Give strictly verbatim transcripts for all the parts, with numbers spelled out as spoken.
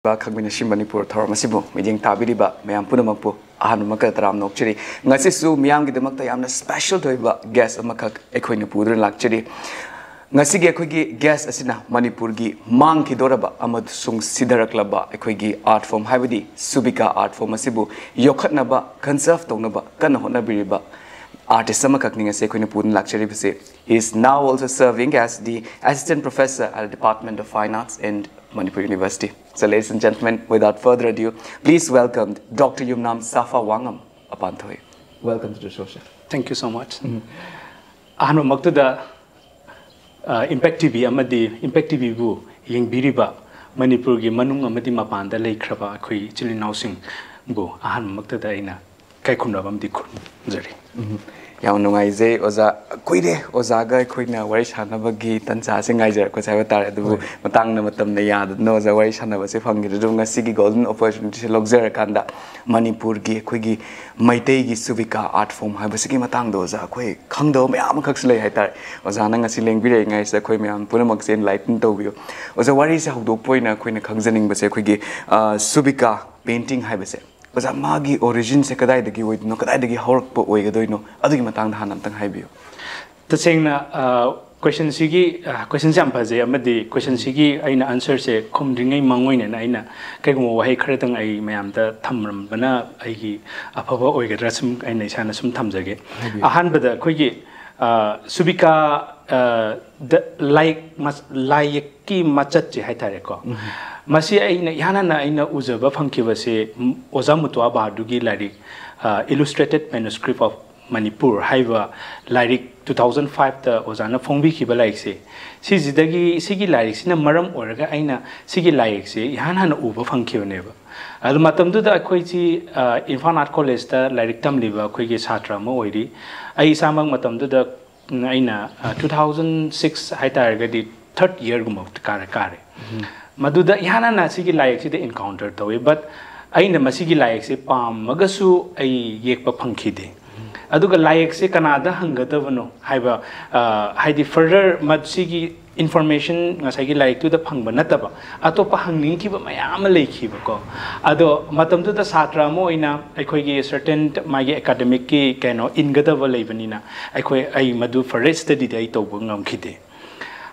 ꯈꯪꯃꯤꯟꯅꯁꯤ ꯃꯅꯤꯄꯨꯔ ꯊꯧꯔꯝ ꯑꯁꯤꯕꯨ ꯃꯤꯠꯌꯦꯡ ꯇꯥꯕꯤꯔꯤꯕ ꯃꯌꯥꯝ ꯄꯨꯝꯅꯃꯛꯄꯨ ꯑꯍꯥꯟꯕꯃꯛꯇ ꯇꯔꯥꯝꯅ ꯑꯣꯛꯆꯔꯤ꯫ ꯉꯁꯤꯁꯨ ꯃꯤꯌꯥꯝꯒꯤꯗꯃꯛꯇ ꯌꯥꯝꯅ special ꯑꯣꯏꯕ guest ꯑꯃꯈꯛ ꯑꯩꯈꯣꯏꯅ ꯄꯨꯗꯨꯅ ꯂꯥꯛꯆꯔꯤ꯫ ꯉꯁꯤꯒꯤ ꯑꯩꯈꯣꯏꯒꯤ guest ꯑꯁꯤꯅ ꯃꯅꯤꯄꯨꯔꯒꯤ ꯃꯥꯡꯈꯤꯗꯧꯔꯕ ꯑꯃꯁꯨꯡ ꯁꯤꯊꯔꯛꯂꯕ ꯑꯩꯈꯣꯏꯒꯤ art form ꯍꯥꯏꯕꯗꯤ ꯁꯨꯕꯤꯀꯥ art form ꯑꯁꯤꯕꯨ ꯌꯣꯛꯈꯠꯅꯕ, conserve ꯇꯧꯅꯕ ꯀꯟꯅ ꯍꯣꯠꯅꯕꯤꯔꯤꯕ artist ꯑꯃꯈꯛꯅꯤ ꯉꯁꯤ ꯑꯩꯈꯣꯏꯅ ꯄꯨꯗꯨꯅ ꯂꯥꯛꯆꯔꯤꯕꯁꯦ꯫ He is now also serving as the Assistant Professor at the Department of Fine Arts in Manipur University. So, ladies and gentlemen, without further ado, please welcome Doctor Yumnam Safa Wangam Apanthoi. Welcome to the show, sir. Thank you so much. ꯑꯍꯥꯟꯕꯃꯛꯇꯗ Impact T V ꯑꯃꯗꯤ Impact T ꯚꯤꯕꯨ ꯌꯦꯡꯕꯤꯔꯤꯕ ꯃꯅꯤꯄꯨꯔꯒꯤ ꯃꯅꯨꯡ ꯑꯃꯗꯤ ꯃꯄꯥꯟꯗ ꯂꯩꯈ꯭ꯔꯕ ꯑꯩꯈꯣꯏ ꯏꯆꯤꯜ ꯏꯅꯥꯎꯁꯤꯡꯕꯨ ꯑꯍꯥꯟꯕꯃꯛꯇꯗ ꯑꯩꯅ ꯏꯀꯥꯏ ꯈꯨꯝꯅꯕ ꯑꯃꯗꯤ ꯈꯨꯔꯨꯝꯖꯔꯤ꯫ ꯌꯥꯝ ꯅꯨꯡꯉꯥꯏꯖꯩ ꯑꯣꯖꯥ꯫ ꯀꯨꯏꯔꯦ ꯑꯣꯖꯥꯒ ꯑꯩꯈꯣꯏꯅ ꯋꯥꯔꯤ ꯁꯥꯟꯅꯕꯒꯤ ꯇꯟꯖꯥꯁꯦ ꯉꯥꯏꯖꯔꯛꯄꯁꯦ ꯍꯥꯏꯕ ꯇꯥꯔꯦ꯫ ꯑꯗꯨꯕꯨ ꯃꯇꯥꯡꯅ ꯃꯇꯝꯅ ꯌꯥꯗꯗꯅ ꯑꯣꯖꯥ ꯋꯥꯔꯤ ꯁꯥꯟꯅꯕꯁꯦ ꯐꯪꯈꯤꯗ꯭ꯔꯦ꯫ ꯑꯗꯨꯕꯨ ꯉꯁꯤꯒꯤ golden opportunityꯁꯦ ꯂꯧꯖꯔꯀꯥꯟꯗ ꯃꯅꯤꯄꯨꯔꯒꯤ ꯑꯩꯈꯣꯏꯒꯤ ꯃꯩꯇꯩꯒꯤ ꯁꯨꯕꯤꯀꯥ art form ꯍꯥꯏꯕꯁꯤꯒꯤ ꯃꯇꯥꯡꯗ ꯑꯣꯖꯥ ꯑꯩꯈꯣꯏ ꯈꯪꯗꯕ ꯃꯌꯥꯝ ꯑꯃꯈꯛꯁꯨ ꯂꯩ ꯍꯥꯏꯇꯥꯔꯦ꯫ ꯑꯣꯖꯥꯅ ꯉꯁꯤ ꯂꯦꯡꯕꯤꯔꯛꯏꯉꯩꯁꯤꯗ ꯑꯩꯈꯣꯏ ꯃꯌꯥꯝ ꯄꯨꯝꯅꯃꯛꯁꯦ enlighten ꯇꯧꯕꯤꯌꯨ꯫ ꯑꯣꯖꯥ, ꯋꯥꯔꯤꯁꯦ ꯍꯧꯗꯣꯛꯄ ꯑꯣꯏꯅ ꯑꯩꯈꯣꯏꯅ ꯈꯪꯖꯅꯤꯡꯕꯁꯦ ꯑꯩꯈꯣꯏꯒꯤ, ꯑ, ꯁꯨꯕꯤꯀꯥ painting ꯍꯥꯏꯕꯁꯦ ꯑꯣꯖꯥ, ꯃꯥꯒꯤ originꯁꯦ ꯀꯗꯥꯏꯗꯒꯤ ꯑꯣꯏꯗꯣꯏꯅꯣ, ꯀꯗꯥꯏꯗꯒꯤ ꯍꯧꯔꯛꯄ ꯑꯣꯏꯒꯗꯣꯏꯅꯣ, ꯑꯗꯨꯒꯤ ꯃꯇꯥꯡꯗ ꯍꯥꯟꯅ ꯑꯝꯇꯪ ꯍꯥꯏꯕꯤꯌꯨ꯫ ꯇꯁꯦꯡꯅ questionꯁꯤꯒꯤ questionꯁꯦ ꯌꯥꯝ ꯐꯖꯩ, ꯑꯃꯗꯤ questionꯁꯤꯒꯤ ꯑꯩꯅ answerꯁꯦ ꯈꯨꯝꯗ꯭ꯔꯤꯉꯩ ꯃꯥꯡꯑꯣꯏꯅꯅ ꯑꯩꯅ ꯀꯩꯒꯨꯝꯕ ꯋꯥꯍꯩ ꯈꯔꯇꯪ ꯑꯩ ꯃꯌꯥꯝꯗ ꯊꯝꯂꯝꯕꯅ ꯑꯩꯒꯤ ꯑꯐꯕ ꯑꯣꯏꯒꯗ꯭ꯔꯥ ꯁꯨꯝ ꯑꯩꯅ ꯏꯁꯥꯅ ꯁꯨꯝ ꯊꯝꯖꯒꯦ꯫ ꯑꯍꯥꯟꯕꯗ ꯑꯩꯈꯣꯏꯒꯤ ꯁꯨꯕꯤꯀꯥ ꯗ ꯂꯥꯏꯌꯦꯛ ꯂꯥꯏꯌꯦꯛꯀꯤ ꯃꯆꯠꯁꯦ ꯍꯥꯏꯇꯥꯔꯦꯀꯣ꯫ ꯃꯁꯤ ꯑꯩꯅ ꯏꯍꯥꯟ ꯍꯥꯟꯅ ꯑꯩꯅ ꯎꯖꯕ ꯐꯪꯈꯤꯕꯁꯦ ꯑꯣꯖꯥ ꯃꯨꯇ꯭ꯋꯥ ꯕꯍꯥꯗꯨꯔꯒꯤ ꯂꯥꯏꯔꯤꯛ Illustrated Manuscript of Manipur ꯍꯥꯏꯕ ꯂꯥꯏꯔꯤꯛ two thousand fiveꯇ ꯑꯣꯖꯥꯅ ꯐꯣꯡꯕꯤꯈꯤꯕ ꯂꯥꯏꯔꯤꯛꯁꯦ, ꯁꯤꯁꯤꯗꯒꯤ, ꯁꯤꯒꯤ ꯂꯥꯏꯔꯤꯛꯁꯤꯅ ꯃꯔꯝ ꯑꯣꯏꯔꯒ ꯑꯩꯅ ꯁꯤꯒꯤ ꯂꯥꯏꯔꯤꯛꯁꯦ ꯏꯍꯥꯟ ꯍꯥꯟꯅ ꯎꯕ ꯐꯪꯈꯤꯕꯅꯦꯕ꯫ ꯑꯗꯨ ꯃꯇꯝꯗꯨꯗ ꯑꯩꯈꯣꯏꯁꯤ ꯏꯝꯐꯥꯜ art collegeꯇ ꯂꯥꯏꯔꯤꯛ ꯇꯝꯂꯤꯕ ꯑꯩꯈꯣꯏꯒꯤ ꯁꯥꯇ꯭ꯔ ꯑꯃ ꯑꯣꯏꯔꯤ꯫ ꯑꯩ ꯏꯁꯥꯃꯛ ꯃꯇꯝꯗꯨꯗ ꯑꯩꯅ two thousand six ꯍꯥꯏꯇꯥꯔꯒꯗꯤ third yearꯒꯨꯝꯕ ꯀꯥꯔꯦ ꯀꯥꯔꯦ꯫ ꯃꯗꯨꯗ ꯏꯍꯥꯟ ꯍꯥꯟꯅ ꯁꯤꯒꯤ ꯂꯥꯏꯔꯤꯛꯁꯤꯗ encounter ꯇꯧꯏ꯫ But ꯑꯩꯅ ꯃꯁꯤꯒꯤ ꯂꯥꯏꯔꯤꯛꯁꯤ ꯄꯥꯝꯃꯒꯁꯨ ꯑꯩ ꯌꯦꯛꯄ ꯐꯪꯈꯤꯗꯦ꯫ ꯑꯗꯨꯒ ꯂꯥꯏꯔꯤꯛꯁꯦ ꯀꯅꯥꯗ ꯍꯪꯒꯗꯕꯅꯣ ꯍꯥꯏꯕ, ꯍꯥꯏꯗꯤ further ꯃꯁꯤꯒꯤ ꯏꯟꯐꯣꯔꯃꯦꯁꯟ ꯉꯁꯥꯏꯒꯤ ꯂꯥꯏꯔꯤꯛꯇꯨꯗ ꯐꯪꯕ ꯅꯠꯇꯕ ꯑꯇꯣꯞꯄ ꯍꯪꯅꯤꯡꯈꯤꯕ ꯃꯌꯥꯝ ꯑꯃ ꯂꯩꯈꯤꯕꯀꯣ꯫ ꯑꯗꯣ ꯃꯇꯝꯗꯨꯗ ꯁꯥꯇ꯭ꯔ ꯑꯃ ꯑꯣꯏꯅ ꯑꯩꯈꯣꯏꯒꯤ ꯁꯔꯇꯦꯟ ꯃꯥꯒꯤ ꯑꯦꯀꯥꯗꯃꯤꯛꯀꯤ ꯀꯩꯅꯣ ꯏꯟꯒꯗꯕ ꯂꯩꯕꯅꯤꯅ ꯑꯩꯈꯣꯏ ꯑꯩ ꯃꯗꯨ ꯐꯔꯗꯔ ꯁ꯭ꯇꯗꯤꯗꯤ ꯑꯩ ꯇꯧꯕ ꯉꯝꯈꯤꯗꯦ꯫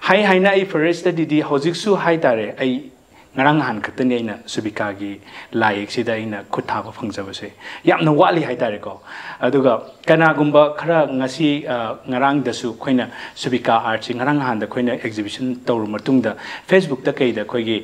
ꯍꯥꯏ ꯍꯥꯏꯅ ꯑꯩ ꯐꯔꯗꯔ ꯁ꯭ꯇꯗꯤꯗꯤ ꯍꯧꯖꯤꯛꯁꯨ ꯍꯥꯏ ꯇꯥꯔꯦ ꯑꯩ ꯉꯔꯥꯡ ꯅꯍꯥꯟ ꯈꯛꯇꯅꯤ ꯑꯩꯅ ꯁꯨꯕꯤꯀꯥꯒꯤ ꯂꯥꯏ ꯌꯦꯛꯁꯤꯗ ꯑꯩꯅ ꯈꯨꯠ ꯊꯥꯕ ꯐꯪꯖꯕꯁꯦ꯫ ꯌꯥꯝꯅ ꯋꯥꯠꯂꯤ ꯍꯥꯏ ꯇꯥꯔꯦꯀꯣ꯫ ꯑꯗꯨꯒ ꯀꯅꯥꯒꯨꯝꯕ ꯈꯔ ꯉꯁꯤ ꯉꯔꯥꯡꯗꯁꯨ ꯑꯩꯈꯣꯏꯅ ꯁꯨꯕꯤꯀꯥ ꯑꯥꯔꯠꯁꯤ ꯉꯔꯥꯡ ꯅꯍꯥꯟꯗ ꯑꯩꯈꯣꯏꯅ ꯑꯦꯛꯖꯤꯕꯤꯁꯟ ꯇꯧꯔ ꯃꯇꯨꯡꯗ ꯐꯦꯁꯕꯨꯛꯇ ꯀꯩꯗ ꯑꯩꯈꯣꯏꯒꯤ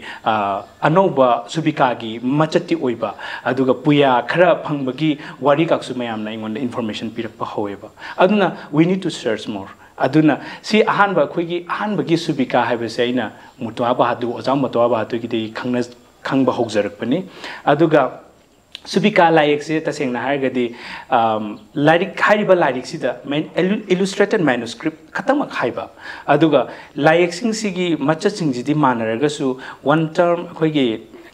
ꯑꯅꯧꯕ ꯁꯨꯕꯤꯀꯥꯒꯤ ꯃꯆꯠꯇꯤ ꯑꯣꯏꯕ ꯑꯗꯨꯒ ꯄꯨꯌꯥ ꯈꯔ ꯐꯪꯕꯒꯤ ꯋꯥꯔꯤꯒꯥꯛꯁꯨ ꯃꯌꯥꯝꯅ ꯑꯩꯉꯣꯟꯗ ꯏꯟꯐꯣꯔꯃꯦꯁꯟ ꯄꯤꯔꯛꯄ ꯍꯧꯋꯦꯕ꯫ ꯑꯗꯨꯅ we need to search more꯫ ꯑꯗꯨꯅ ꯁꯤ ꯑꯍꯥꯟꯕ ꯑꯩꯈꯣꯏꯒꯤ ꯑꯍꯥꯟꯕꯒꯤ ꯁꯨꯕꯤꯀꯥ ꯍꯥꯏꯕꯁꯦ ꯑꯩꯅ ꯃꯨꯇ꯭ꯋꯥ ꯕꯍꯥꯗꯨꯔ, ꯑꯣꯖꯥ ꯃꯨꯇ꯭ꯋꯥ ꯕꯍꯥꯗꯨꯔꯒꯤꯗꯒꯤ ꯈꯪꯅ ꯈꯪꯕ ꯍꯧꯖꯔꯛꯄꯅꯤ꯫ ꯑꯗꯨꯒ ꯁꯨꯕꯤꯀꯥ ꯂꯥꯏꯌꯦꯛꯁꯦ ꯇꯁꯦꯡꯅ ꯍꯥꯏꯔꯒꯗꯤ ꯂꯥꯏꯔꯤꯛ ꯍꯥꯏꯔꯤꯕ ꯂꯥꯏꯔꯤꯛꯁꯤꯗ ꯏꯂꯨꯁꯇ꯭ꯔꯦꯇꯦꯠ ꯃꯦꯅꯨꯁꯀ꯭ꯔꯤꯞ ꯈꯛꯇꯃꯛ ꯍꯥꯏꯕ, ꯑꯗꯨꯒ ꯂꯥꯏꯌꯦꯛꯁꯤꯡꯁꯤꯒꯤ ꯃꯆꯠꯁꯤꯡꯁꯤꯗꯤ ꯃꯥꯟꯅꯔꯒꯁꯨ ꯋꯥꯟ ꯇꯔꯝ ꯑꯩꯈꯣꯏꯒꯤ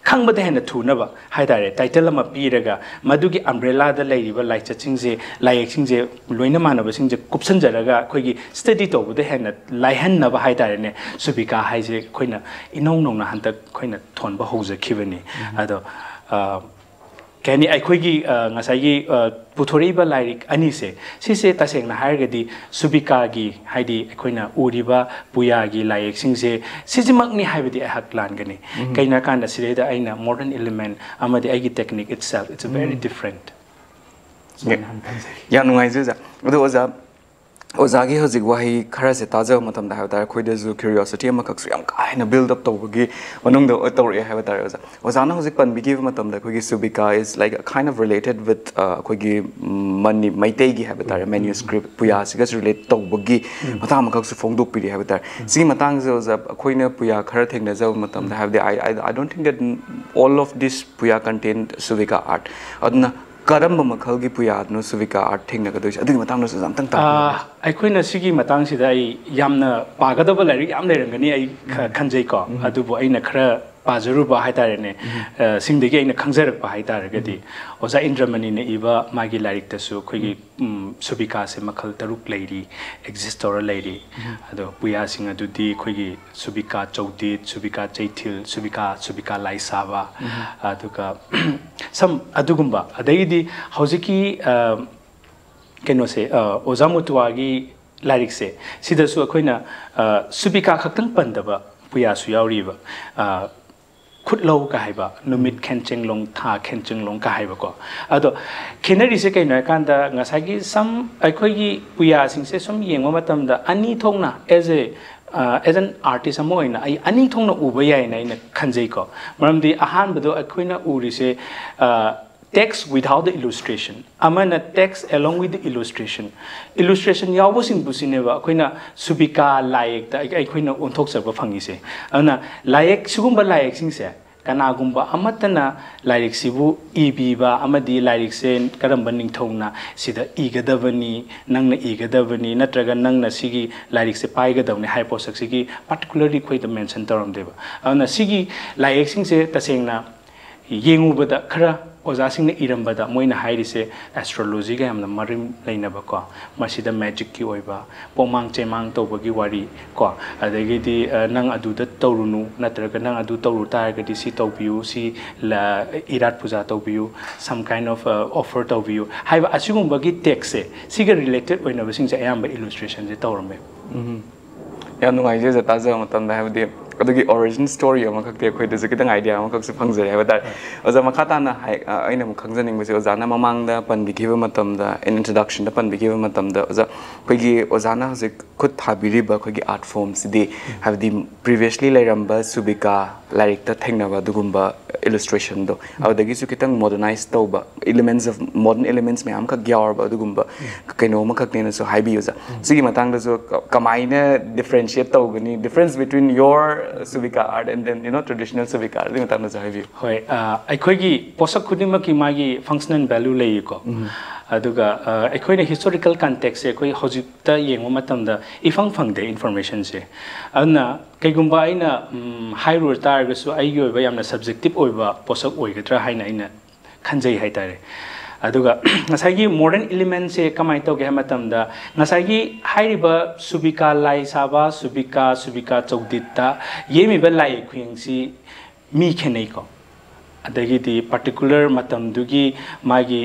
ꯈꯪꯕꯗ ꯍꯦꯟꯅ ꯊꯨꯅꯕ ꯍꯥꯏ ꯇꯥꯔꯦ ꯇꯥꯏꯇꯜ ꯑꯃ ꯄꯤꯔꯒ ꯃꯗꯨꯒꯤ ꯑꯝꯕ꯭ꯔꯦꯂꯥꯗ ꯂꯩꯔꯤꯕ ꯂꯥꯏꯆꯠꯁꯤꯡꯁꯦ ꯂꯥꯏꯌꯦꯛꯁꯤꯡꯁꯦ ꯂꯣꯏꯅ ꯃꯥꯟꯅꯕꯁꯤꯡꯁꯦ ꯀꯨꯞꯁꯟꯖꯔꯒ ꯑꯩꯈꯣꯏꯒꯤ ꯁ꯭ꯇꯗꯤ ꯇꯧꯕꯗ ꯍꯦꯟꯅ ꯂꯥꯏꯍꯟꯅꯕ ꯍꯥꯏ ꯇꯥꯔꯦꯅꯦ ꯁꯨꯕꯤꯀꯥ ꯍꯥꯏꯁꯦ ꯑꯩꯈꯣꯏꯅ ꯏꯅꯧ ꯅꯧꯅ ꯍꯟꯗꯛ ꯑꯩꯈꯣꯏꯅ ꯊꯣꯟꯕ ꯍꯧꯖꯈꯤꯕꯅꯤ꯫ ꯑꯗꯣ ꯀꯩ ꯍꯥꯏꯅꯤ ꯑꯩꯈꯣꯏꯒꯤ ꯉꯁꯥꯏꯒꯤ ꯄꯨꯊꯣꯔꯛꯏꯕ ꯂꯥꯏꯔꯤꯛ ꯑꯅꯤꯁꯦ ꯁꯤꯁꯦ ꯇꯁꯦꯡꯅ ꯍꯥꯏꯔꯒꯗꯤ ꯁꯨꯕꯤꯀꯥꯒꯤ ꯍꯥꯏꯗꯤ ꯑꯩꯈꯣꯏꯅ ꯎꯔꯤꯕ ꯄꯨꯌꯥꯒꯤ ꯂꯥꯏꯌꯦꯛꯁꯤꯡꯁꯦ ꯁꯤꯁꯤꯃꯛꯅꯤ ꯍꯥꯏꯕꯗꯤ ꯑꯩꯍꯥꯛ ꯂꯥꯟꯒꯅꯤ꯫ ꯀꯩꯅꯣ ꯍꯥꯏꯔꯀꯥꯟꯗ ꯁꯤꯗꯩꯗ ꯑꯩꯅ modern element ꯑꯃꯗꯤ ꯑꯩꯒꯤ technique itself, it's very different꯫ ꯁꯨꯃꯥꯏꯅ ꯍꯥꯟꯅ ꯈꯟꯖꯩ꯫ ꯌꯥꯝ ꯅꯨꯡꯉꯥꯏꯖꯩ ꯑꯣꯖꯥ꯫ ꯑꯗꯣ ꯑꯣꯖꯥ, ꯑꯣꯖꯥꯒꯤ ꯍꯧꯖꯤꯛ ꯋꯥꯍꯩ ꯈꯔꯁꯦ ꯇꯥꯖꯕ ꯃꯇꯝꯗ ꯍꯥꯏꯕ ꯇꯥꯔꯦ ꯑꯩꯈꯣꯏꯗꯁꯨ ꯀ꯭ꯌꯨꯔꯤꯌꯣꯁꯤꯇꯤ ꯑꯃꯈꯛꯁꯨ ꯌꯥꯝ ꯀꯥ ꯍꯦꯟꯅ ꯕꯤꯜꯗ ꯑꯞ ꯇꯧꯕꯒꯤ ꯃꯅꯨꯡꯗ ꯇꯧꯔꯛꯑꯦ ꯍꯥꯏꯕ ꯇꯥꯔꯦ ꯑꯣꯖꯥ꯫ ꯑꯣꯖꯥꯅ ꯍꯧꯖꯤꯛ ꯄꯟꯕꯤꯈꯤꯕ ꯃꯇꯝꯗ ꯑꯩꯈꯣꯏꯒꯤ ꯁꯨꯕꯤꯀꯥ is like kind of related with ꯑꯩꯈꯣꯏꯒꯤ ꯃꯅꯤ ꯃꯩꯇꯩꯒꯤ ꯍꯥꯏꯕ ꯇꯥꯔꯦ ꯃꯦꯅ꯭ꯌꯨꯁꯀ꯭ꯔꯤꯞ ꯄꯨꯌꯥꯁꯤꯒꯁꯨ ꯔꯤꯂꯦꯠ ꯇꯧꯕꯒꯤ ꯃꯇꯥꯡ ꯑꯃꯈꯛꯁꯨ ꯐꯣꯡꯗꯣꯛꯄꯤꯔꯤ ꯍꯥꯏꯕ ꯇꯥꯔꯦ꯫ ꯁꯤꯒꯤ ꯃꯇꯥꯡꯁꯦ ꯑꯣꯖꯥ ꯑꯩꯈꯣꯏꯅ ꯄꯨꯌꯥ ꯈꯔ ꯊꯦꯡꯅꯖꯕ ꯃꯇꯝꯗ ꯍꯥꯏꯕꯗꯤ I I I don't think that all of this ꯄꯨꯌꯥ contain ꯁꯨꯕꯤꯀꯥ art꯫ ꯑꯗꯨꯅ ꯀꯔꯝꯕ ꯃꯈꯜꯒꯤ ꯄꯨꯌꯥꯅꯣ ꯁꯨꯕꯤꯀꯥ art ꯊꯦꯡꯅꯒꯗꯣꯏꯁꯦ? ꯑꯗꯨꯒꯤ ꯃꯇꯥꯡꯗꯁꯨ ꯑꯝꯇꯪ ꯇꯥꯛꯄꯤꯌꯨ꯫ ꯑꯩꯈꯣꯏꯅ ꯁꯤꯒꯤ ꯃꯇꯥꯡꯁꯤꯗ ꯑꯩ ꯌꯥꯝꯅ ꯄꯥꯒꯗꯕ ꯂꯥꯏꯔꯤꯛ ꯌꯥꯝ ꯂꯩꯔꯝꯒꯅꯤ ꯑꯩ ꯈꯟꯖꯩꯀꯣ꯫ ꯑꯗꯨꯕꯨ ꯑꯩꯅ ꯈꯔ ꯄꯥꯖꯔꯨꯕ ꯍꯥꯏꯇꯥꯔꯦꯅꯦ, ꯑ, ꯁꯤꯡꯗꯒꯤ ꯑꯩꯅ ꯈꯪꯖꯔꯛꯄ ꯍꯥꯏꯇꯥꯔꯒꯗꯤ, ꯑꯣꯖꯥ ꯏꯟꯗ꯭ꯔꯃꯅꯤꯅ ꯏꯕ ꯃꯥꯒꯤ ꯂꯥꯏꯔꯤꯛꯇꯁꯨ ꯑꯩꯈꯣꯏꯒꯤ, ꯎꯝ, ꯁꯨꯕꯤꯀꯥꯁꯦ ꯃꯈꯜ ꯇꯔꯨꯛ ꯂꯩꯔꯤ, ꯑꯦꯛꯖꯤꯁ ꯇꯧꯔ ꯂꯩꯔꯤ꯫ ꯑꯗꯣ ꯄꯨꯌꯥꯁꯤꯡ ꯑꯗꯨꯗꯤ ꯑꯩꯈꯣꯏꯒꯤ ꯁꯨꯕꯤꯀꯥ ꯆꯧꯗꯤꯠ, ꯁꯨꯕꯤꯀꯥ ꯆꯩꯊꯤꯜ, ꯁꯨꯕꯤꯀꯥ, ꯁꯨꯕꯤꯀꯥ ꯂꯥꯏꯁꯥꯕ, ꯑꯗꯨꯒ ꯁꯝ ꯑꯗꯨꯒꯨꯝꯕ, ꯑꯗꯒꯤꯗꯤ ꯍꯧꯖꯤꯛꯀꯤ, ꯑ, ꯀꯩꯅꯣꯁꯦ, ꯑ, ꯑꯣꯖꯥ ꯃꯨꯇꯨꯋꯥꯒꯤ ꯂꯥꯏꯔꯤꯛꯁꯦ, ꯁꯤꯗꯁꯨ ꯑꯩꯈꯣꯏꯅ, ꯑ, ꯁꯨꯕꯤꯀꯥ ꯈꯛꯇꯪ ꯄꯟꯗꯕ ꯄꯨꯌꯥꯁꯨ ꯌꯥꯎꯔꯤꯕ꯫ ꯑ, ꯈꯨꯠꯂꯧꯒ ꯍꯥꯏꯕ, ꯅꯨꯃꯤꯠ ꯈꯦꯟꯆꯦꯡꯂꯣꯡ, ꯊꯥ ꯈꯦꯟꯆꯦꯡꯂꯣꯡꯒ ꯍꯥꯏꯕꯀꯣ꯫ ꯑꯗꯣ ꯈꯦꯠꯅꯔꯤꯁꯦ ꯀꯩꯅꯣ ꯍꯥꯏꯀꯥꯟꯗ, ꯉꯁꯥꯏꯒꯤ ꯁꯝ ꯑꯩꯈꯣꯏꯒꯤ ꯄꯨꯌꯥꯁꯤꯡꯁꯦ ꯁꯨꯝ ꯌꯦꯡꯕ ꯃꯇꯝꯗ ꯑꯅꯤ ꯊꯣꯛꯅ, as a, ꯑ, as an artist ꯑꯃ ꯑꯣꯏꯅ ꯑꯩ ꯑꯅꯤ ꯊꯣꯛꯅ ꯎꯕ ꯌꯥꯏꯅ ꯑꯩꯅ ꯈꯟꯖꯩꯀꯣ꯫ ꯃꯔꯝꯗꯤ ꯑꯍꯥꯟꯕꯗꯣ ꯑꯩꯈꯣꯏꯅ ꯎꯔꯤꯁꯦ, ꯑ, text without the illustration, ꯑꯃꯅ text along with the illustration꯫ Illustration ꯌꯥꯎꯕꯁꯤꯡꯕꯨꯁꯤꯅꯦꯕ ꯑꯩꯈꯣꯏꯅ ꯁꯨꯕꯤꯀꯥ ꯂꯥꯏꯌꯦꯛꯇ ꯑꯩ-, ꯑꯩꯈꯣꯏꯅ ꯑꯣꯟꯊꯣꯛꯆꯕ ꯐꯪꯉꯤꯁꯦ꯫ ꯑꯗꯨꯅ ꯂꯥꯏꯌꯦꯛ, ꯁꯤꯒꯨꯝꯕ ꯂꯥꯏꯌꯦꯛꯁꯤꯡꯁꯦ ꯀꯅꯥꯒꯨꯝꯕ ꯑꯃꯠꯇꯅ ꯂꯥꯏꯔꯤꯛꯁꯤꯕꯨ ꯏꯕꯤꯕ ꯑꯃꯗꯤ ꯂꯥꯏꯔꯤꯛꯁꯦ ꯀꯔꯝꯕ ꯅꯤꯡꯊꯧꯅ ꯁꯤꯗ ꯏꯒꯗꯕꯅꯤ, ꯅꯪꯅ ꯏꯒꯗꯕꯅꯤ, ꯅꯠꯇ꯭ꯔꯒ ꯅꯪꯅ ꯁꯤꯒꯤ ꯂꯥꯏꯔꯤꯛꯁꯦ ꯄꯥꯏꯒꯗꯕꯅꯤ ꯍꯥꯏꯕ ꯄꯣꯠꯁꯛꯁꯤꯒꯤ particularly ꯑꯩꯈꯣꯏꯗ mention ꯇꯧꯔꯝꯗꯦꯕ꯫ ꯑꯗꯨꯅ ꯁꯤꯒꯤ ꯂꯥꯏꯌꯦꯛꯁꯤꯡꯁꯦ ꯇꯁꯦꯡꯅ ꯌꯦꯡꯉꯨꯕꯗ, ꯈꯔ ꯑꯣꯖꯥꯁꯤꯡꯅ ꯏꯔꯝꯕꯗ ꯃꯣꯏꯅ ꯍꯥꯏꯔꯤꯁꯦ ꯑꯦꯁꯇ꯭ꯔꯣꯂꯣꯖꯤꯒ ꯌꯥꯝꯅ ꯃꯔꯤ ꯂꯩꯅꯕꯀꯣ, ꯃꯁꯤꯗ ꯃꯦꯖꯤꯛꯀꯤ ꯑꯣꯏꯕ ꯄꯣꯃꯥꯡ ꯆꯦꯃꯥꯡ ꯇꯧꯕꯒꯤ ꯋꯥꯔꯤ ꯀꯣ, ꯑꯗꯒꯤꯗꯤ, ꯑ, ꯅꯪ ꯑꯗꯨꯗ ꯇꯧꯔꯨꯅꯨ, ꯅꯠꯇ꯭ꯔꯒ ꯅꯪ ꯑꯗꯨ ꯇꯧꯔꯨ ꯇꯥꯔꯒꯗꯤ ꯁꯤ ꯇꯧꯕꯤꯌꯨ, ꯁꯤ ꯂ-, ꯏꯔꯥꯠ ꯄꯨꯖꯥ ꯇꯧꯕꯤꯌꯨ, some kind of, ꯑ, offer ꯇꯧꯕꯤꯌꯨ ꯍꯥꯏꯕ ꯑꯁꯤꯒꯨꯝꯕꯒꯤ ꯇꯦꯛꯁꯁꯦ, ꯁꯤꯒ related ꯑꯣꯏꯅꯕꯁꯤꯡꯁꯦ ꯑꯌꯥꯝꯕ illustrationꯁꯦ ꯇꯧꯔꯝꯃꯦ꯫ ꯌꯥꯝ ꯅꯨꯡꯉꯥꯏꯖꯩ ꯑꯣꯖꯥ, ꯇꯥꯖꯕ ꯃꯇꯝꯗ, ꯍꯥꯏꯕꯗꯤ ꯑꯗꯨꯒꯤ origin story ꯑꯃꯈꯛꯇꯤ ꯑꯩꯈꯣꯏꯗꯁꯨ ꯈꯤꯇꯪ idea ꯑꯃꯈꯛꯁꯨ ꯐꯪꯖꯔꯦ ꯍꯥꯏꯕ ꯇꯥꯔꯦ꯫ ꯑꯣꯖꯥ, ꯃꯈꯥ ꯇꯥꯅ ꯍꯥꯏ-, ꯑ, ꯑꯩꯅ ꯑꯃꯨꯛ ꯈꯪꯖꯅꯤꯡꯕꯁꯦ, ꯑꯣꯖꯥꯅ ꯃꯃꯥꯡꯗ ꯄꯟꯕꯤꯈꯤꯕ ꯃꯇꯝꯗ, introductionꯗ ꯄꯟꯕꯤꯈꯤꯕ ꯃꯇꯝꯗ, ꯑꯣꯖꯥ, ꯑꯩꯈꯣꯏꯒꯤ ꯑꯣꯖꯥꯅ ꯍꯧꯖꯤꯛ ꯈꯨꯠ ꯊꯥꯕꯤꯔꯤꯕ ꯑꯩꯈꯣꯏꯒꯤ art formꯁꯤꯗꯤ, ꯍꯥꯏꯕꯗꯤ previously ꯂꯩꯔꯝꯕ ꯁꯨꯕꯤꯀꯥ ꯂꯥꯏꯔꯤꯛꯇ ꯊꯦꯡꯅꯕ ꯑꯗꯨꯒꯨꯝꯕ illustrationꯗꯣ, ꯑꯗꯨꯗꯒꯤꯁꯨ ꯈꯤꯇꯪ modernize ꯇꯧꯕ, elements of, modern elements ꯃꯌꯥꯝ ꯑꯃꯈꯛ ꯌꯥꯎꯔꯕ ꯑꯗꯨꯒꯨꯝꯕ ꯀꯩꯅꯣ ꯑꯃꯈꯛꯅꯦꯅꯁꯨ ꯍꯥꯏꯕꯤꯌꯨ, ꯑꯣꯖꯥ꯫ ꯁꯤꯒꯤ ꯃꯇꯥꯡꯗꯁꯨ ꯀ-, ꯀꯃꯥꯏꯅ differentiate ꯇꯧꯒꯅꯤ, difference between your ꯁꯨꯕꯤꯀꯥ art and then, you know, traditional ꯁꯨꯕꯤꯀꯥ art, ꯑꯗꯨꯒꯤ ꯃꯇꯥꯡꯗꯁꯨ ꯍꯥꯏꯕꯤꯌꯨ꯫ ꯍꯣꯏ, ꯑ, ꯑꯩꯈꯣꯏꯒꯤ ꯄꯣꯠꯁꯛ ꯈꯨꯗꯤꯡꯃꯛꯀꯤ ꯃꯥꯒꯤ functional value ꯂꯩꯌꯦꯀꯣ꯫ ꯑꯗꯨꯒ ꯑ, ꯑꯩꯈꯣꯏꯅ ꯍꯤꯁꯇꯣꯔꯤꯀꯦꯜ ꯀꯟꯇꯦꯛꯁꯁꯦ ꯑꯩꯈꯣꯏ ꯍꯧꯖꯤꯛꯇ ꯌꯦꯡꯕ ꯃꯇꯝꯗ ꯏꯐꯪ ꯐꯪꯗꯦ ꯏꯟꯐꯣꯔꯃꯦꯁꯟꯁꯦ꯫ ꯑꯗꯨꯅ ꯀꯩꯒꯨꯝꯕ ꯑꯩꯅ ꯎꯝ, ꯍꯥꯏꯔꯨꯔ ꯇꯥꯔꯒꯁꯨ ꯑꯩꯒꯤ ꯑꯣꯏꯕ ꯌꯥꯝꯅ ꯁꯕꯖꯦꯛꯇꯤꯞ ꯑꯣꯏꯕ ꯄꯣꯠꯁꯛ ꯑꯣꯏꯒꯗ꯭ꯔꯥ ꯍꯥꯏꯅ ꯑꯩꯅ ꯈꯟꯖꯩ ꯍꯥꯏꯇꯥꯔꯦ꯫ ꯑꯗꯨꯒ ꯉꯁꯥꯏꯒꯤ ꯃꯣꯗꯔꯟ ꯏꯂꯤꯃꯦꯟꯁꯦ ꯀꯃꯥꯏꯅ ꯇꯧꯒꯦ ꯍꯥꯏꯕ ꯃꯇꯝꯗ, ꯉꯁꯥꯏꯒꯤ ꯍꯥꯏꯔꯤꯕ ꯁꯨꯕꯤꯀꯥ ꯂꯥꯏ ꯁꯥꯕ, ꯁꯨꯕꯤꯀꯥ, ꯁꯨꯕꯤꯀꯥ ꯆꯧꯗꯤꯠꯇ ꯌꯦꯛꯂꯤꯕ ꯂꯥꯏ ꯈꯨꯌꯦꯡꯁꯤ ꯃꯤ ꯈꯦꯠꯅꯩꯀꯣ꯫ ꯑꯗꯒꯤꯗꯤ ꯄꯥꯔꯇꯤꯀꯨꯂꯔ ꯃꯇꯝꯗꯨꯒꯤ ꯃꯥꯒꯤ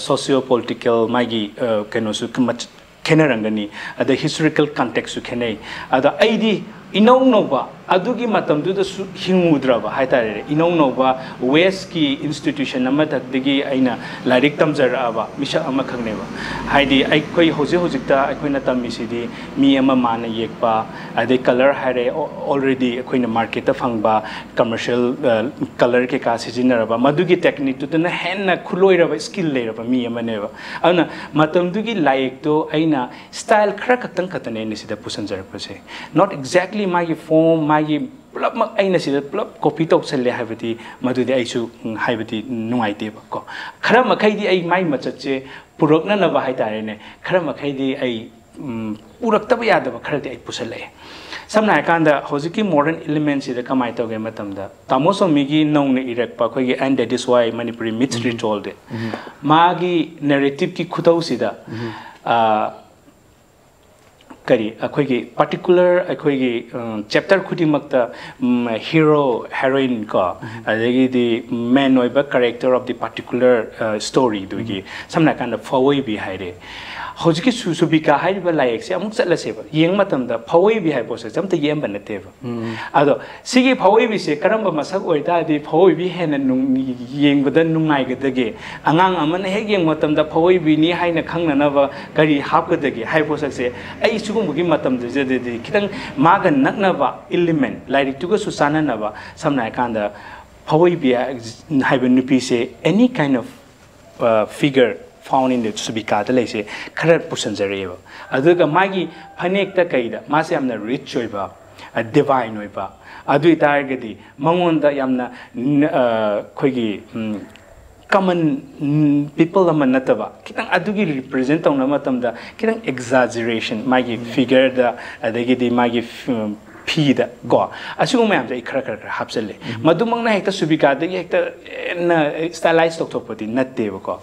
ꯁꯣꯁꯤꯌꯣ ꯄꯣꯂꯤꯇꯤꯀꯦꯜ ꯃꯥꯒꯤ ꯑ, ꯀꯩꯅꯣꯁꯨ ꯃꯆ- ꯈꯦꯠꯅꯔꯝꯒꯅꯤ꯫ ꯑꯗ ꯍꯤꯁꯇꯣꯔꯤꯀꯦꯜ ꯀꯟꯇꯦꯛꯁꯁꯨ ꯈꯦꯠꯅꯩ꯫ ꯑꯗ ꯑꯩꯗꯤ ꯏꯅꯧ ꯅꯧꯕ, ꯑꯗꯨꯒꯤ ꯃꯇꯝꯗꯨꯗꯁꯨ ꯍꯤꯡꯉꯨꯗ꯭ꯔꯕ ꯍꯥꯏꯇꯥꯔꯦ, ꯏꯅꯧ ꯅꯧꯕ ꯋꯦꯁꯀꯤ ꯏꯟꯁꯇꯤꯇ꯭ꯌꯨꯁꯟ ꯑꯃꯗꯒꯤ ꯑꯩꯅ ꯂꯥꯏꯔꯤꯛ ꯇꯝꯖꯔꯛꯑꯕ ꯃꯤꯁꯛ ꯑꯃꯈꯛꯅꯦꯕ꯫ ꯍꯥꯏꯗꯤ ꯑꯩꯈꯣꯏ ꯍꯧꯖꯤꯛ ꯍꯧꯖꯤꯛꯇ ꯑꯩꯈꯣꯏꯅ ꯇꯝꯃꯤꯁꯤꯗꯤ ꯃꯤ ꯑꯃ ꯃꯥꯅ ꯌꯦꯛꯄ, ꯑꯗꯩ ꯀꯂꯔ ꯍꯥꯏꯔꯦ, ꯑꯣꯜꯔꯦꯗꯤ ꯑꯩꯈꯣꯏꯅ ꯃꯥꯔꯀꯦꯠꯇ ꯐꯪꯕ ꯀꯃꯔꯁꯤꯌꯦꯜ ꯀꯂꯔ ꯀꯩꯀꯥ ꯁꯤꯖꯤꯟꯅꯔꯕ, ꯃꯗꯨꯒꯤ ꯇꯦꯛꯅꯤꯛꯇꯨꯗꯅ ꯍꯦꯟꯅ ꯈꯨꯠꯂꯣꯏꯔꯕ ꯁ꯭ꯀꯤꯜ ꯂꯩꯔꯕ ꯃꯤ ꯑꯃꯅꯦꯕ꯫ ꯑꯗꯨꯅ ꯃꯇꯝꯗꯨꯒꯤ ꯂꯥꯏꯌꯦꯛꯇꯣ ꯑꯩꯅ ꯁ꯭ꯇꯥꯏꯜ ꯈꯔ ꯈꯛꯇꯪ ꯈꯛꯇꯅꯦ ꯑꯩꯅ ꯁꯤꯗ ꯄꯨꯁꯟꯖꯔꯛꯄꯁꯦ꯫ Not exactly ꯃꯥꯒꯤ ꯐꯣꯝ, ꯃꯥꯒꯤ ꯄꯨꯂꯞꯃꯛ ꯑꯩꯅ ꯁꯤꯗ ꯄꯨꯂꯞ ꯀꯣꯄꯤ ꯇꯧꯁꯜꯂꯦ ꯍꯥꯏꯕꯗꯤ ꯃꯗꯨꯗꯤ ꯑꯩꯁꯨ ꯎꯝ, ꯍꯥꯏꯕꯗꯤ ꯅꯨꯡꯉꯥꯏꯇꯦꯕꯀꯣ꯫ ꯈꯔ ꯃꯈꯩꯗꯤ ꯑꯩ ꯃꯥꯏ ꯃꯆꯠꯁꯦ ꯄꯨꯔꯛꯅꯅꯕ ꯍꯥꯏꯇꯥꯔꯦꯅꯦ, ꯈꯔ ꯃꯈꯩꯗꯤ ꯑꯩ ꯎꯝ, ꯄꯨꯔꯛꯇꯕ ꯌꯥꯗꯕ ꯈꯔꯗꯤ ꯑꯩ ꯄꯨꯁꯜꯂꯛꯑꯦ꯫ ꯁꯝꯅ ꯍꯥꯏꯔꯀꯥꯟꯗ ꯍꯧꯖꯤꯛꯀꯤ ꯃꯣꯗꯔꯟ ꯏꯂꯤꯃꯦꯟꯁꯤꯗ ꯀꯃꯥꯏꯅ ꯇꯧꯒꯦ ꯃꯇꯝꯗ, ꯇꯥꯃꯣ ꯁꯣꯃꯤꯒꯤ ꯅꯧꯅ ꯏꯔꯛꯄ ꯑꯩꯈꯣꯏꯒꯤ And That Is Why Manipuri Myths Retoldꯁꯦ, ꯃꯥꯒꯤ ꯅꯦꯔꯦꯇꯤꯞꯀꯤ ꯈꯨꯇꯧꯁꯤꯗ ꯑ, ꯀꯔꯤ ꯑꯩꯈꯣꯏꯒꯤ ꯄꯥꯔꯇꯤꯀꯨꯂꯔ ꯑꯩꯈꯣꯏꯒꯤ ꯆꯦꯞꯇꯔ ꯈꯨꯗꯤꯡꯃꯛꯇ ꯍꯤꯔꯣ, ꯍꯦꯔꯣꯏꯟ ꯀꯣ, ꯑꯗꯒꯤꯗꯤ ꯃꯦꯟ ꯑꯣꯏꯕ character of the particular storyꯗꯨꯒꯤ, ꯁꯝꯅ ꯍꯥꯏꯔꯀꯥꯟꯗ ꯐꯋꯣꯏꯕꯤ ꯍꯥꯏꯔꯦ꯫ ꯍꯧꯖꯤꯛꯀꯤ ꯁꯨ ꯁꯨꯕꯤꯀꯥ ꯍꯥꯏꯔꯤꯕ ꯂꯥꯏꯔꯤꯛꯁꯦ ꯑꯃꯨꯛ ꯆꯠꯂꯁꯦꯕ, ꯌꯦꯡꯕ ꯃꯇꯝꯗ ꯐꯋꯣꯏꯕꯤ ꯍꯥꯏꯕ ꯄꯣꯠꯁꯛꯁꯦ ꯑꯝꯇ ꯌꯦꯛꯑꯝꯕ ꯅꯠꯇꯦꯕ꯫ ꯑꯗꯣ ꯁꯤꯒꯤ ꯐꯋꯣꯏꯕꯤꯁꯦ ꯀꯔꯝꯕ ꯃꯁꯛ ꯑꯣꯏꯇꯥꯔꯗꯤ ꯐꯋꯣꯏꯕꯤ ꯍꯦꯟꯅ ꯅꯨꯡ- ꯌꯦꯡꯕꯗ ꯅꯨꯡꯉꯥꯏꯒꯗꯒꯦ? ꯑꯉꯥꯡ ꯑꯃꯅ ꯍꯦꯛ ꯌꯦꯡꯕ ꯃꯇꯝꯗ ꯐꯋꯣꯏꯕꯤꯅꯤ ꯍꯥꯏꯅ ꯈꯪꯅꯅꯕ ꯀꯔꯤ ꯍꯥꯞꯀꯗꯒꯦ ꯍꯥꯏꯕ ꯄꯣꯠꯁꯛꯁꯦ, ꯑꯩ ꯁꯤꯒꯨꯝꯕꯒꯤ ꯃꯇꯝꯗꯨꯗꯗꯤ ꯈꯤꯇꯪ ꯃꯥꯒ ꯅꯛꯅꯕ ꯏꯂꯤꯃꯦꯟ, ꯂꯥꯏꯔꯤꯛꯇꯨꯒꯁꯨ ꯆꯥꯟꯅꯅꯕ, ꯁꯝꯅ ꯍꯥꯏꯔꯀꯥꯟꯗ ꯐꯋꯣꯏꯕꯤ ꯍꯥꯏꯕ ꯅꯨꯄꯤꯁꯦ any kind of figure found in the ꯁꯨꯕꯤꯀꯥꯗ ꯂꯩꯁꯦ ꯈꯔ ꯄꯨꯁꯟꯖꯔꯛꯑꯦꯕ꯫ ꯑꯗꯨꯒ ꯃꯥꯒꯤ ꯐꯅꯦꯛꯇ ꯀꯩꯗ ꯃꯥꯁꯦ ꯌꯥꯝꯅ ꯔꯤꯆ ꯑꯣꯏꯕ, ꯗꯤꯚꯥꯏꯟ ꯑꯣꯏꯕ, ꯑꯗꯨ ꯑꯣꯏꯇꯥꯔꯒꯗꯤ ꯃꯉꯣꯟꯗ ꯌꯥꯝꯅ ꯅ- ꯑ, ꯑꯩꯈꯣꯏꯒꯤ ꯎꯝ, ꯀꯃꯟ ꯄꯤꯄꯜ ꯑꯃ ꯅꯠꯇꯕ, ꯈꯤꯇꯪ ꯑꯗꯨꯒꯤ ꯔꯤꯄ꯭ꯔꯖꯦꯟ ꯇꯧꯅꯕ ꯃꯇꯝꯗ ꯈꯤꯇꯪ ꯑꯦꯛꯖꯥꯖꯔꯦꯁꯟ, ꯃꯥꯒꯤ ꯐꯤꯒꯔꯗ, ꯑꯗꯒꯤꯗꯤ ꯃꯥꯒꯤ ꯐꯤꯗ ꯀꯣ, ꯑꯁꯤꯒꯨꯝꯕ ꯃꯌꯥꯝꯁꯦ ꯑꯩ ꯈꯔ ꯈꯔ ꯈꯔ ꯍꯥꯞꯆꯤꯜꯂꯦ꯫ ꯃꯗꯨꯃꯛꯅ ꯍꯦꯛꯇ ꯁꯨꯕꯤꯀꯥꯗꯒꯤ ꯍꯦꯛꯇ ꯍꯦꯟꯅ ꯁ꯭ꯇꯥꯏꯂꯥꯏꯁ ꯇꯧꯊꯣꯛꯄꯗꯤ ꯅꯠꯇꯦꯕꯀꯣ꯫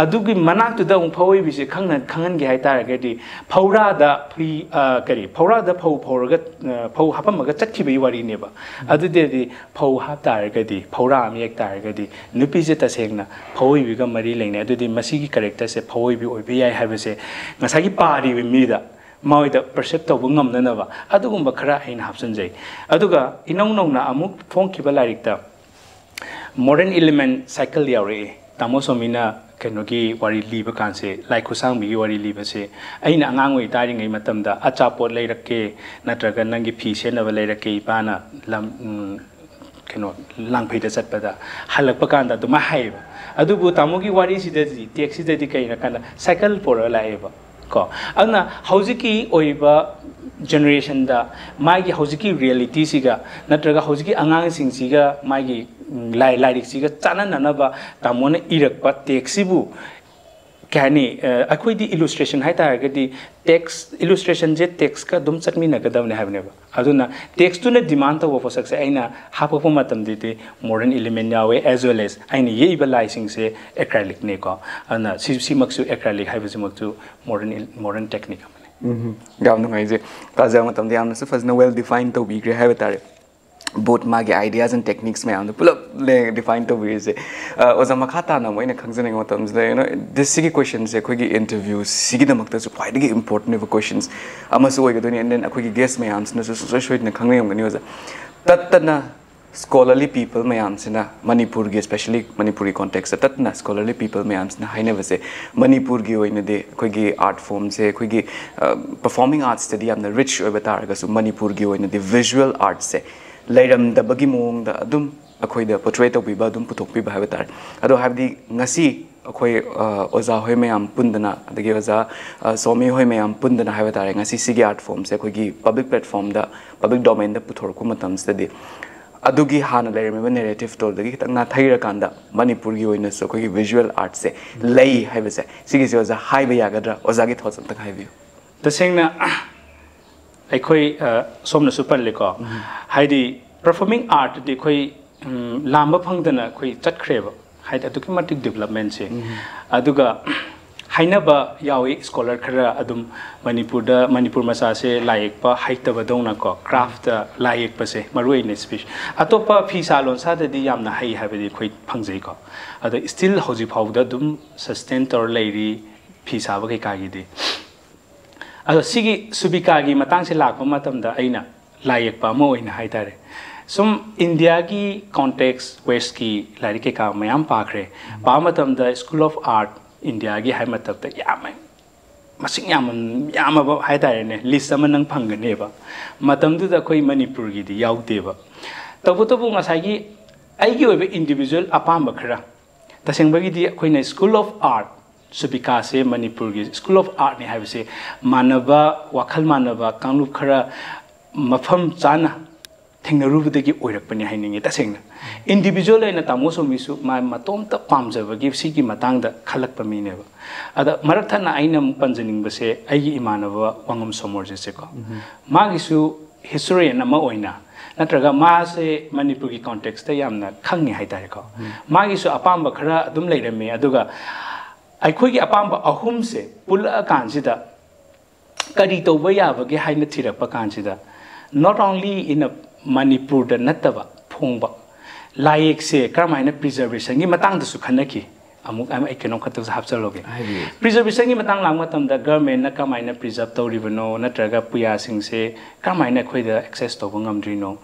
ꯑꯗꯨꯒꯤ ꯃꯅꯥꯛꯇꯨꯗ ꯑꯃꯨꯛ ꯐꯧ ꯑꯣꯏꯕꯤꯁꯦ ꯈꯪꯅ ꯈꯪꯍꯟꯒꯦ ꯍꯥꯏꯇꯥꯔꯒꯗꯤ, ꯐꯧꯔꯥꯗ ꯐꯤ, ꯑ, ꯀꯔꯤ, ꯐꯧꯔꯥꯗ ꯐꯧ ꯐꯧꯔꯒ, ꯑ, ꯐꯧ ꯍꯥꯄꯝꯃꯒ ꯆꯠꯈꯤꯕꯒꯤ ꯋꯥꯔꯤꯅꯦꯕ꯫ ꯑꯗꯨꯗꯤ ꯐꯧ ꯍꯥꯞ ꯇꯥꯔꯒꯗꯤ, ꯐꯧꯔꯥ ꯑꯃ ꯌꯦꯛ ꯇꯥꯔꯒꯗꯤ, ꯅꯨꯄꯤꯁꯦ ꯇꯁꯦꯡꯅ ꯐꯧ ꯑꯣꯏꯕꯤꯒ ꯃꯔꯤ ꯂꯩꯅꯩ꯫ ꯑꯗꯨꯗꯤ ꯃꯁꯤꯒꯤ ꯀꯦꯔꯦꯛꯇꯔꯁꯦ ꯐꯧ ꯑꯣꯏꯕꯤ ꯑꯣꯏꯕ ꯌꯥꯏ ꯍꯥꯏꯕꯁꯦ ꯉꯁꯥꯏꯒꯤ ꯄꯥꯔꯤꯕ ꯃꯤꯗ, ꯃꯣꯏꯗ ꯄꯔꯁꯦꯞ ꯇꯧꯕ ꯉꯝꯅꯅꯕ ꯑꯗꯨꯒꯨꯝꯕ ꯈꯔ ꯑꯩꯅ ꯍꯥꯞꯆꯤꯟꯖꯩ꯫ ꯑꯗꯨꯒ ꯏꯅꯧ ꯅꯧꯅ ꯑꯃꯨꯛ ꯐꯣꯡꯈꯤꯕ ꯂꯥꯏꯔꯤꯛꯇ ꯃꯣꯗꯔꯟ ꯏꯂꯤꯃꯦꯟ ꯁꯥꯏꯀꯜ ꯌꯥꯎꯔꯛꯏ꯫ ꯇꯥꯃꯣ ꯁꯣꯃꯤꯅ ꯀꯩꯅꯣꯒꯤ ꯋꯥꯔꯤ ꯂꯤꯕ ꯀꯥꯟꯁꯦ, ꯂꯥꯏ ꯈꯨꯠꯁꯥꯡꯕꯤꯒꯤ ꯋꯥꯔꯤ ꯂꯤꯕꯁꯦ, ꯑꯩꯅ ꯑꯉꯥꯡ ꯑꯣꯏ ꯇꯥꯔꯤꯉꯩ ꯃꯇꯝꯗ, "ꯑꯆꯥꯄꯣꯠ ꯂꯩꯔꯛꯀꯦ, ꯅꯠꯇ꯭ꯔꯒ ꯅꯪꯒꯤ ꯐꯤ ꯁꯦꯠꯅꯕ ꯂꯩꯔꯛꯀꯦ ꯏꯄꯥꯅ", ꯂꯝ, ꯎꯝ, ꯀꯩꯅꯣ, ꯂꯥꯡꯐꯩꯗ ꯆꯠꯄꯗ ꯍꯜꯂꯛꯄ ꯀꯥꯟꯗ ꯑꯗꯨꯃꯥꯏꯅ ꯍꯥꯏꯌꯦꯕ꯫ ꯑꯗꯨꯕꯨ ꯇꯥꯃꯣꯒꯤ ꯋꯥꯔꯤꯁꯤꯗꯗꯤ, ꯇꯦꯛꯁꯁꯤꯗꯗꯤ ꯀꯩꯅꯣ ꯀꯥꯟꯗ ꯁꯥꯏꯀꯜ ꯄꯣꯔꯛꯑ ꯂꯥꯛꯑꯦꯕ ꯀꯣ꯫ ꯑꯗꯨꯅ ꯍꯧꯖꯤꯛꯀꯤ ꯑꯣꯏꯕ ꯖꯦꯅꯦꯔꯦꯁꯟꯗ ꯃꯥꯒꯤ ꯍꯧꯖꯤꯛꯀꯤ ꯔꯤꯌꯦꯂꯤꯇꯤꯁꯤꯒ ꯅꯠꯇ꯭ꯔꯒ ꯍꯧꯖꯤꯛꯀꯤ ꯑꯉꯥꯡꯁꯤꯡꯁꯤꯒ ꯃꯥꯒꯤ, ꯎꯝ, ꯂꯥꯏ-, ꯂꯥꯏꯔꯤꯛꯁꯤꯒ ꯆꯥꯟꯅꯅꯅꯕ ꯇꯥꯃꯣꯅ ꯏꯔꯛꯄ ꯇꯦꯛꯁꯁꯤꯕꯨ, ꯀꯩ ꯍꯥꯏꯅꯤ, ꯑ, ꯑꯩꯈꯣꯏꯗꯤ ꯏꯂꯨꯁꯇ꯭ꯔꯦꯁꯟ ꯍꯥꯏ ꯇꯥꯔꯒꯗꯤ ꯇꯦꯛꯁ, ꯏꯂꯨꯁꯇ꯭ꯔꯦꯁꯟꯁꯦ ꯇꯦꯛꯁꯀ ꯑꯗꯨꯝ ꯆꯠꯃꯤꯟꯅꯒꯗꯕꯅꯦ ꯍꯥꯏꯕꯅꯦꯕ꯫ ꯑꯗꯨꯅ ꯇꯦꯛꯁꯇꯨꯅ ꯗꯤꯃꯥꯟ ꯇꯧꯕ ꯄꯣꯠꯁꯛꯁꯦ ꯑꯩꯅ ꯍꯥꯞꯄꯛꯄ ꯃꯇꯝꯗꯗꯤ ꯃꯣꯗꯔꯟ ꯏꯂꯤꯃꯦꯟ ꯌꯥꯎꯋꯦ, as well as ꯑꯩꯅ ꯌꯦꯛꯏꯕ ꯂꯥꯏꯁꯤꯡꯁꯦ ꯑꯦꯀ꯭ꯔꯥꯏꯂꯤꯛꯅꯦꯀꯣ꯫ ꯑꯗꯨꯅ ꯁꯤ, ꯁꯤꯃꯛꯁꯨ, ꯑꯦꯀ꯭ꯔꯥꯏꯂꯤꯛ ꯍꯥꯏꯕꯁꯤꯃꯛꯁꯨ ꯃꯣꯗꯔꯟ ꯏꯜ-, ꯃꯣꯗꯔꯟ ꯇꯦꯛꯅꯤꯛ ꯑꯃꯅꯤ꯫ ꯎꯝ, ꯌꯥꯝ ꯅꯨꯡꯉꯥꯏꯖꯩ꯫ ꯇꯥꯖꯕ ꯃꯇꯝꯗ ꯌꯥꯝꯅꯁꯨ ꯐꯖꯅ ꯋꯦꯜ ꯗꯤꯐꯥꯏꯟ ꯇꯧꯕꯤꯈ꯭ꯔꯦ ꯍꯥꯏꯕ ꯇꯥꯔꯦ꯫ ꯕꯣꯠ ꯃꯥꯒꯤ ideas and techniques ꯃꯌꯥꯝꯗꯣ ꯄꯨꯂꯞ ꯗꯤꯐꯥꯏꯟ ꯇꯧꯕꯤꯔꯤꯁꯦ꯫ ꯑ, ꯑꯣꯖꯥ, ꯃꯈꯥ ꯇꯥꯅ ꯑꯃꯨꯛ ꯑꯩꯅ ꯈꯪꯖꯅꯤꯡꯕ ꯃꯇꯝꯁꯤꯗ, you know, this, ꯁꯤꯒꯤ ꯀꯣꯏꯁꯟꯁꯦ ꯑꯩꯈꯣꯏꯒꯤ ꯏꯟꯇꯔꯚ꯭ꯌꯨꯁꯤꯒꯤꯗꯃꯛꯇꯁꯨ ꯈ꯭ꯋꯥꯏꯗꯒꯤ ꯏꯝꯄꯣꯔꯇꯦꯟ ꯑꯣꯏꯕ ꯀꯣꯏꯁꯟꯁ ꯑꯃꯁꯨ ꯑꯣꯏꯒꯗꯣꯏꯅꯤ꯫ And then ꯑꯩꯈꯣꯏꯒꯤ ꯒꯦꯁ ꯃꯌꯥꯝꯁꯤꯅꯁꯨ ꯁꯨꯡꯁꯣꯏ ꯁꯣꯏꯗꯅ ꯈꯪꯅꯤꯡꯉꯝꯒꯅꯤ, ꯑꯣꯖꯥ꯫ ꯇꯠꯇꯅ ꯁ꯭ꯀꯣꯂꯔꯂꯤ ꯄꯤꯄꯜ ꯃꯌꯥꯝꯁꯤꯅ ꯃꯅꯤꯄꯨꯔꯒꯤ, especially ꯃꯅꯤꯄꯨꯔꯤ ꯀꯣꯟꯇꯦꯛꯁꯇ ꯇꯠꯇꯅ ꯁ꯭ꯀꯣꯂꯔꯂꯤ ꯄꯤꯄꯜ ꯃꯌꯥꯝꯁꯤꯅ ꯍꯥꯏꯅꯕꯁꯦ, ꯃꯅꯤꯄꯨꯔꯒꯤ ꯑꯣꯏꯅꯗꯤ ꯑꯩꯈꯣꯏꯒꯤ ꯑꯥꯔꯠ ꯐꯣꯝꯁꯦ, ꯑꯩꯈꯣꯏꯒꯤ, ꯑ, ꯄꯔꯐꯣꯔꯃꯤꯡ ꯑꯥꯔꯠꯁꯇꯗꯤ ꯌꯥꯝꯅ ꯔꯤꯆ ꯑꯣꯏꯕ ꯇꯥꯔꯒꯁꯨ, ꯃꯅꯤꯄꯨꯔꯒꯤ ꯑꯣꯏꯅꯗꯤ ꯚꯤꯖꯨꯋꯦꯜ ꯑꯥꯔꯠꯁꯦ ꯂꯩꯔꯝꯗꯕꯒꯤ ꯃꯑꯣꯡꯗ ꯑꯗꯨꯝ ꯑꯩꯈꯣꯏꯗ ꯄꯣꯔꯇ꯭ꯔꯦ ꯇꯧꯕꯤꯕ, ꯑꯗꯨꯝ ꯄꯨꯊꯣꯛꯄꯤꯕ ꯍꯥꯏꯕ ꯇꯥꯔꯦ꯫ ꯑꯗꯣ ꯍꯥꯏꯕꯗꯤ ꯉꯁꯤ ꯑꯩꯈꯣꯏ, ꯑ, ꯑꯣꯖꯥ ꯍꯣꯏ ꯃꯌꯥꯝ ꯄꯨꯟꯗꯅ, ꯑꯗꯒꯤ ꯑꯣꯖꯥ, ꯑ, ꯁꯣꯃꯤ ꯍꯣꯏ ꯃꯌꯥꯝ ꯄꯨꯟꯗꯅ ꯍꯥꯏꯕ ꯇꯥꯔꯦ, ꯉꯁꯤ ꯁꯤꯒꯤ ꯑꯥꯔꯠ ꯐꯣꯝꯁꯦ ꯑꯩꯈꯣꯏꯒꯤ ꯄꯕ꯭ꯂꯤꯛ ꯄ꯭ꯂꯦꯠꯐꯣꯝꯗ, ꯄꯕ꯭ꯂꯤꯛ ꯗꯣꯃꯦꯟꯗ ꯄꯨꯊꯣꯔꯛꯄ ꯃꯇꯝꯁꯤꯗꯗꯤ ꯑꯗꯨꯒꯤ ꯍꯥꯟꯅ ꯂꯩꯔꯝꯃꯤꯕ ꯅꯦꯔꯦꯇꯤꯞꯇꯣ ꯑꯗꯒꯤ ꯈꯤꯇꯪ ꯅꯥꯊꯩꯔꯀꯥꯟꯗ ꯃꯅꯤꯄꯨꯔꯒꯤ ꯑꯣꯏꯅꯁꯨ ꯑꯩꯈꯣꯏꯒꯤ ꯚꯤꯖꯨꯋꯦꯜ ꯑꯥꯔꯠꯁꯦ ꯂꯩ ꯍꯥꯏꯕꯁꯦ, ꯁꯤꯒꯤꯁꯦ ꯑꯣꯖꯥ ꯍꯥꯏꯕ ꯌꯥꯒꯗ꯭ꯔꯥ? ꯑꯣꯖꯥꯒꯤ ꯊꯣꯠꯁ ꯑꯝꯇꯪ ꯍꯥꯏꯕꯤꯌꯨ꯫ ꯇꯁꯦꯡꯅ ꯑꯩꯈꯣꯏ, ꯑ, ꯁꯣꯝꯅꯁꯨ ꯄꯜꯂꯦꯀꯣ, ꯍꯥꯏꯗꯤ ꯄꯔꯐꯣꯔꯃꯤꯡ ꯑꯥꯔꯠꯇꯗꯤ ꯑꯩꯈꯣꯏ, ꯎꯝ, ꯂꯥꯝꯕ ꯐꯪꯗꯅ ꯑꯩꯈꯣꯏ ꯆꯠꯈ꯭ꯔꯦꯕ, ꯍꯥꯏꯗꯤ ꯑꯗꯨꯛꯀꯤ ꯃꯇꯤꯛ ꯗꯤꯕꯂꯞꯃꯦꯟꯁꯦ꯫ ꯑꯗꯨꯒ ꯍꯥꯏꯅꯕ ꯌꯥꯎꯏ, ꯁ꯭ꯀꯣꯂꯔ ꯈꯔ ꯑꯗꯨꯝ ꯃꯅꯤꯄꯨꯔꯗ, ꯃꯅꯤꯄꯨꯔ ꯃꯆꯥꯁꯦ ꯂꯥꯏ ꯌꯦꯛꯄ ꯍꯩꯇꯕꯗꯧꯅꯀꯣ, ꯀ꯭ꯔꯥꯐꯇ ꯂꯥꯏ ꯌꯦꯛꯄꯁꯦ ꯃꯔꯨ ꯑꯣꯏꯅ ꯁ꯭ꯄꯤꯁ, ꯑꯇꯣꯞꯄ ꯐꯤꯁꯥ ꯂꯣꯟꯁꯥꯗꯗꯤ ꯌꯥꯝꯅ ꯍꯩ ꯍꯥꯏꯕꯗꯤ ꯑꯩꯈꯣꯏ ꯐꯪꯖꯩꯀꯣ꯫ ꯑꯗꯣ ꯁ꯭ꯇꯤꯜ ꯍꯧꯖꯤꯛ ꯐꯥꯎꯕꯗ ꯑꯗꯨꯝ ꯁꯁꯇꯦꯟ ꯇꯧꯔ ꯂꯩꯔꯤ ꯐꯤ ꯁꯥꯕ ꯀꯩꯀꯥꯒꯤꯗꯤ꯫ ꯑꯗꯣ ꯁꯤꯒꯤ ꯁꯨꯕꯤꯀꯥꯒꯤ ꯃꯇꯥꯡꯁꯦ ꯂꯥꯛꯄ ꯃꯇꯝꯗ ꯑꯩꯅ ꯂꯥꯏ ꯌꯦꯛꯄ ꯑꯃ ꯑꯣꯏꯅ ꯍꯥꯏꯇꯥꯔꯦ, ꯁꯨꯝ ꯏꯟꯗꯤꯌꯥꯒꯤ ꯀꯣꯟꯇꯦꯛꯁ, ꯋꯦꯁꯀꯤ ꯂꯥꯏꯔꯤꯛ ꯀꯩꯀꯥ ꯃꯌꯥꯝ ꯄꯥꯈ꯭ꯔꯦ꯫ ꯄꯥꯕ ꯃꯇꯝꯗ ꯁ꯭ꯀꯨꯜ ꯑꯣꯐ ꯑꯥꯔꯠ ꯏꯟꯗꯤꯌꯥꯒꯤ ꯍꯥꯏ ꯃꯇꯝꯗ ꯌꯥꯝꯃꯦ, ꯃꯁꯤꯡ ꯌꯥꯝ, ꯌꯥꯝꯃꯕ ꯍꯥꯏꯇꯥꯔꯦꯅꯦ, ꯂꯤꯁ ꯑꯃ ꯅꯪ ꯐꯪꯒꯅꯦꯕ꯫ ꯃꯇꯝꯗꯨꯗ ꯑꯩꯈꯣꯏ ꯃꯅꯤꯄꯨꯔꯒꯤꯗꯤ ꯌꯥꯎꯗꯦꯕ꯫ ꯇꯧꯕꯇꯕꯨ ꯉꯁꯥꯏꯒꯤ ꯑꯩꯒꯤ ꯑꯣꯏꯕ ꯏꯟꯗꯤꯕꯤꯖꯨꯋꯦꯜ ꯑꯄꯥꯝꯕ ꯈꯔ, ꯇꯁꯦꯡꯕꯒꯤꯗꯤ ꯑꯩꯈꯣꯏꯅ ꯁ꯭ꯀꯨꯜ ꯑꯣꯐ ꯑꯥꯔꯠ, ꯁꯨꯕꯤꯀꯥꯁꯦ ꯃꯅꯤꯄꯨꯔꯒꯤ ꯁ꯭ꯀꯨꯜ ꯑꯣꯐ ꯑꯥꯔꯠꯅꯤ ꯍꯥꯏꯕꯁꯦ ꯃꯥꯟꯅꯕ, ꯋꯥꯈꯜ ꯃꯥꯟꯅꯕ ꯀꯥꯡꯂꯨꯞ ꯈꯔ ꯃꯐꯝ ꯆꯥꯅ ꯊꯦꯡꯅꯔꯨꯕꯗꯒꯤ ꯑꯣꯏꯔꯛꯄꯅꯤ ꯍꯥꯏꯅꯤꯡꯉꯤ꯫ ꯇꯁꯦꯡꯅ ꯏꯟꯗꯤꯕꯤꯖꯨꯋꯦꯜ ꯑꯣꯏꯅ ꯇꯥꯃꯣ ꯁꯣꯃꯤꯁꯨ ꯃꯥ ꯃꯇꯣꯝꯇ ꯄꯥꯝꯖꯕꯒꯤ ꯁꯤꯒꯤ ꯃꯇꯥꯡꯗ ꯈꯜꯂꯛꯄ ꯃꯤꯅꯦꯕ꯫ ꯑꯗ ꯃꯔꯛ ꯊꯠꯅ ꯑꯩꯅ ꯑꯃꯨꯛ ꯄꯟꯖꯅꯤꯡꯕꯁꯦ ꯑꯩꯒꯤ ꯏꯃꯥꯟꯅꯕ ꯋꯥꯉꯝ ꯁꯣꯃꯣꯔꯖꯤꯠꯁꯦꯀꯣ꯫ ꯃꯥꯒꯤꯁꯨ ꯍꯤꯁꯇꯣꯔꯤꯌꯟ ꯑꯃ ꯑꯣꯏꯅ, ꯅꯠꯇ꯭ꯔꯒ ꯃꯥꯁꯦ ꯃꯅꯤꯄꯨꯔꯒꯤ ꯀꯣꯟꯇꯦꯛꯁꯇ ꯌꯥꯝꯅ ꯈꯪꯉꯦ ꯍꯥꯏꯇꯥꯔꯦꯀꯣ꯫ ꯃꯥꯒꯤꯁꯨ ꯑꯄꯥꯝꯕ ꯈꯔ ꯑꯗꯨꯝ ꯂꯩꯔꯝꯃꯤ, ꯑꯗꯨꯒ ꯑꯩꯈꯣꯏꯒꯤ ꯑꯄꯥꯝꯕ ꯑꯍꯨꯝꯁꯦ ꯄꯨꯜꯂꯛꯑꯀꯥꯟꯁꯤꯗ ꯀꯔꯤ ꯇꯧꯕ ꯌꯥꯕꯒꯦ ꯍꯥꯏꯅ ꯊꯤꯔꯛꯄ ꯀꯥꯟꯁꯤꯗ, not only in a ꯃꯅꯤꯄꯨꯔꯗ ꯅꯠꯇꯕ ꯐꯣꯡꯕ ꯂꯥꯏ ꯌꯦꯛꯁꯦ ꯀꯔꯝꯍꯥꯏꯅ ꯄ꯭ꯔꯤꯖꯔꯕꯦꯁꯟꯒꯤ ꯃꯇꯥꯡꯗꯁꯨ ꯈꯟꯅꯈꯤ꯫ ꯑꯃꯨꯛ ꯑꯩ ꯀꯩꯅꯣꯝꯈꯛꯇꯁꯨ ꯍꯥꯞꯆꯜꯂꯨꯒꯦ꯫ ꯍꯥꯏꯕꯤꯌꯨ꯫ ꯄ꯭ꯔꯤꯖꯔꯕꯦꯁꯟꯒꯤ ꯃꯇꯥꯡ ꯂꯥꯛꯄ ꯃꯇꯝꯗ ꯒꯔꯃꯦꯟꯅ ꯀꯃꯥꯏꯅ ꯄ꯭ꯔꯤꯖꯔꯕ ꯇꯧꯔꯤꯕꯅꯣ, ꯅꯠꯇ꯭ꯔꯒ ꯄꯨꯌꯥꯁꯤꯡꯁꯦ ꯀꯔꯝꯍꯥꯏꯅ ꯑꯩꯈꯣꯏꯗ ꯑꯦꯛꯁꯦꯁ ꯇꯧꯕ ꯉꯝꯗ꯭ꯔꯤꯅꯣ?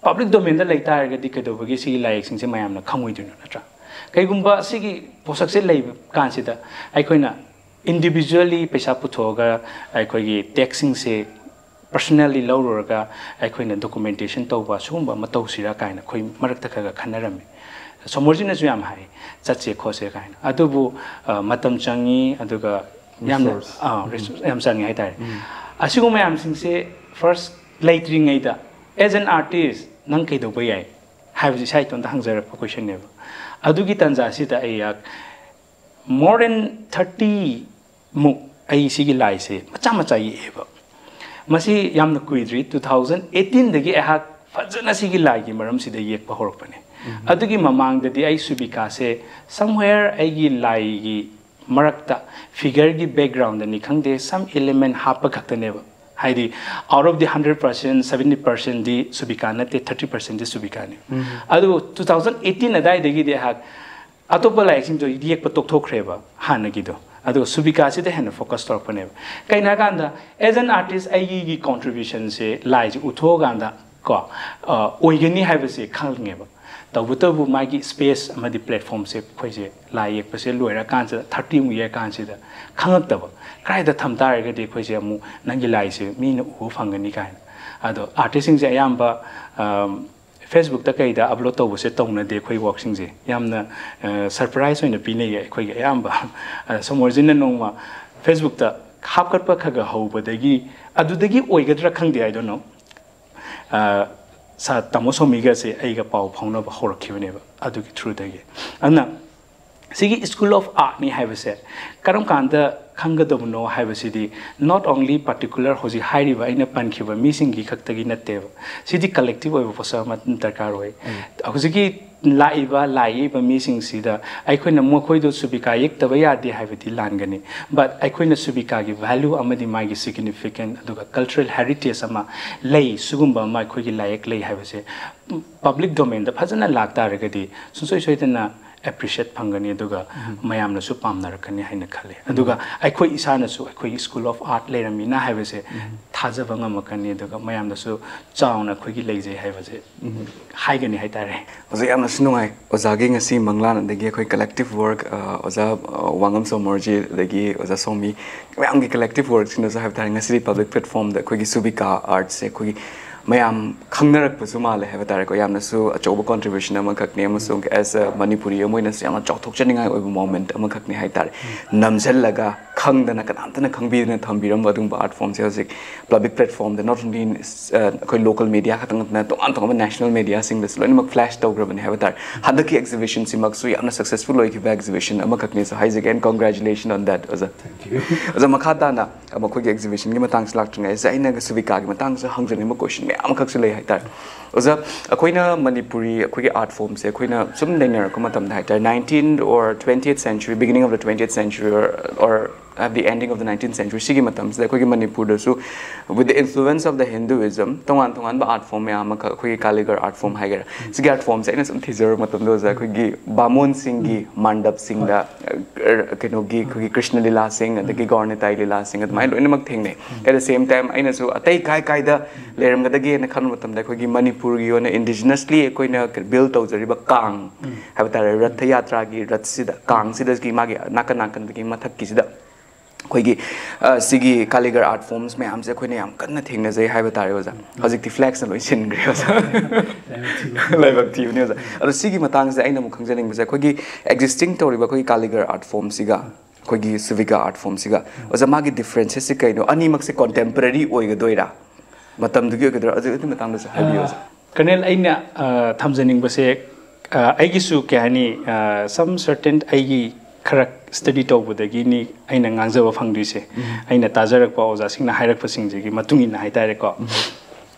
ꯄꯕ꯭ꯂꯤꯛ ꯗꯣꯃꯦꯟꯗ ꯂꯩ ꯇꯥꯔꯒꯗꯤ ꯀꯩꯗꯧꯕꯒꯤ ꯁꯤꯒꯤ ꯂꯥꯏꯔꯤꯛꯁꯤꯡꯁꯦ ꯃꯌꯥꯝꯅ ꯈꯪꯉꯣꯏꯗꯣꯏꯅꯣ, ꯅꯠꯇ꯭ꯔꯥ? ꯀꯩꯒꯨꯝꯕ ꯁꯤꯒꯤ ꯄꯣꯠꯁꯛꯁꯦ ꯂꯩꯕ ꯀꯥꯟꯁꯤꯗ ꯑꯩꯈꯣꯏꯅ ꯏꯟꯗꯤꯕꯤꯖꯨꯋꯦꯜꯂꯤ ꯄꯩꯁꯥ ꯄꯨꯊꯣꯛꯑꯒ ꯑꯩꯈꯣꯏꯒꯤ ꯇꯦꯛꯁꯁꯤꯡꯁꯦ ꯄꯔꯁꯅꯦꯜꯂꯤ ꯂꯧꯔꯨꯔꯒ ꯑꯩꯈꯣꯏꯅ ꯗꯣꯀꯨꯃꯦꯟꯇꯦꯁꯟ ꯇꯧꯕ ꯁꯤꯒꯨꯝꯕ ꯑꯃ ꯇꯧꯁꯤꯔꯥ ꯀꯥꯏꯅ ꯑꯩꯈꯣꯏ ꯃꯔꯛꯇ ꯈꯔ ꯈꯔ ꯈꯟꯅꯔꯝꯃꯤ꯫ ꯁꯣꯃꯣꯔꯖꯤꯠꯅꯁꯨ ꯌꯥꯝ ꯍꯥꯏ, "ꯆꯠꯁꯦ ꯈꯣꯠꯁꯦ" ꯀꯥꯏꯅ꯫ ꯑꯗꯨꯕꯨ, ꯑ, ꯃꯇꯝ ꯆꯪꯉꯤ, ꯑꯗꯨꯒ ꯌꯥꯝꯅ, resource꯫ ꯑꯥ, resource ꯌꯥꯝ ꯆꯪꯉꯤ ꯍꯥꯏꯇꯥꯔꯦ꯫ ꯑꯁꯤꯒꯨꯝꯕ ꯃꯌꯥꯝꯁꯤꯡꯁꯦ ꯐꯥꯔꯁ ꯂꯩꯇ꯭ꯔꯤꯉꯩꯗ, as an artist, ꯅꯪ ꯀꯩꯗꯧꯕ ꯌꯥꯏ ꯍꯥꯏꯕꯁꯤ ꯏꯁꯥ ꯏꯇꯣꯝꯇ ꯍꯪꯖꯔꯛꯄ ꯀꯣꯏꯁꯟꯅꯦꯕ꯫ ꯑꯗꯨꯒꯤ ꯇꯥꯟꯖꯥꯁꯤꯗ ꯑꯩ ꯃꯣꯔ ꯗꯦꯟ ꯊꯥꯔꯇꯤ ꯃꯨꯛ ꯑꯩ ꯁꯤꯒꯤ ꯂꯥꯏꯁꯦ ꯃꯆꯥ ꯃꯆꯥ ꯌꯦꯛꯑꯦꯕ꯫ ꯃꯁꯤ ꯌꯥꯝꯅ ꯀꯨꯏꯗ꯭ꯔꯤ, ꯇꯨ ꯊꯥꯎꯖꯟ ꯑꯩꯠꯇꯤꯟꯗꯒꯤ ꯑꯩꯍꯥꯛ ꯐꯖꯅ ꯁꯤꯒꯤ ꯂꯥꯏꯒꯤ ꯃꯔꯝꯁꯤꯗ ꯌꯦꯛꯄ ꯍꯧꯔꯛꯄꯅꯦ꯫ ꯑꯗꯨꯒꯤ ꯃꯃꯥꯡꯗꯗꯤ ꯑꯩ ꯁꯨꯕꯤꯀꯥꯁꯦ ꯁꯝꯋꯦꯌꯔ ꯑꯩꯒꯤ ꯂꯥꯏꯒꯤ ꯃꯔꯛꯇ ꯐꯤꯒꯔꯒꯤ ꯕꯦꯛꯒ꯭ꯔꯥꯎꯟꯗꯅꯤ ꯈꯪꯗꯦ, ꯁꯝ ꯏꯂꯤꯃꯦꯟ ꯍꯥꯞꯄ ꯈꯛꯇꯅꯦꯕ꯫ ꯍꯥꯏꯗꯤ, out of the hundred percent, seventy ꯄꯥꯔꯁꯦꯟꯗꯤ ꯁꯨꯕꯤꯀꯥ ꯅꯠꯇꯦ, ꯊꯥꯔꯇꯤ ꯄꯥꯔꯁꯦꯟꯗꯤ ꯁꯨꯕꯤꯀꯥꯅꯤ꯫ ꯑꯗꯨꯕꯨ ꯇꯨ ꯊꯥꯎꯖꯟ ꯑꯩꯠꯇꯤꯟ ꯑꯗꯥꯏꯗꯒꯤꯗꯤ ꯑꯩꯍꯥꯛ ꯑꯇꯣꯞꯄ ꯂꯥꯏꯔꯤꯛꯁꯤꯡꯗꯣ ꯌꯦꯛꯄ ꯇꯣꯛꯊꯣꯛꯈ꯭ꯔꯦꯕ ꯍꯥꯟꯅꯒꯤꯗꯣ, ꯑꯗꯨꯒ ꯁꯨꯕꯤꯀꯥꯁꯤꯗ ꯍꯦꯟꯅ ꯐꯣꯀꯁ ꯇꯧꯔꯛꯄꯅꯦꯕ꯫ ꯀꯩꯅꯣ ꯍꯥꯏꯀꯥꯟꯗ, ꯑꯦꯖ ꯑꯦꯟ ꯑꯥꯔꯇꯤꯁ ꯑꯩꯒꯤ ꯀꯣꯟꯇ꯭ꯔꯤꯕ꯭ꯌꯨꯁꯟꯁꯦ ꯂꯥꯏꯁꯦ ꯎꯠꯊꯣꯛꯑꯀꯥꯟꯗ ꯀꯣ, ꯑ, ꯑꯣꯏꯒꯅꯤ ꯍꯥꯏꯕꯁꯦ ꯈꯪꯉꯦꯕ꯫ ꯇꯧꯕꯇꯕꯨ ꯃꯥꯒꯤ ꯁ꯭ꯄꯦꯁ ꯑꯃꯗꯤ ꯄ꯭ꯂꯦꯠꯐꯣꯝꯁꯦ ꯑꯩꯈꯣꯏꯁꯦ ꯂꯥꯏ ꯌꯦꯛꯄꯁꯦ ꯂꯣꯏꯔꯀꯥꯟꯁꯤꯗ, ꯊꯥꯔꯇꯤꯃꯨꯛ ꯌꯦꯛꯑꯀꯥꯟꯁꯤꯗ ꯈꯪꯉꯛꯇꯕ꯫ ꯀꯗꯥꯏꯗ ꯊꯝ ꯇꯥꯔꯒꯗꯤ ꯑꯩꯈꯣꯏꯁꯦ ꯑꯃꯨꯛ ꯅꯪꯒꯤ ꯂꯥꯏꯁꯦ ꯃꯤꯅ ꯎꯕ ꯐꯪꯒꯅꯤ ꯀꯥꯏꯅ꯫ ꯑꯗꯣ ꯑꯥꯔꯇꯤꯁꯁꯤꯡꯁꯦ ꯑꯌꯥꯝꯕ, ꯑꯝ, ꯐꯦꯁꯕꯨꯛꯇ ꯀꯩꯗ ꯑꯞꯂꯣꯗ ꯇꯧꯕꯁꯦ ꯇꯧꯅꯗꯦ ꯑꯩꯈꯣꯏ ꯋꯥꯔꯛꯁꯤꯡꯁꯦ꯫ ꯌꯥꯝꯅ, ꯑ, ꯁꯔꯄ꯭ꯔꯥꯏꯁ ꯑꯣꯏꯅ ꯄꯤꯅꯩꯌꯦ ꯑꯩꯈꯣꯏꯒꯤ ꯑꯌꯥꯝꯕ꯫ ꯑ, ꯁꯣꯃꯣꯔꯖꯤꯠꯅ ꯅꯣꯡꯃ ꯐꯦꯁꯕꯨꯛꯇ ꯍꯥꯞꯀꯠꯄ ꯈꯔ ꯈꯔ ꯍꯧꯕꯗꯒꯤ, ꯑꯗꯨꯗꯒꯤ ꯑꯣꯏꯒꯗ꯭ꯔꯥ ꯈꯪꯗꯦ, I don't know, ꯑ, ꯁꯥ-, ꯇꯥꯃꯣ ꯁꯣꯃꯤꯒꯁꯦ ꯑꯩꯒ ꯄꯥꯎ ꯐꯥꯎꯅꯕ ꯍꯧꯔꯛꯈꯤꯕꯅꯦꯕ ꯑꯗꯨꯒꯤ ꯊ꯭ꯔꯨꯗꯒꯤ꯫ ꯑꯗꯨꯅ ꯁꯤꯒꯤ ꯁ꯭ꯀꯨꯜ ꯑꯣꯐ ꯑꯥꯔꯠꯅꯤ ꯍꯥꯏꯕꯁꯦ ꯀꯔꯝ ꯀꯥꯟꯗ ꯈꯪꯒꯗꯕꯅꯣ ꯍꯥꯏꯕꯁꯤꯗꯤ, not only particular ꯍꯧꯖꯤꯛ ꯍꯥꯏꯔꯤꯕ ꯑꯩꯅ ꯄꯟꯈꯤꯕ ꯃꯤꯁꯤꯡꯒꯤ ꯈꯛꯇꯒꯤ ꯅꯠꯇꯦꯕ꯫ ꯁꯤꯗꯤ ꯀꯂꯦꯛꯇꯤꯚ ꯑꯣꯏꯕ ꯄꯣꯠꯁꯛ ꯑꯃ ꯗꯔꯀꯥꯔ ꯑꯣꯏ꯫ ꯍꯧꯖꯤꯛꯀꯤ ꯂꯥꯛꯏꯕ ꯂꯥꯏ ꯌꯦꯛꯏꯕ ꯃꯤꯁꯤꯡꯁꯤꯗ ꯑꯩꯈꯣꯏꯅ ꯃꯈꯣꯏꯗꯣ ꯁꯨꯕꯤꯀꯥ ꯌꯦꯛꯇꯕ ꯌꯥꯗꯦ ꯍꯥꯏꯕꯗꯤ ꯂꯥꯟꯒꯅꯤ, but ꯑꯩꯈꯣꯏꯅ ꯁꯨꯕꯤꯀꯥꯒꯤ ꯚꯦꯂꯨ ꯑꯃꯗꯤ ꯃꯥꯒꯤ ꯁꯤꯒꯅꯤꯐꯤꯀꯦꯟ ꯑꯗꯨꯒ ꯀꯜꯆꯔꯦꯜ ꯍꯦꯔꯤꯇꯦꯖ ꯑꯃ ꯂꯩ, ꯁꯤꯒꯨꯝꯕ ꯑꯃ ꯑꯩꯈꯣꯏꯒꯤ ꯂꯥꯏꯌꯦꯛ ꯂꯩ ꯍꯥꯏꯕꯁꯦ ꯄꯕ꯭ꯂꯤꯛ ꯗꯣꯃꯦꯟꯗ ꯐꯖꯅ ꯂꯥꯛꯇꯥꯔꯒꯗꯤ ꯁꯨꯡꯁꯣꯏ ꯁꯣꯏꯗꯅ ꯑꯦꯄ꯭ꯔꯤꯁꯤꯌꯦꯠ ꯐꯪꯒꯅꯤ, ꯑꯗꯨꯒ ꯃꯌꯥꯝꯅꯁꯨ ꯄꯥꯝꯅꯔꯛꯀꯅꯤ ꯍꯥꯏꯅ ꯈꯜꯂꯤ꯫ ꯑꯗꯨꯒ ꯑꯩꯈꯣꯏ ꯏꯁꯥꯅꯁꯨ ꯑꯩꯈꯣꯏꯒꯤ ꯁ꯭ꯀꯨꯜ ꯑꯣꯐ ꯑꯥꯔꯠ ꯂꯩꯔꯝꯃꯤꯅ ꯍꯥꯏꯕꯁꯦ ꯊꯥꯖꯕ ꯉꯝꯃꯛꯀꯅꯤ, ꯑꯗꯨꯒ ꯃꯌꯥꯝꯗꯁꯨ ꯆꯥꯎꯅ ꯑꯩꯈꯣꯏꯒꯤ ꯂꯩꯖꯩ ꯍꯥꯏꯕꯁꯦ ꯍꯥꯏꯒꯅꯤ ꯍꯥꯏꯇꯥꯔꯦ꯫ ꯑꯣꯖꯥ, ꯌꯥꯝꯅꯁꯨ ꯅꯨꯡꯉꯥꯏ꯫ ꯑꯣꯖꯥꯒꯤ ꯉꯁꯤ ꯃꯪꯂꯥꯟ, ꯑꯗꯒꯤ ꯑꯩꯈꯣꯏ ꯀꯂꯦꯛꯇꯤꯚ ꯋꯥꯔꯛ, ꯑ, ꯑꯣꯖꯥ, ꯑ, ꯋꯥꯉꯝ ꯁꯣꯃꯣꯔꯖꯤꯠ, ꯑꯗꯒꯤ ꯑꯣꯖꯥ ꯁꯣꯃꯤ, ꯃꯌꯥꯝꯒꯤ ꯀꯂꯦꯛꯇꯤꯚ ꯋꯥꯔꯛꯁꯤꯡꯗꯁꯨ ꯍꯥꯏꯕ ꯇꯥꯔꯦ, ꯉꯁꯤꯗꯤ ꯄꯕ꯭ꯂꯤꯛ ꯄ꯭ꯂꯦꯠꯐꯣꯝꯗ ꯑꯩꯈꯣꯏꯒꯤ ꯁꯨꯕꯤꯀꯥ ꯑꯥꯔꯠꯁꯦ ꯑꯩꯈꯣꯏꯒꯤ ꯃꯌꯥꯝ ꯈꯪꯅꯔꯛꯄꯁꯨ ꯃꯥꯜꯂꯦ ꯍꯥꯏꯕ ꯇꯥꯔꯦꯀꯣ꯫ ꯌꯥꯝꯅꯁꯨ ꯑꯆꯧꯕ contribution ꯑꯃꯈꯛꯅꯤ, ꯑꯃꯁꯨꯡ as a ꯃꯅꯤꯄꯨꯔꯤ ꯑꯃ ꯑꯣꯏꯅꯁꯨ ꯌꯥꯝꯅ ꯆꯥꯎꯊꯣꯛꯆꯅꯤꯡꯉꯥꯏ ꯑꯣꯏꯕ moment ꯑꯃꯈꯛꯅꯤ ꯍꯥꯏ ꯇꯥꯔꯦ꯫ ꯅꯝꯁꯤꯜꯂꯒ ꯈꯪꯗꯅ, ꯀꯅꯥꯝꯇꯅ ꯈꯪꯕꯤꯗꯅ ꯊꯝꯕꯤꯔꯝꯕ ꯑꯗꯨꯒꯨꯝꯕ art formꯁꯦ ꯍꯧꯖꯤꯛ public platformꯗ, not only in, ꯑ, ꯑꯩꯈꯣꯏ local media ꯈꯛꯇ ꯅꯠꯇꯅ ꯇꯣꯉꯥꯟ ꯇꯣꯉꯥꯟꯕ national mediaꯁꯤꯡꯗꯁꯨ ꯂꯣꯏꯅꯃꯛ flash ꯇꯧꯈ꯭ꯔꯕꯅꯤ ꯍꯥꯏꯕ ꯇꯥꯔꯦ꯫ ꯍꯟꯗꯛꯀꯤ exhibitionꯁꯤꯃꯛꯁꯨ ꯌꯥꯝꯅ successful ꯑꯣꯏꯈꯤꯕ exhibition ꯑꯃꯈꯛꯅꯤꯁꯨ ꯍꯥꯏꯖꯒꯦ, and congratulations on that, ꯑꯣꯖꯥ꯫ ꯑꯣꯖꯥ, ꯃꯈꯥ ꯇꯥꯅ ꯑꯃ ꯑꯩꯈꯣꯏꯒꯤ exhibitionꯒꯤ ꯃꯇꯥꯡꯁꯦ ꯂꯥꯛꯇ꯭ꯔꯤꯉꯩꯁꯦ ꯑꯩꯅꯒ ꯁꯨꯕꯤꯀꯥꯒꯤ ꯃꯇꯥꯡꯁꯦ ꯍꯪꯖꯅꯤꯡꯕ question ꯃꯌꯥꯝ ꯑꯃꯈꯛꯁꯨ ꯂꯩ ꯍꯥꯏꯇꯥꯔꯦ꯫ ꯑꯣꯖꯥ, ꯑꯩꯈꯣꯏꯅ ꯃꯅꯤꯄꯨꯔꯤ ꯑꯩꯈꯣꯏꯒꯤ art formꯁꯦ ꯑꯩꯈꯣꯏꯅ ꯁꯨꯝ ꯅꯩꯅꯔꯛꯄ ꯃꯇꯝꯗ ꯍꯥꯏꯇꯥꯔꯦ, nineteenth or twentieth century, beginning of the twentieth century, or, or at the ending of the nineteenth century, ꯁꯤꯒꯤ ꯃꯇꯝꯁꯤꯗ ꯑꯩꯈꯣꯏꯒꯤ ꯃꯅꯤꯄꯨꯔꯗꯁꯨ, with the influence of the Hinduism, ꯇꯣꯉꯥꯟ ꯇꯣꯉꯥꯟꯕ art form ꯃꯌꯥꯝ ꯑꯃꯈꯛ, ꯑꯩꯈꯣꯏꯒꯤ ꯀꯥꯂꯤꯒꯔ art form ꯍꯥꯏꯒꯦꯔꯥ, ꯁꯤꯒꯤ art formꯁꯦ ꯑꯩꯅ ꯁꯨꯝ ꯊꯤꯖꯔꯨꯕ ꯃꯇꯝꯗ ꯑꯣꯖꯥ, ꯑꯩꯈꯣꯏꯒꯤ ꯕꯥꯃꯣꯟꯁꯤꯡꯒꯤ ꯃꯥꯟꯗꯞꯁꯤꯡꯗ, ꯑ, ꯀꯩꯅꯣꯒꯤ, ꯑꯩꯈꯣꯏꯒꯤ ꯀ꯭ꯔꯤꯁꯅ ꯂꯤꯂꯥꯁꯤꯡ, ꯑꯗꯒꯤ ꯒꯧꯔ ꯅꯤꯇꯥꯏ ꯂꯤꯂꯥꯁꯤꯡ, ꯑꯗꯨꯃꯥꯏꯅ ꯂꯣꯏꯅꯃꯛ ꯊꯦꯡꯅꯩ꯫ At the same time, ꯑꯩꯅꯁꯨ ꯑꯇꯩ ꯀꯥꯏ ꯀꯥꯏꯗ ꯂꯩꯔꯝꯒꯗꯒꯦꯅ ꯈꯟꯕ ꯃꯇꯝꯗ, ꯑꯩꯈꯣꯏꯒꯤ ꯃꯅꯤꯄꯨꯔꯒꯤ ꯑꯣꯏꯅ indigenously ꯑꯩꯈꯣꯏꯅ build ꯇꯧꯖꯔꯤꯕ ꯀꯥꯡ ꯍꯥꯏꯕ ꯇꯥꯔꯦ, ꯔꯊ ꯌꯥꯇ꯭ꯔꯥꯒꯤ ꯔꯊꯁꯤꯗ, ꯀꯥꯡꯁꯤꯗꯒꯤ ꯃꯥꯒꯤ ꯅꯥꯀꯟ ꯅꯥꯀꯟꯗꯒꯤ ꯃꯊꯛꯀꯤꯁꯤꯗ ꯑꯩꯈꯣꯏꯒꯤ, ꯑ, ꯁꯤꯒꯤ ꯀꯥꯂꯤꯒꯔ art forms ꯃꯌꯥꯝꯁꯦ ꯑꯩꯈꯣꯏꯅ ꯌꯥꯝ ꯀꯟꯅ ꯊꯦꯡꯅꯖꯩ ꯍꯥꯏꯕ ꯇꯥꯔꯦ, ꯑꯣꯖꯥ꯫ ꯍꯧꯖꯤꯛꯇꯤ flagꯅ ꯂꯣꯏ ꯁꯤꯟꯈ꯭ꯔꯦ, ꯑꯣꯖꯥ꯫ ꯂꯥꯏꯕꯛ ꯊꯤꯕꯅꯤ, ꯑꯣꯖꯥ꯫ ꯑꯗꯣ ꯁꯤꯒꯤ ꯃꯇꯥꯡꯁꯦ ꯑꯩꯅ ꯑꯃꯨꯛ ꯈꯪꯖꯅꯤꯡꯕꯁꯦ, ꯑꯩꯈꯣꯏꯒꯤ existing ꯇꯧꯔꯤꯕ ꯑꯩꯈꯣꯏꯒꯤ ꯀꯥꯂꯤꯒꯔ art formꯁꯤꯒ ꯑꯩꯈꯣꯏꯒꯤ ꯁꯨꯕꯤꯀꯥ art formꯁꯤꯒ, ꯑꯣꯖꯥ, ꯃꯥꯒꯤ differences ꯁꯦ ꯀꯩꯅꯣ? ꯑꯅꯤꯃꯛꯁꯦ contemporary ꯑꯣꯏꯒꯗꯣꯏꯔꯥ? ꯃꯇꯝꯗꯨꯒꯤ ꯑꯣꯏꯒꯗꯣꯏꯔꯥ? ꯑꯗꯨ, ꯑꯗꯨꯒꯤ ꯃꯇꯥꯡꯗꯁꯨ ꯍꯥꯏꯕꯤꯌꯨ, ꯑꯣꯖꯥ꯫ ꯑ, Colonel, ꯑꯩꯅ, ꯑ, ꯊꯝꯖꯅꯤꯡꯕꯁꯦ, ꯑ, ꯑꯩꯒꯤꯁꯨ ꯀꯩ ꯍꯥꯏꯅꯤ, ꯑ, some certain ꯑꯩꯒꯤ ꯈꯔ study ꯇꯧꯕꯗꯒꯤꯅꯤ ꯑꯩꯅ ꯉꯥꯡꯖꯕ ꯐꯪꯗꯣꯏꯁꯦ꯫ ꯑꯩꯅ ꯇꯥꯖꯔꯛꯄ ꯑꯣꯖꯥꯁꯤꯡꯅ ꯍꯥꯏꯔꯛꯄꯁꯤꯡꯁꯤꯒꯤ ꯃꯇꯨꯡ ꯏꯟꯅ ꯍꯥꯏꯇꯥꯔꯦꯀꯣ꯫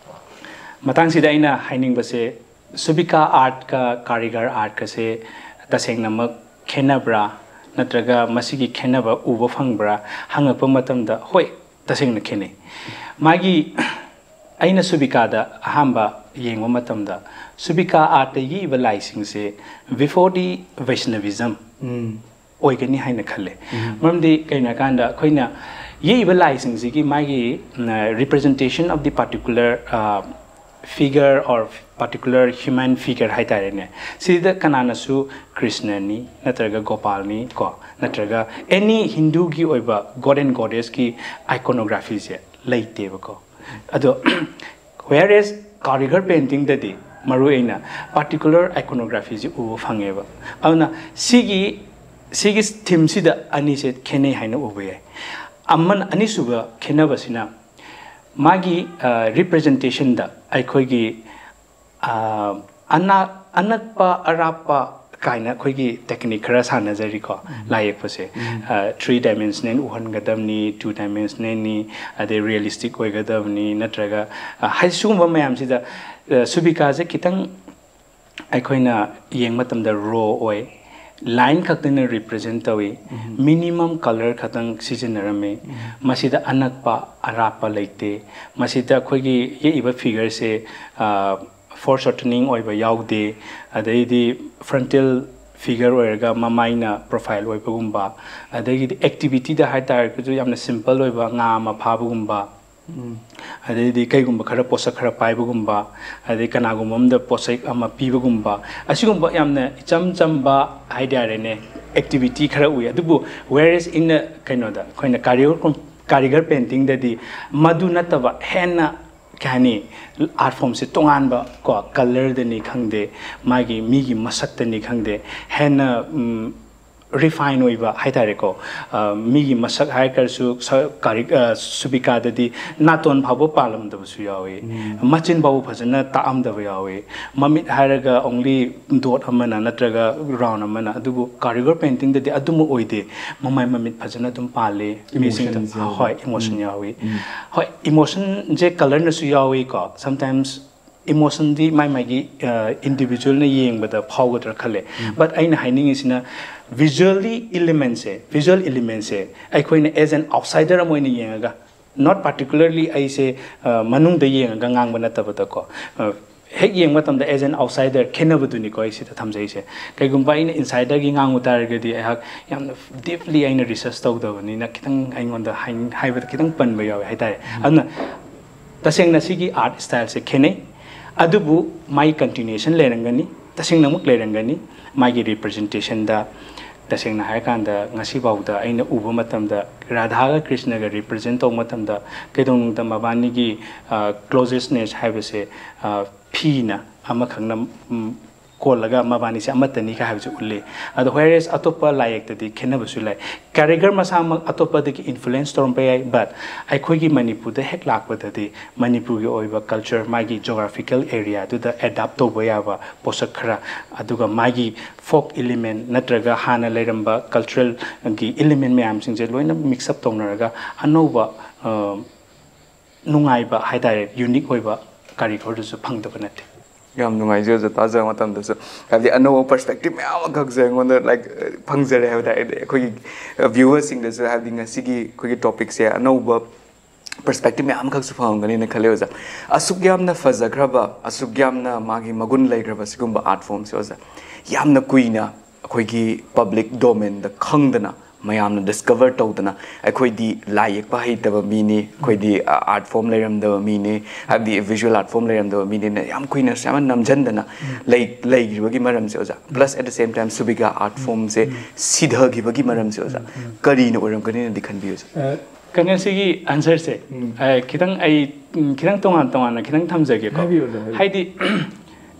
ꯃꯇꯥꯡꯁꯤꯗ ꯑꯩꯅ ꯍꯥꯏꯅꯤꯡꯕꯁꯦ, ꯁꯨꯕꯤꯀꯥ artꯀ ꯀꯥꯔꯤꯒꯔ artꯀꯁꯦ ꯇꯁꯦꯡꯅꯃꯛ ꯈꯦꯠꯅꯕ꯭ꯔꯥ? ꯅꯠꯇ꯭ꯔꯒ ꯃꯁꯤꯒꯤ ꯈꯦꯠꯅꯕ ꯎꯕ ꯐꯪꯕ꯭ꯔꯥ? ꯍꯪꯉꯛꯄ ꯃꯇꯝꯗ, ꯍꯣꯏ, ꯇꯁꯦꯡꯅ ꯈꯦꯠꯅꯩ꯫ ꯃꯥꯒꯤ, ꯑꯩꯅ ꯁꯨꯕꯤꯀꯥꯗ ꯑꯍꯥꯟꯕ ꯌꯦꯡꯕ ꯃꯇꯝꯗ, ꯁꯨꯕꯤꯀꯥ artꯇ ꯌꯦꯛꯏꯕ ꯂꯥꯏꯁꯤꯡꯁꯦ before the Vaishnavism ꯑꯣꯏꯒꯅꯤ ꯍꯥꯏꯅ ꯈꯜꯂꯦ꯫ ꯃꯔꯝꯗꯤ ꯀꯩꯅꯣ ꯍꯥꯏꯀꯥꯟꯗ, ꯑꯩꯈꯣꯏꯅ ꯌꯦꯛꯏꯕ ꯂꯥꯏꯁꯤꯡꯁꯤꯒꯤ ꯃꯥꯒꯤ, ꯎꯝ, representation of the particular, ꯑ, figure or particular human figure ꯍꯥꯏꯇꯥꯔꯦꯅꯦ, ꯁꯤꯗ ꯀꯅꯥꯅꯁꯨ ꯀ꯭ꯔꯤꯁꯅꯅꯤ, ꯅꯠꯇ꯭ꯔꯒ ꯒꯣꯄꯥꯜꯅꯤ ꯀꯣ, ꯅꯠꯇ꯭ꯔꯒ any Hinduꯒꯤ ꯑꯣꯏꯕ god and goddessꯀꯤ iconographyꯁꯦ ꯂꯩꯇꯦꯕꯀꯣ꯫ ꯑꯗꯣ Whereas ꯀꯥꯔꯤꯒꯔ ꯄꯦꯟꯇꯤꯡꯗꯗꯤ ꯃꯔꯨ ꯑꯣꯏꯅ ꯄꯥꯔꯇꯤꯀꯨꯂꯔ ꯑꯥꯏꯀꯣꯅꯣꯒ꯭ꯔꯥꯐꯤꯁꯤ ꯎꯕ ꯐꯪꯉꯦꯕ꯫ ꯑꯗꯨꯅ ꯁꯤꯒꯤ ꯁꯤꯒꯤ ꯊꯤꯝꯁꯤꯗ ꯑꯅꯤꯁꯦ ꯈꯦꯠꯅꯩ ꯍꯥꯏꯅ ꯎꯕ ꯌꯥꯏ꯫ ꯑꯃꯅ ꯑꯅꯤꯁꯨꯕ ꯈꯦꯠꯅꯕꯁꯤꯅ ꯃꯥꯒꯤ ꯔꯤꯄ꯭ꯔꯖꯦꯟꯇꯦꯁꯟꯗ ꯑꯩꯈꯣꯏꯒꯤ ꯑꯅꯥ ꯑꯅꯛꯄ ꯑꯔꯥꯞꯄ ꯀꯥꯏꯅ ꯑꯩꯈꯣꯏꯒꯤ ꯇꯦꯛꯅꯤꯛ ꯈꯔ ꯁꯥꯟꯅꯖꯔꯤꯀꯣ꯫ ꯂꯥꯏ ꯌꯦꯛꯄꯁꯦ ꯊ꯭ꯔꯤ ꯗꯥꯏꯃꯦꯟꯁꯅꯦꯜ ꯎꯍꯟꯒꯗꯕꯅꯤ, ꯇꯨ ꯗꯥꯏꯃꯦꯟꯁꯅꯦꯜꯅꯤ, ꯑꯗꯩ ꯔꯤꯌꯦꯂꯤꯁꯇꯤꯛ ꯑꯣꯏꯒꯗꯕꯅꯤ, ꯅꯠꯇ꯭ꯔꯒ ꯍꯥꯏꯗꯤ ꯁꯤꯒꯨꯝꯕ ꯃꯌꯥꯝꯁꯤꯗ ꯁꯨꯕꯤꯀꯥꯁꯦ ꯈꯤꯇꯪ ꯑꯩꯈꯣꯏꯅ ꯌꯦꯡꯕ ꯃꯇꯝꯗ ꯔꯣ ꯑꯣꯏ, ꯂꯥꯏꯟ ꯈꯛꯇꯅ ꯔꯤꯄ꯭ꯔꯖꯦꯟ ꯇꯧꯏ, ꯃꯤꯅꯤꯃꯝ ꯀꯂꯔ ꯈꯛꯇꯪ ꯁꯤꯖꯤꯟꯅꯔꯝꯃꯤ꯫ ꯃꯁꯤꯗ ꯑꯅꯛꯄ ꯑꯔꯥꯞꯄ ꯂꯩꯇꯦ꯫ ꯃꯁꯤꯗ ꯑꯩꯈꯣꯏꯒꯤ ꯌꯦꯛꯏꯕ ꯐꯤꯒꯔꯁꯦ ꯐꯣꯔ ꯁꯣꯔꯇꯅꯤꯡ ꯑꯣꯏꯕ ꯌꯥꯎꯗꯦ꯫ ꯑꯗꯩꯗꯤ ꯐ꯭ꯔꯟꯇꯦꯜ ꯐꯤꯒꯔ ꯑꯣꯏꯔꯒ ꯃꯃꯥꯏꯅ ꯄ꯭ꯔꯣꯐꯥꯏꯜ ꯑꯣꯏꯕꯒꯨꯝꯕ, ꯑꯗꯒꯤꯗꯤ ꯑꯦꯛꯇꯤꯚꯤꯇꯤꯗ ꯍꯥꯏꯇꯥꯔꯒꯁꯨ ꯌꯥꯝꯅ ꯁꯤꯝꯄꯜ ꯑꯣꯏꯕ ꯉꯥ ꯑꯃ ꯐꯥꯕꯒꯨꯝꯕ, ꯑꯗꯩꯗꯤ ꯀꯩꯒꯨꯝꯕ ꯈꯔ ꯄꯣꯠꯁꯛ ꯈꯔ ꯄꯥꯏꯕꯒꯨꯝꯕ, ꯑꯗꯩ ꯀꯅꯥꯒꯨꯝꯕ ꯑꯃꯗ ꯄꯣꯠꯆꯩ ꯑꯃ ꯄꯤꯕꯒꯨꯝꯕ, ꯑꯁꯤꯒꯨꯝꯕ ꯌꯥꯝꯅ ꯏꯆꯝ ꯆꯝꯕ ꯍꯥꯏꯇꯥꯔꯦꯅꯦ, ꯑꯦꯛꯇꯤꯚꯤꯇꯤ ꯈꯔ ꯎꯏ꯫ ꯑꯗꯨꯕꯨ whereas in ꯀꯩꯅꯣꯗ ꯑꯩꯈꯣꯏꯅ ꯀꯥꯔꯤꯒꯔ ꯀꯥꯔꯤꯒꯔ ꯄꯦꯟꯇꯤꯡꯗꯗꯤ ꯃꯗꯨ ꯅꯠꯇꯕ ꯍꯦꯟꯅ ꯀꯩ ꯍꯥꯏꯅꯤ, ꯑꯥꯔꯠ ꯐꯣꯝꯁꯦ ꯇꯣꯉꯥꯟꯕ ꯀꯣ, ꯀꯂꯔꯗꯅꯤ ꯈꯪꯗꯦ, ꯃꯥꯒꯤ ꯃꯤꯒꯤ ꯃꯁꯛꯇꯅꯤ ꯈꯪꯗꯦ, ꯍꯦꯟꯅ ꯔꯤꯐꯥꯏꯟ ꯑꯣꯏꯕ ꯍꯥꯏꯇꯥꯔꯦꯀꯣ꯫ ꯃꯤꯒꯤ ꯃꯁꯛ ꯍꯥꯏꯔꯒꯁꯨ ꯁꯨꯕꯤꯀꯥꯗꯗꯤ ꯅꯥꯇꯣꯟ ꯐꯥꯎꯕ ꯄꯥꯜꯂꯝꯗꯕꯁꯨ ꯌꯥꯎꯏ, ꯃꯆꯤꯟ ꯐꯥꯎꯕ ꯐꯖꯅ ꯇꯥꯛꯑꯝꯗꯕ ꯌꯥꯎꯏ, ꯃꯃꯤꯠ ꯍꯥꯏꯔꯒ ꯑꯣꯡꯂꯤ ꯗꯣꯠ ꯑꯃꯅ ꯅꯠꯇ꯭ꯔꯒ ꯔꯥꯎꯟ ꯑꯃꯅ꯫ ꯑꯗꯨꯕꯨ ꯀꯥꯔꯤꯒꯔ ꯄꯦꯟꯇꯤꯡꯗꯗꯤ ꯑꯗꯨꯃꯛ ꯑꯣꯏꯗꯦ, ꯃꯃꯥꯏ ꯃꯃꯤꯠ ꯐꯖꯅ ꯑꯗꯨꯝ ꯄꯥꯜꯂꯤ꯫ ꯃꯤꯁꯤꯡꯗ ꯍꯣꯏ, ꯏꯃꯣꯁꯟ ꯌꯥꯎꯏ꯫ ꯍꯣꯏ, ꯏꯃꯣꯁꯟꯁꯦ ꯀꯂꯔꯅꯁꯨ ꯌꯥꯎꯏꯀꯣ꯫ ꯁꯝꯇꯥꯏꯝꯁ ꯏꯃꯣꯁꯟꯗꯤ ꯃꯥꯏ ꯃꯥꯒꯤ ꯏꯟꯗꯤꯕꯤꯖꯨꯋꯦꯜꯅ ꯌꯦꯡꯕꯗ ꯐꯥꯎꯒꯗ꯭ꯔꯥ ꯈꯜꯂꯦ꯫ ꯕꯠ ꯑꯩꯅ ꯍꯥꯏꯅꯤꯡꯉꯤꯁꯤꯅ, ꯚꯤꯖꯨꯋꯦꯜꯂꯤ ꯏꯂꯤꯃꯦꯟꯁꯦ, ꯚꯤꯖꯨꯋꯦꯜ ꯏꯂꯤꯃꯦꯟꯁꯦ ꯑꯩꯈꯣꯏꯅ ꯑꯦꯖ ꯑꯦꯟ ꯑꯥꯎꯠꯁꯥꯏꯗꯔ ꯑꯃ ꯑꯣꯏꯅ ꯌꯦꯡꯉꯒ, ꯅꯣꯠ ꯄꯥꯔꯇꯤꯀꯨꯂꯔꯂꯤ ꯑꯩꯁꯦ ꯃꯅꯨꯡꯗ ꯌꯦꯡꯉꯒ ꯉꯥꯡꯕ ꯅꯠꯇꯕꯗꯀꯣ, ꯍꯦꯛ ꯌꯦꯡꯕ ꯃꯇꯝꯗ ꯑꯦꯖ ꯑꯦꯟ ꯑꯥꯎꯠꯁꯥꯏꯗꯔ ꯈꯦꯠꯅꯕꯗꯨꯅꯤꯀꯣ ꯑꯩ ꯁꯤꯗ ꯊꯝꯖꯩꯁꯦ꯫ ꯀꯩꯒꯨꯝꯕ ꯑꯩꯅ ꯏꯟꯁꯥꯏꯗꯔꯒꯤ ꯉꯥꯡꯉꯨ ꯇꯥꯔꯒꯗꯤ ꯑꯩꯍꯥꯛ ꯌꯥꯝꯅ ꯗꯤꯞꯂꯤ ꯑꯩꯅ ꯔꯤꯁꯔꯁ ꯇꯧꯗꯕꯅꯤꯅ ꯈꯤꯇꯪ ꯑꯩꯉꯣꯟꯗ ꯍꯥꯏꯕꯗ ꯈꯤꯇꯪ ꯄꯟꯕ ꯌꯥꯎꯋꯦ ꯍꯥꯏꯇꯥꯔꯦ꯫ ꯑꯗꯨꯅ ꯇꯁꯦꯡꯅ ꯁꯤꯒꯤ ꯑꯥꯔꯠ ꯁ꯭ꯇꯥꯏꯜꯁꯦ ꯈꯦꯠꯅꯩ, ꯑꯗꯨꯕꯨ ꯃꯥꯒꯤ ꯀꯟꯇꯤꯅ꯭ꯌꯨꯁꯟ ꯂꯩꯔꯝꯒꯅꯤ, ꯇꯁꯦꯡꯅꯃꯛ ꯂꯩꯔꯝꯒꯅꯤ꯫ ꯃꯥꯒꯤ ꯔꯤꯄ꯭ꯔꯖꯦꯟꯇꯦꯁꯟꯗ ꯇꯁꯦꯡꯅ ꯍꯥꯏꯔꯀꯥꯟꯗ ꯉꯁꯤꯐꯥꯎꯗ ꯑꯩꯅ ꯎꯕ ꯃꯇꯝꯗ ꯔꯥꯙꯥꯒ ꯀ꯭ꯔꯤꯁꯅꯒ ꯔꯤꯄ꯭ꯔꯖꯦꯟ ꯇꯧꯕ ꯃꯇꯝꯗ ꯀꯩꯗꯧꯅꯨꯡꯗ ꯃꯕꯥꯅꯤꯒꯤ ꯀ꯭ꯂꯣꯖꯦꯁꯅꯦꯁ ꯍꯥꯏꯕꯁꯦ ꯐꯤꯅ ꯑꯃꯈꯛꯅ ꯀꯣꯜꯂꯒ ꯃꯕꯥꯅꯤꯁꯦ ꯑꯃꯠꯇꯅꯤ ꯀ ꯍꯥꯏꯕꯁꯦ ꯎꯠꯂꯤ꯫ ꯑꯗꯣ ꯍꯣꯏꯔꯦꯁ ꯑꯇꯣꯞꯄ ꯂꯥꯏꯌꯦꯛꯇꯗꯤ ꯈꯦꯠꯅꯕꯁꯨ ꯂꯩ꯫ ꯀꯦꯔꯦꯛꯇꯔ ꯃꯁꯥꯃꯛ ꯑꯇꯣꯞꯄꯗꯒꯤ ꯏꯟꯐ꯭ꯂꯨꯌꯦꯟꯁ ꯇꯧꯔꯝꯕ ꯌꯥꯏ, ꯕꯠ ꯑꯩꯈꯣꯏꯒꯤ ꯃꯅꯤꯄꯨꯔꯗ ꯍꯦꯛ ꯂꯥꯛꯄꯗꯗꯤ ꯃꯅꯤꯄꯨꯔꯒꯤ ꯑꯣꯏꯕ ꯀꯜꯆꯔ, ꯃꯥꯒꯤ ꯖꯣꯒ꯭ꯔꯥꯐꯤꯀꯦꯜ ꯑꯦꯔꯤꯌꯥꯗꯨꯗ ꯑꯦꯗꯥꯞ ꯇꯧꯕ ꯌꯥꯕ ꯄꯣꯠꯁꯛ ꯈꯔ, ꯑꯗꯨꯒ ꯃꯥꯒꯤ ꯐꯣꯛ ꯏꯂꯤꯃꯦꯟ ꯅꯠꯇ꯭ꯔꯒ ꯍꯥꯟꯅ ꯂꯩꯔꯝꯕ ꯀꯜꯆꯔꯦꯜꯒꯤ ꯏꯂꯤꯃꯦꯟ ꯃꯌꯥꯝꯁꯤꯡꯁꯦ ꯂꯣꯏꯅ ꯃꯤꯛꯁ ꯑꯞ ꯇꯧꯅꯔꯒ ꯑꯅꯧꯕ ꯅꯨꯡꯉꯥꯏꯕ ꯍꯥꯏꯇꯥꯔꯦ, ꯌꯨꯅꯤꯛ ꯑꯣꯏꯕ ꯀꯥꯔꯤꯀꯣꯔꯗꯨꯁꯨ ꯐꯪꯗꯕ ꯅꯠꯇꯦ꯫ ꯌꯥꯝ ꯅꯨꯡꯉꯥꯏꯖꯩ ꯑꯣꯖꯥ, ꯇꯥꯖꯕ ꯃꯇꯝꯗꯁꯨ꯫ ꯍꯥꯏꯕꯗꯤ ꯑꯅꯧꯕ ꯄꯔꯁꯄꯦꯛꯇꯤꯞ ꯃꯌꯥꯝ ꯑꯃꯈꯛꯁꯦ ꯑꯩꯉꯣꯟꯗ ꯂꯥꯏꯛ ꯐꯪꯖꯔꯦ ꯍꯥꯏꯕ ꯇꯥꯔꯦ꯫ ꯑꯩꯈꯣꯏꯒꯤ ꯚ꯭ꯌꯨꯋꯔꯁꯤꯡꯗꯁꯨ ꯍꯥꯏꯕꯗꯤ ꯉꯁꯤꯒꯤ ꯑꯩꯈꯣꯏꯒꯤ ꯇꯣꯄꯤꯛꯁꯦ ꯑꯅꯧꯕ ꯄꯔꯁꯄꯦꯛꯇꯤꯞ ꯃꯌꯥꯝ ꯑꯃꯈꯛꯁꯨ ꯐꯪꯉꯝꯒꯅꯤꯅ ꯈꯜꯂꯦ ꯑꯣꯖꯥ꯫ ꯑꯁꯨꯛ ꯌꯥꯝꯅ ꯐꯖꯈ꯭ꯔꯕ, ꯑꯁꯨꯛ ꯌꯥꯝꯅ ꯃꯥꯒꯤ ꯃꯒꯨꯟ ꯂꯩꯈ꯭ꯔꯕ ꯁꯤꯒꯨꯝꯕ ꯑꯥꯔꯠ ꯐꯣꯝꯁꯦ ꯑꯣꯖꯥ, ꯌꯥꯝꯅ ꯀꯨꯏꯅ ꯑꯩꯈꯣꯏꯒꯤ ꯄꯕ꯭ꯂꯤꯛ ꯗꯣꯃꯦꯟꯗ ꯈꯪꯗꯅ, ꯃꯌꯥꯝꯅ ꯗꯤꯁꯀꯚꯔ ꯇꯧꯗꯅ, ꯑꯩꯈꯣꯏꯗꯤ ꯂꯥꯏ ꯌꯦꯛꯄ ꯍꯩꯇꯕ ꯃꯤꯅꯤ, ꯑꯩꯈꯣꯏꯗꯤ ꯑꯥꯔꯠ ꯐꯣꯝ ꯂꯩꯔꯝꯗꯕ ꯃꯤꯅꯤ, ꯍꯥꯏꯕꯗꯤ ꯚꯤꯖꯨꯋꯦꯜ ꯑꯥꯔꯠ ꯐꯣꯝ ꯂꯩꯔꯝꯗꯕ ꯃꯤꯅꯤꯅ ꯌꯥꯝ ꯀꯨꯏꯅ ꯁꯨꯃꯥꯏꯅ ꯅꯝꯁꯤꯟꯗꯅ ꯂꯩ ꯂꯩꯈꯤꯕꯒꯤ ꯃꯔꯝꯁꯦ ꯑꯣꯖꯥ꯫ ꯄ꯭ꯂꯁ ꯑꯦꯠ ꯗ ꯁꯦꯝ ꯇꯥꯏꯝ ꯁꯨꯕꯤꯀꯥ ꯑꯥꯔꯠ ꯐꯣꯝꯁꯦ ꯁꯤꯊꯈꯤꯕꯒꯤ ꯃꯔꯝꯁꯦ ꯑꯣꯖꯥ ꯀꯔꯤꯅ ꯑꯣꯏꯔꯝꯒꯅꯤꯅꯗꯤ ꯈꯟꯕꯤ ꯑꯣꯖꯥ? ꯀꯩꯅꯣ, ꯁꯤꯒꯤ ꯑꯟꯁꯔꯁꯦ ꯈꯤꯇꯪ ꯑꯩ ꯎꯝ, ꯈꯤꯇꯪ ꯇꯣꯉꯥꯟ ꯇꯣꯉꯥꯟꯅ ꯈꯤꯇꯪ ꯊꯝꯖꯒꯦꯀꯣ꯫ ꯍꯥꯏꯕꯤꯌꯨ, ꯑꯣꯖꯥ, ꯍꯥꯏꯕꯤꯌꯨ꯫ ꯍꯥꯏꯗꯤ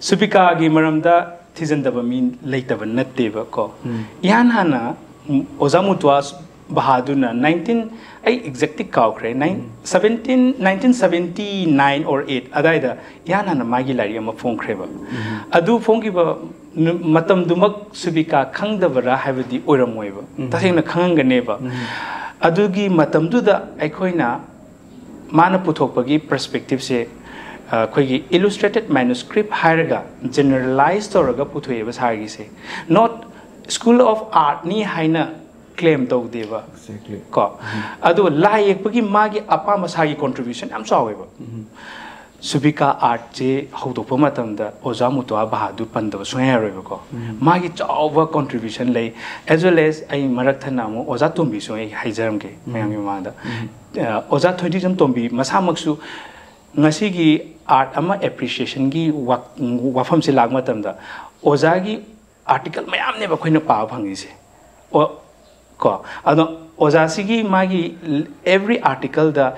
ꯁꯨꯕꯤꯀꯥꯒꯤ ꯃꯔꯝꯗ ꯊꯤꯖꯤꯟꯗꯕ ꯃꯤ ꯂꯩꯇꯕ ꯅꯠꯇꯦꯕꯀꯣ꯫ ꯏꯍꯥꯟ ꯍꯥꯟꯅ ꯎꯝ, ꯑꯣꯖꯥ ꯃꯨꯇ꯭ꯋꯥ ꯕꯍꯥꯗꯨꯔꯅ ꯅꯥꯏꯟꯇꯤꯟ, ꯑꯩ ꯑꯦꯛꯖꯦꯛꯇꯤ ꯀꯥꯎꯈ꯭ꯔꯦ, nine seventeen nineteen seventy nine or eight ꯑꯗꯥꯏꯗ ꯏꯍꯥꯟ ꯍꯥꯟꯅ ꯃꯥꯒꯤ ꯂꯥꯏꯔꯤꯛ ꯑꯃ ꯐꯣꯡꯈ꯭ꯔꯦꯕ꯫ ꯑꯗꯨ ꯐꯣꯡꯈꯤꯕ ꯅꯨ- ꯃꯇꯝꯗꯨꯃꯛ ꯁꯨꯕꯤꯀꯥ ꯈꯪꯗꯕꯔꯥ ꯍꯥꯏꯕꯗꯤ ꯑꯣꯏꯔꯝꯃꯣꯏꯕ, ꯇꯁꯦꯡꯅ ꯈꯪꯉꯝꯒꯅꯦꯕ꯫ ꯑꯗꯨꯒꯤ ꯃꯇꯝꯗꯨꯗ ꯑꯩꯈꯣꯏꯅ ꯃꯥꯅ ꯄꯨꯊꯣꯛꯄꯒꯤ ꯄꯔꯁꯄꯦꯛꯇꯤꯞꯁꯦ ꯑꯩꯈꯣꯏꯒꯤ ꯏꯂꯨꯁꯇ꯭ꯔꯦꯇꯦꯠ ꯃꯦꯅꯨꯁꯀ꯭ꯔꯤꯞ ꯍꯥꯏꯔꯒ ꯖꯦꯅꯔꯦꯂꯥꯏꯁ ꯇꯧꯔꯒ ꯄꯨꯊꯣꯛꯑꯦꯕ ꯁꯥꯔꯒꯤꯁꯦ꯫ ꯅꯣꯠ ꯁ꯭ꯀꯨꯜ ꯑꯣꯐ ꯑꯥꯔꯠꯅꯤ ꯍꯥꯏꯅ ꯀ꯭ꯂꯦꯝ ꯇꯧꯗꯦꯕ꯫ Exactly. ꯀꯣ ꯑꯗꯨꯒ ꯂꯥꯏ ꯌꯦꯛꯄꯒꯤ ꯃꯥꯒꯤ ꯑꯄꯥꯝꯕ ꯁꯥꯔꯒꯤ ꯀꯣꯟꯇ꯭ꯔꯤꯕ꯭ꯌꯨꯁꯟ ꯌꯥꯝ ꯆꯥꯎꯋꯦꯕ꯫ ꯁꯨꯕꯤꯀꯥ ꯑꯥꯔꯠꯁꯦ ꯍꯧꯗꯣꯛꯄ ꯃꯇꯝꯗ ꯑꯣꯖꯥ ꯃꯨꯇ꯭ꯋꯥ ꯕꯍꯥꯗꯨꯔ ꯄꯟꯗꯕ ꯁꯨꯡꯌꯥ ꯌꯥꯔꯣꯏꯕꯀꯣ꯫ ꯃꯥꯒꯤ ꯆꯥꯎꯕ ꯀꯣꯟꯇ꯭ꯔꯤꯕ꯭ꯌꯨꯁꯟ ꯂꯩ꯫ ꯑꯦꯖ ꯋꯦꯜ ꯑꯦꯁ ꯑꯩ ꯃꯔꯛ ꯊꯠꯅ ꯑꯃꯨꯛ ꯑꯣꯖꯥ ꯇꯣꯝꯕꯤꯁꯨ ꯑꯩ ꯍꯥꯏꯖꯔꯝꯒꯦ ꯃꯌꯥꯝꯒꯤ ꯃꯃꯥꯡꯗ꯫ ꯑ, ꯑꯣꯖꯥ ꯊꯣꯏꯗꯤꯖꯝ ꯇꯣꯝꯕꯤ ꯃꯁꯥꯃꯛꯁꯨ ꯉꯁꯤꯒꯤ ꯑꯥꯔꯠ ꯑꯃ ꯑꯦꯄ꯭ꯔꯤꯁꯤꯌꯦꯁꯟꯒꯤ ꯋꯥꯐꯝꯁꯦ ꯂꯥꯛꯄ ꯃꯇꯝꯗ ꯑꯣꯖꯥꯒꯤ ꯑꯥꯔꯇꯤꯀꯜ ꯃꯌꯥꯝꯅꯦꯕ ꯑꯩꯈꯣꯏꯅ ꯄꯥꯕ ꯐꯪꯉꯤꯁꯦ꯫ ꯑꯣ, ꯀꯣ, ꯑꯗꯣ ꯑꯣꯖꯥꯁꯤꯒꯤ ꯃꯥꯒꯤ every articleꯗ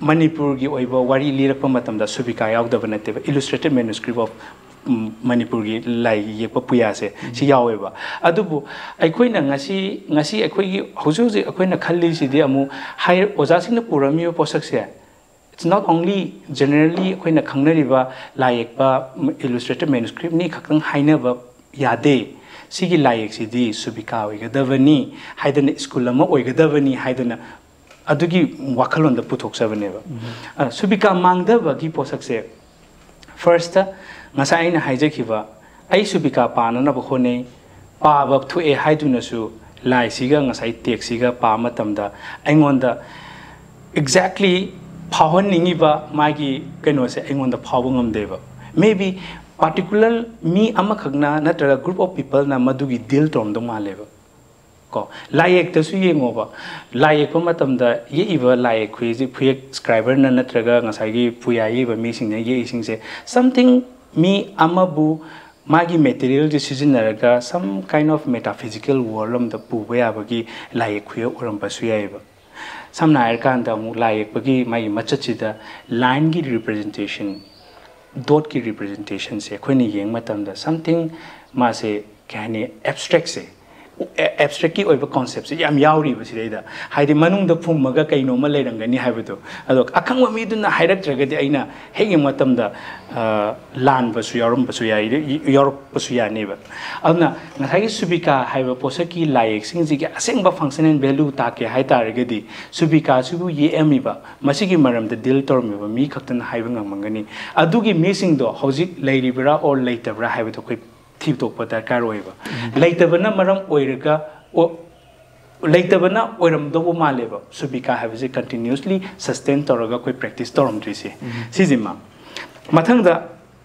ꯃꯅꯤꯄꯨꯔꯒꯤ ꯑꯣꯏꯕ ꯋꯥꯔꯤ ꯂꯤꯔꯛꯄ ꯃꯇꯝꯗ ꯁꯨꯕꯤꯀꯥ ꯌꯥꯎꯗꯕ ꯅꯠꯇꯦꯕ, Illustrated Manuscript of ꯎꯝ, ꯃꯅꯤꯄꯨꯔꯒꯤ ꯂꯥꯏ ꯌꯦꯛꯄ ꯄꯨꯌꯥꯁꯦ ꯁꯤ ꯌꯥꯎꯋꯦꯕ꯫ ꯑꯗꯨꯕꯨ ꯑꯩꯈꯣꯏꯅ ꯉꯁꯤ, ꯉꯁꯤ ꯑꯩꯈꯣꯏꯒꯤ ꯍꯧꯖꯤꯛ ꯍꯧꯖꯤꯛ ꯑꯩꯈꯣꯏꯅ ꯈꯜꯂꯤꯁꯤꯗꯤ ꯑꯃꯨꯛ ꯍꯥꯏ, ꯑꯣꯖꯥꯁꯤꯡꯅ ꯄꯨꯔꯝꯃꯤꯕ ꯄꯣꯠꯁꯛꯁꯦ, it's not only generally ꯑꯩꯈꯣꯏꯅ ꯈꯪꯅꯔꯤꯕ ꯂꯥꯏ ꯌꯦꯛꯄ Illustrated Manuscriptꯅꯤ ꯈꯛꯇꯪ ꯍꯥꯏꯅꯕ ꯌꯥꯗꯦ꯫ ꯁꯤꯒꯤ ꯂꯥꯏ ꯌꯦꯛꯁꯤꯗꯤ ꯁꯨꯕꯤꯀꯥ ꯑꯣꯏꯒꯗꯕꯅꯤ ꯍꯥꯏꯗꯅ, ꯁ꯭ꯀꯨꯜ ꯑꯃ ꯑꯣꯏꯒꯗꯕꯅꯤ ꯍꯥꯏꯗꯅ ꯑꯗꯨꯒꯤ ꯋꯥꯈꯜꯂꯣꯟꯗ ꯄꯨꯊꯣꯛꯆꯕꯅꯦꯕ꯫ ꯑ, ꯁꯨꯕꯤꯀꯥ ꯃꯥꯡꯗꯕꯒꯤ ꯄꯣꯠꯁꯛꯁꯦ, firstꯇ ꯉꯁꯥꯏ ꯑꯩꯅ ꯍꯥꯏꯖꯈꯤꯕ, ꯑꯩ ꯁꯨꯕꯤꯀꯥ ꯄꯥꯅꯅꯕ ꯍꯣꯠꯅꯩ, ꯄꯥꯕ ꯊꯣꯛꯑꯦ ꯍꯥꯏꯗꯨꯅꯁꯨ ꯂꯥꯏꯁꯤꯒ ꯉꯁꯥꯏ ꯇꯦꯛꯁꯤꯒ ꯄꯥꯕ ꯃꯇꯝꯗ ꯑꯩꯉꯣꯟꯗ exactly ꯐꯥꯎꯍꯟꯅꯤꯡꯉꯤꯕ ꯃꯥꯒꯤ ꯀꯩꯅꯣꯁꯦ ꯑꯩꯉꯣꯟꯗ ꯐꯥꯎꯕ ꯉꯝꯗꯦꯕ꯫ Maybe particular ꯃꯤ ꯑꯃꯈꯛꯅ ꯅꯠꯇ꯭ꯔꯒ group of peopleꯅ ꯃꯗꯨꯒꯤ deal ꯇꯧꯔꯝꯗꯧ ꯃꯥꯜꯂꯦꯕ꯫ ꯀꯣ, ꯂꯥꯏ ꯌꯦꯛꯇꯁꯨ ꯌꯦꯡꯉꯣꯕ, ꯂꯥꯏ ꯌꯦꯛꯄ ꯃꯇꯝꯗ ꯌꯦꯛꯏꯕ ꯂꯥꯏ ꯌꯦꯛ ꯈꯨꯌꯦꯛꯁꯤ, ꯈꯨꯌꯦꯛ scriberꯅ ꯅꯠꯇ꯭ꯔꯒ ꯉꯁꯥꯏꯒꯤ ꯄꯨꯌꯥ ꯌꯦꯛꯏꯕ ꯃꯤꯁꯤꯡꯅ ꯌꯦꯛꯏꯁꯤꯡꯁꯦ, something ꯃꯤ ꯑꯃꯕꯨ ꯃꯥꯒꯤ materialꯁꯦ ꯁꯤꯖꯤꯟꯅꯔꯒ some kind of metaphysical world ꯑꯃꯗ ꯄꯨꯕ ꯌꯥꯕꯒꯤ ꯂꯥꯏ ꯌꯦꯛ ꯈꯨꯌꯦꯛ ꯑꯣꯏꯔꯝꯕꯁꯨ ꯌꯥꯏꯑꯕ꯫ ꯁꯝꯅ ꯍꯥꯏꯔꯀꯥꯟꯗ ꯑꯃꯨꯛ ꯂꯥꯏ ꯌꯦꯛꯄꯒꯤ ꯃꯥꯒꯤ ꯃꯆꯠꯁꯤꯗ lineꯒꯤ representation, dotꯀꯤ representationꯁꯦ ꯑꯩꯈꯣꯏꯅ ꯌꯦꯡꯕ ꯃꯇꯝꯗ something ꯃꯥꯁꯦ ꯀꯩ ꯍꯥꯏꯅꯤ, abstractꯁꯦ, abstractꯀꯤ ꯑꯣꯏꯕ conceptꯁꯦ ꯌꯥꯝ ꯌꯥꯎꯔꯤꯕ ꯁꯤꯗꯩꯗ꯫ ꯍꯥꯏꯗꯤ ꯃꯅꯨꯡꯗ ꯐꯨꯝꯃꯒ ꯀꯩꯅꯣꯝꯃ ꯂꯩꯔꯝꯒꯅꯤ ꯍꯥꯏꯕꯗꯣ꯫ ꯑꯗꯣ ꯑꯈꯪꯕ ꯃꯤꯗꯨꯅ ꯍꯥꯏꯔꯛꯇ꯭ꯔꯒꯗꯤ ꯑꯩꯅ ꯍꯦꯛ ꯌꯦꯡꯕ ꯃꯇꯝꯗ, ꯑ, ꯂꯥꯟꯕꯁꯨ ꯌꯥꯎꯔꯝꯕꯁꯨ ꯌꯥꯏ, ꯌꯥꯎꯔꯛꯄꯁꯨ ꯌꯥꯅꯦꯕ꯫ ꯑꯗꯨꯅ ꯉꯁꯥꯏꯒꯤ ꯁꯨꯕꯤꯀꯥ ꯍꯥꯏꯕ ꯄꯣꯠꯁꯛꯀꯤ ꯂꯥꯏ ꯌꯦꯛꯁꯤꯡꯁꯤꯒꯤ ꯑꯁꯦꯡꯕ functional value ꯇꯥꯛꯀꯦ ꯍꯥꯏ ꯇꯥꯔꯒꯗꯤ ꯁꯨꯕꯤꯀꯥꯁꯤꯕꯨ ꯌꯦꯛꯑꯝꯃꯤꯕ ꯃꯁꯤꯒꯤ ꯃꯔꯝꯗ deal ꯇꯧꯔꯝꯃꯤꯕ ꯃꯤ ꯈꯛꯇꯅ ꯍꯥꯏꯕ ꯉꯝꯃꯝꯒꯅꯤ꯫ ꯑꯗꯨꯒꯤ ꯃꯤꯁꯤꯡꯗꯣ ꯍꯧꯖꯤꯛ ꯂꯩꯔꯤꯕ꯭ꯔꯥ or ꯂꯩꯇꯕ꯭ꯔꯥ ꯍꯥꯏꯕꯗꯣ ꯑꯩꯈꯣꯏ ꯊꯤꯗꯣꯛꯄ ꯗꯔꯀꯥꯔ ꯑꯣꯏꯌꯦꯕ꯫ ꯂꯩꯇꯕꯅ ꯃꯔꯝ ꯑꯣꯏꯔꯒ, ꯑꯣ, ꯂꯩꯇꯕꯅ ꯑꯣꯏꯔꯝꯗꯧꯕ ꯃꯥꯜꯂꯦꯕ, ꯁꯨꯕꯤꯀꯥ ꯍꯥꯏꯕꯁꯦ continuously sustain ꯇꯧꯔꯒ ꯑꯩꯈꯣꯏ practice ꯇꯧꯔꯝꯗ꯭ꯔꯤꯁꯦ꯫ ꯁꯤꯁꯤꯃ꯫ ꯃꯊꯪꯗ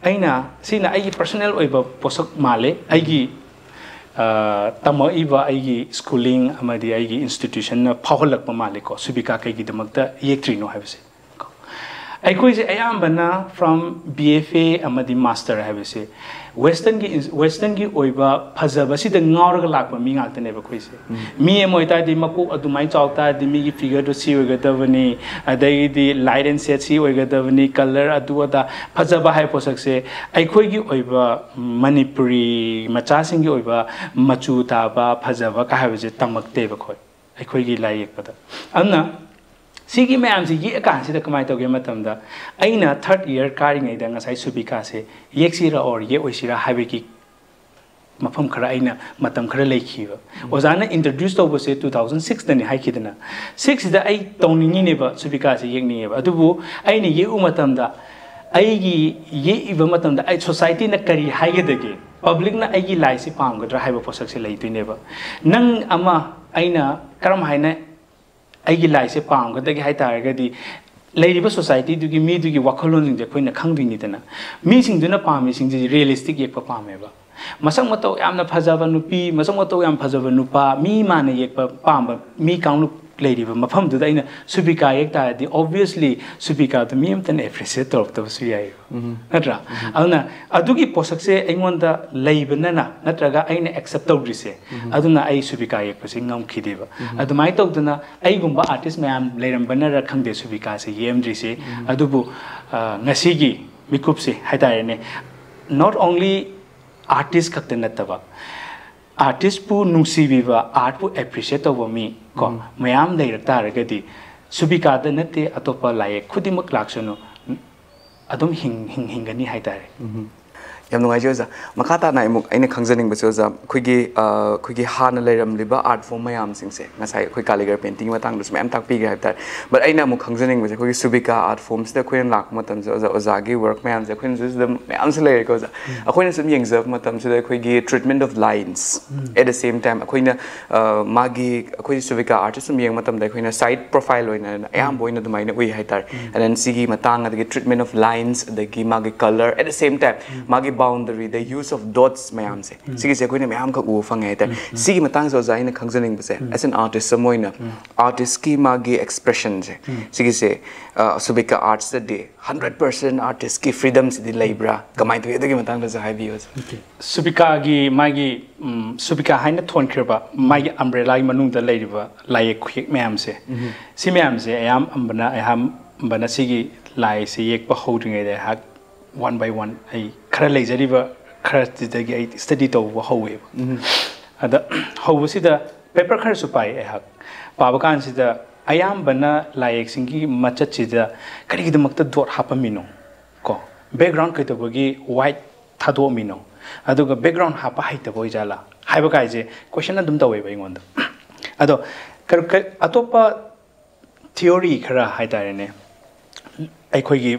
ꯑꯩꯅ, ꯁꯤꯅ ꯑꯩꯒꯤ personal ꯑꯣꯏꯕ ꯄꯣꯠꯁꯛ ꯃꯥꯜꯂꯦ, ꯑꯩꯒꯤ, ꯑ, ꯇꯝꯃꯛꯏꯕ ꯑꯩꯒꯤ schooling ꯑꯃꯗꯤ ꯑꯩꯒꯤ institutionꯅ ꯐꯥꯎꯍꯜꯂꯛꯄ ꯃꯥꯜꯂꯦꯀꯣ, ꯁꯨꯕꯤꯀꯥ ꯀꯩꯒꯤꯗꯃꯛꯇ ꯌꯦꯛꯇ꯭ꯔꯤꯅꯣ ꯍꯥꯏꯕꯁꯦ꯫ ꯑꯩꯈꯣꯏꯁꯦ ꯑꯌꯥꯝꯕꯅ from B F A ꯑꯃꯗꯤ master ꯍꯥꯏꯕꯁꯦ westernꯒꯤ westernꯒꯤ ꯑꯣꯏꯕ ꯐꯖꯕꯁꯤꯗ ꯉꯥꯎꯔꯒ ꯂꯥꯛꯄ ꯃꯤ ꯉꯥꯛꯇꯅꯦꯕ ꯑꯩꯈꯣꯏꯁꯦ꯫ ꯃꯤ ꯑꯃ ꯑꯣꯏꯇꯥꯔꯗꯤ ꯃꯀꯣꯛ ꯑꯗꯨꯃꯥꯏꯅ ꯆꯥꯎ ꯇꯥꯔꯗꯤ ꯃꯤꯒꯤ figureꯗꯣ ꯁꯤ ꯑꯣꯏꯒꯗꯕꯅꯤ, ꯑꯗꯒꯤꯗꯤ light and shade ꯁꯤ ꯑꯣꯏꯒꯗꯕꯅꯤ, colour ꯑꯗꯨ ꯑꯗꯥ, ꯐꯖꯕ ꯍꯥꯏꯕ ꯄꯣꯠꯁꯛꯁꯦ ꯑꯩꯈꯣꯏꯒꯤ ꯑꯣꯏꯕ ꯃꯅꯤꯄꯨꯔꯤ ꯃꯆꯥꯁꯤꯡꯒꯤ ꯑꯣꯏꯕ ꯃꯆꯨ ꯇꯥꯕ ꯐꯖꯕ ꯀꯥ ꯍꯥꯏꯕꯁꯦ ꯇꯝꯃꯛꯇꯦꯕ ꯑꯩꯈꯣꯏ, ꯑꯩꯈꯣꯏꯒꯤ ꯂꯥꯏ ꯌꯦꯛꯄꯗ꯫ ꯑꯗꯨꯅ ꯁꯤꯒꯤ ꯃꯌꯥꯝꯁꯤ ꯌꯦꯛꯑꯀꯥꯟꯁꯤꯗ ꯀꯃꯥꯏꯅ ꯇꯧꯒꯦ ꯃꯇꯝꯗ, ꯑꯩꯅ third year ꯀꯥꯔꯤꯉꯩꯗ ꯉꯁꯥꯏ ꯁꯨꯕꯤꯀꯥꯁꯦ ꯌꯦꯛꯁꯤꯔ or ꯌꯦꯛꯑꯣꯏꯁꯤꯔ ꯍꯥꯏꯕꯒꯤ ꯃꯐꯝ ꯈꯔ, ꯑꯩꯅ ꯃꯇꯝ ꯈꯔ ꯂꯩꯈꯤꯕ꯫ ꯑꯣꯖꯥꯅ introduce ꯇꯧꯕꯁꯦ two thousand sixꯇꯅꯤ ꯍꯥꯏꯈꯤꯗꯅ, sixꯁꯤꯗ ꯑꯩ ꯇꯧꯅꯤꯡꯉꯤꯅꯦꯕ, ꯁꯨꯕꯤꯀꯥꯁꯦ ꯌꯦꯛꯅꯤꯡꯉꯦꯕ꯫ ꯑꯗꯨꯕꯨ ꯑꯩꯅ ꯌꯦꯛꯎ ꯃꯇꯝꯗ, ꯑꯩꯒꯤ ꯌꯦꯛꯏꯕ ꯃꯇꯝꯗ ꯑꯩ societyꯅ ꯀꯔꯤ ꯍꯥꯏꯒꯗꯒꯦ, publicꯅ ꯑꯩꯒꯤ ꯂꯥꯏꯁꯦ ꯄꯥꯝꯒꯗ꯭ꯔꯥ ꯍꯥꯏꯕ ꯄꯣꯠꯁꯛꯁꯦ ꯂꯩꯗꯣꯏꯅꯦꯕ꯫ ꯅꯪ ꯑꯃ, ꯑꯩꯅ ꯀꯔꯝ ꯍꯥꯏꯅ ꯑꯩꯒꯤ ꯂꯥꯏꯁꯦ ꯄꯥꯝꯒꯗꯒꯦ ꯍꯥꯏ ꯇꯥꯔꯒꯗꯤ, ꯂꯩꯔꯤꯕ societyꯗꯨꯒꯤ ꯃꯤꯗꯨꯒꯤ ꯋꯥꯈꯜꯂꯣꯟꯁꯤꯡꯁꯦ ꯑꯩꯈꯣꯏꯅ ꯈꯪꯗꯣꯏꯅꯤꯗꯅ꯫ ꯃꯤꯁꯤꯡꯗꯨꯅ ꯄꯥꯝꯃꯤꯁꯤꯡꯁꯦ realistic ꯌꯦꯛꯄ ꯄꯥꯝꯃꯦꯕ꯫ ꯃꯁꯛ ꯃꯇꯧ ꯌꯥꯝꯅ ꯐꯖꯕ ꯅꯨꯄꯤ, ꯃꯁꯛ ꯃꯇꯧ ꯌꯥꯝ ꯐꯖꯕ ꯅꯨꯄꯥ, ꯃꯤ ꯃꯥꯅ ꯌꯦꯛꯄ ꯄꯥꯝꯕ ꯃꯤ ꯀꯥꯡꯂꯨꯞ ꯂꯩꯔꯤꯕ ꯃꯐꯝꯗꯨꯗ ꯑꯩꯅ ꯁꯨꯕꯤꯀꯥ ꯌꯦꯛ ꯇꯥꯔꯗꯤ, obviously ꯁꯨꯕꯤꯀꯥꯗꯨ ꯃꯤ ꯑꯃꯇꯅ appreciate ꯇꯧꯔꯛꯇꯕꯁꯨ ꯌꯥꯏꯌꯦꯕ꯫ ꯅꯠꯇ꯭ꯔꯥ? ꯑꯗꯨꯅ ꯑꯗꯨꯒꯤ ꯄꯣꯠꯁꯛꯁꯦ ꯑꯩꯉꯣꯟꯗ ꯂꯩꯕꯅꯅ, ꯅꯠꯇ꯭ꯔꯒ ꯑꯩꯅ accept ꯇꯧꯗ꯭ꯔꯤꯁꯦ, ꯑꯗꯨꯅ ꯑꯩ ꯁꯨꯕꯤꯀꯥ ꯌꯦꯛꯄꯁꯦ ꯉꯝꯈꯤꯗꯦꯕ꯫ ꯑꯗꯨꯃꯥꯏꯅ ꯇꯧꯗꯅ ꯑꯩꯒꯨꯝꯕ artist ꯃꯌꯥꯝ ꯂꯩꯔꯝꯕꯅꯔ ꯈꯪꯗꯦ ꯁꯨꯕꯤꯀꯥꯁꯦ ꯌꯦꯛꯑꯝꯗ꯭ꯔꯤꯁꯦ꯫ ꯑꯗꯨꯕꯨ, ꯑ, ꯉꯁꯤꯒꯤ ꯃꯤꯀꯨꯞꯁꯦ ꯍꯥꯏꯇꯥꯔꯦꯅꯦ, not only artist ꯈꯛꯇ ꯅꯠꯇꯕ, artistꯄꯨ ꯅꯨꯡꯁꯤꯕꯤꯕ, artꯄꯨ appreciate ꯇꯧꯕ ꯃꯤ ꯀꯣ, ꯃꯌꯥꯝ ꯂꯩꯔꯛ ꯇꯥꯔꯒꯗꯤ, ꯁꯨꯕꯤꯀꯥꯗ ꯅꯠꯇꯦ, ꯑꯇꯣꯞꯄ ꯂꯥꯏꯌꯦꯛ ꯈꯨꯗꯤꯡꯃꯛ ꯂꯥꯛꯁꯅꯨ, ꯑꯗꯨꯝ ꯍꯤꯡ-, ꯍꯤꯡ-, ꯍꯤꯡꯒꯅꯤ ꯍꯥꯏꯇꯥꯔꯦ꯫ ꯌꯥꯝ ꯅꯨꯡꯉꯥꯏꯖꯩ ꯑꯣꯖꯥ꯫ ꯃꯈꯥ ꯇꯥꯅ ꯑꯃꯨꯛ ꯑꯩꯅ ꯈꯪꯖꯅꯤꯡꯕꯁꯦ ꯑꯣꯖꯥ, ꯑꯩꯈꯣꯏꯒꯤ, ꯑ, ꯑꯩꯈꯣꯏꯒꯤ ꯍꯥꯟꯅ ꯂꯩꯔꯝꯂꯤꯕ art form ꯃꯌꯥꯝꯁꯤꯡꯁꯦ, ꯉꯁꯥꯏ ꯑꯩꯈꯣꯏ ꯀꯥꯂꯤꯒꯔ paintingꯒꯤ ꯃꯇꯥꯡꯗꯁꯨ ꯃꯌꯥꯝ ꯇꯥꯛꯄꯤꯈ꯭ꯔꯦ ꯍꯥꯏꯕ ꯇꯥꯔꯦ, but ꯑꯩꯅ ꯑꯃꯨꯛ ꯈꯪꯖꯅꯤꯡꯕꯁꯦ, ꯑꯩꯈꯣꯏꯒꯤ ꯁꯨꯕꯤꯀꯥ art formꯁꯤꯗ ꯑꯩꯈꯣꯏꯅ ꯂꯥꯛꯄ ꯃꯇꯝꯁꯤꯗ ꯑꯣꯖꯥ, ꯑꯣꯖꯥꯒꯤ work ꯃꯌꯥꯝꯁꯦ ꯑꯩꯈꯣꯏꯅꯁꯨ ꯁꯤꯗ ꯃꯌꯥꯝꯁꯨ ꯂꯩꯔꯦꯀꯣ ꯑꯣꯖꯥ꯫ ꯑꯩꯈꯣꯏꯅ ꯁꯨꯝ ꯌꯦꯡꯖꯕ ꯃꯇꯝꯁꯤꯗ ꯑꯩꯈꯣꯏꯒꯤ treatment of lines, at the same time ꯑꯩꯈꯣꯏꯅ, ꯑ, ꯃꯥꯒꯤ, ꯑꯩꯈꯣꯏ ꯁꯨꯕꯤꯀꯥ artꯁꯦ ꯁꯨꯝ ꯌꯦꯡꯕ ꯃꯇꯝꯗ ꯑꯩꯈꯣꯏꯅ side profile ꯑꯣꯏꯅ ꯑꯌꯥꯝꯕ ꯑꯣꯏꯅ ꯑꯗꯨꯃꯥꯏꯅ ꯎꯏ ꯍꯥꯏꯇꯥꯔꯦ꯫ And then ꯁꯤꯒꯤ ꯃꯇꯥꯡ, ꯑꯗꯒꯤ treatment of lines, ꯑꯗꯒꯤ ꯃꯥꯒꯤ colour, at the same time ꯃꯥꯒꯤ ꯕꯥꯎꯟꯗꯔꯤꯗ ꯌꯨꯁ ꯑꯣꯐ ꯗꯣꯠꯁ ꯃꯌꯥꯝꯁꯦ, ꯁꯤꯒꯤꯁꯦ ꯑꯩꯈꯣꯏꯅ ꯃꯌꯥꯝꯈꯛ ꯎꯕ ꯐꯪꯉꯦ ꯍꯥꯏꯇꯥꯔꯦ꯫ ꯁꯤꯒꯤ ꯃꯇꯥꯡꯁꯦ ꯑꯣꯖꯥ, ꯑꯩꯅ ꯈꯪꯖꯅꯤꯡꯕꯁꯦ, ꯑꯦꯁ ꯑꯦꯟ ꯑꯥꯔꯇꯤꯁ ꯑꯃ ꯑꯣꯏꯅ ꯑꯥꯔꯇꯤꯁꯀꯤ ꯃꯥꯒꯤ ꯑꯦꯛꯁꯄ꯭ꯔꯦꯁꯟꯁꯦ, ꯁꯤꯒꯤꯁꯦ, ꯑ, ꯁꯨꯕꯤꯀꯥ ꯑꯥꯔꯠꯁꯇꯗꯤ ꯍꯟꯗ꯭ꯔꯦꯠ ꯄꯥꯔꯁꯦꯟ ꯑꯥꯔꯇꯤꯁꯀꯤ ꯐ꯭ꯔꯤꯗꯝꯁꯤꯗꯤ ꯂꯩꯕ꯭ꯔꯥ? ꯀꯃꯥꯏꯅ ꯇꯧꯏ? ꯑꯗꯨꯒꯤ ꯃꯇꯥꯡꯗꯁꯨ ꯍꯥꯏꯕꯤꯌꯨ ꯑꯣꯖꯥ꯫ ꯁꯨꯕꯤꯀꯥꯒꯤ ꯃꯥꯒꯤ ꯎꯝ, ꯁꯨꯕꯤꯀꯥ ꯍꯥꯏꯅ ꯊꯣꯟꯈ꯭ꯔꯕ ꯃꯥꯒꯤ ꯑꯝꯕ꯭ꯔꯦꯂꯥꯒꯤ ꯃꯅꯨꯡꯗ ꯂꯩꯔꯤꯕ ꯂꯥꯏꯌꯦꯛ ꯈꯨꯌꯦꯛ ꯃꯌꯥꯝꯁꯦ, ꯁꯤ ꯃꯌꯥꯝꯁꯦ ꯑꯌꯥꯝꯕꯅ ꯑꯌꯥꯝꯕꯅ ꯁꯤꯒꯤ ꯂꯥꯏꯁꯦ ꯌꯦꯛꯄ ꯍꯧꯗ꯭ꯔꯤꯉꯩꯗ ꯑꯩꯍꯥꯛ ꯋꯥꯟ ꯕꯥꯏ ꯋꯥꯟ ꯑꯩ ꯈꯔ ꯂꯩꯖꯔꯤꯕ ꯈꯔꯁꯤꯗꯒꯤ ꯑꯩ ꯁ꯭ꯇꯗꯤ ꯇꯧꯕ ꯍꯧꯋꯦꯕ꯫ ꯑꯗ ꯍꯧꯕꯁꯤꯗ ꯄꯦꯄꯔ ꯈꯔꯁꯨ ꯄꯥꯏ ꯑꯩꯍꯥꯛ꯫ ꯄꯥꯕ ꯀꯥꯟꯁꯤꯗ ꯑꯌꯥꯝꯕꯅ ꯂꯥꯏꯌꯦꯛꯁꯤꯡꯒꯤ ꯃꯆꯠꯁꯤꯗ ꯀꯔꯤꯒꯤꯗꯃꯛꯇ ꯗꯣꯠ ꯍꯥꯞꯄꯝꯃꯤꯅꯣ, ꯀꯣ, ꯕꯦꯛꯒ꯭ꯔꯥꯎꯟ ꯀꯩꯗꯧꯕꯒꯤ ꯋꯥꯏꯠ ꯊꯥꯗꯣꯛꯑꯝꯃꯤꯅꯣ, ꯑꯗꯨꯒ ꯕꯦꯛꯒ꯭ꯔꯥꯎꯟ ꯍꯥꯞꯄ ꯍꯩꯇꯕ ꯑꯣꯏꯖꯥꯠꯂꯥ ꯍꯥꯏꯕ ꯀꯥꯏꯁꯦ ꯀꯣꯏꯁꯟ ꯑꯗꯨꯝ ꯇꯧꯋꯦꯕ ꯑꯩꯉꯣꯟꯗ꯫ ꯑꯗꯣ ꯀ- ꯀ- ꯑꯇꯣꯞꯄ ꯊꯤꯑꯣꯔꯤ ꯈꯔ ꯍꯥꯏ ꯇꯥꯔꯦꯅꯦ, ꯑꯩꯈꯣꯏꯒꯤ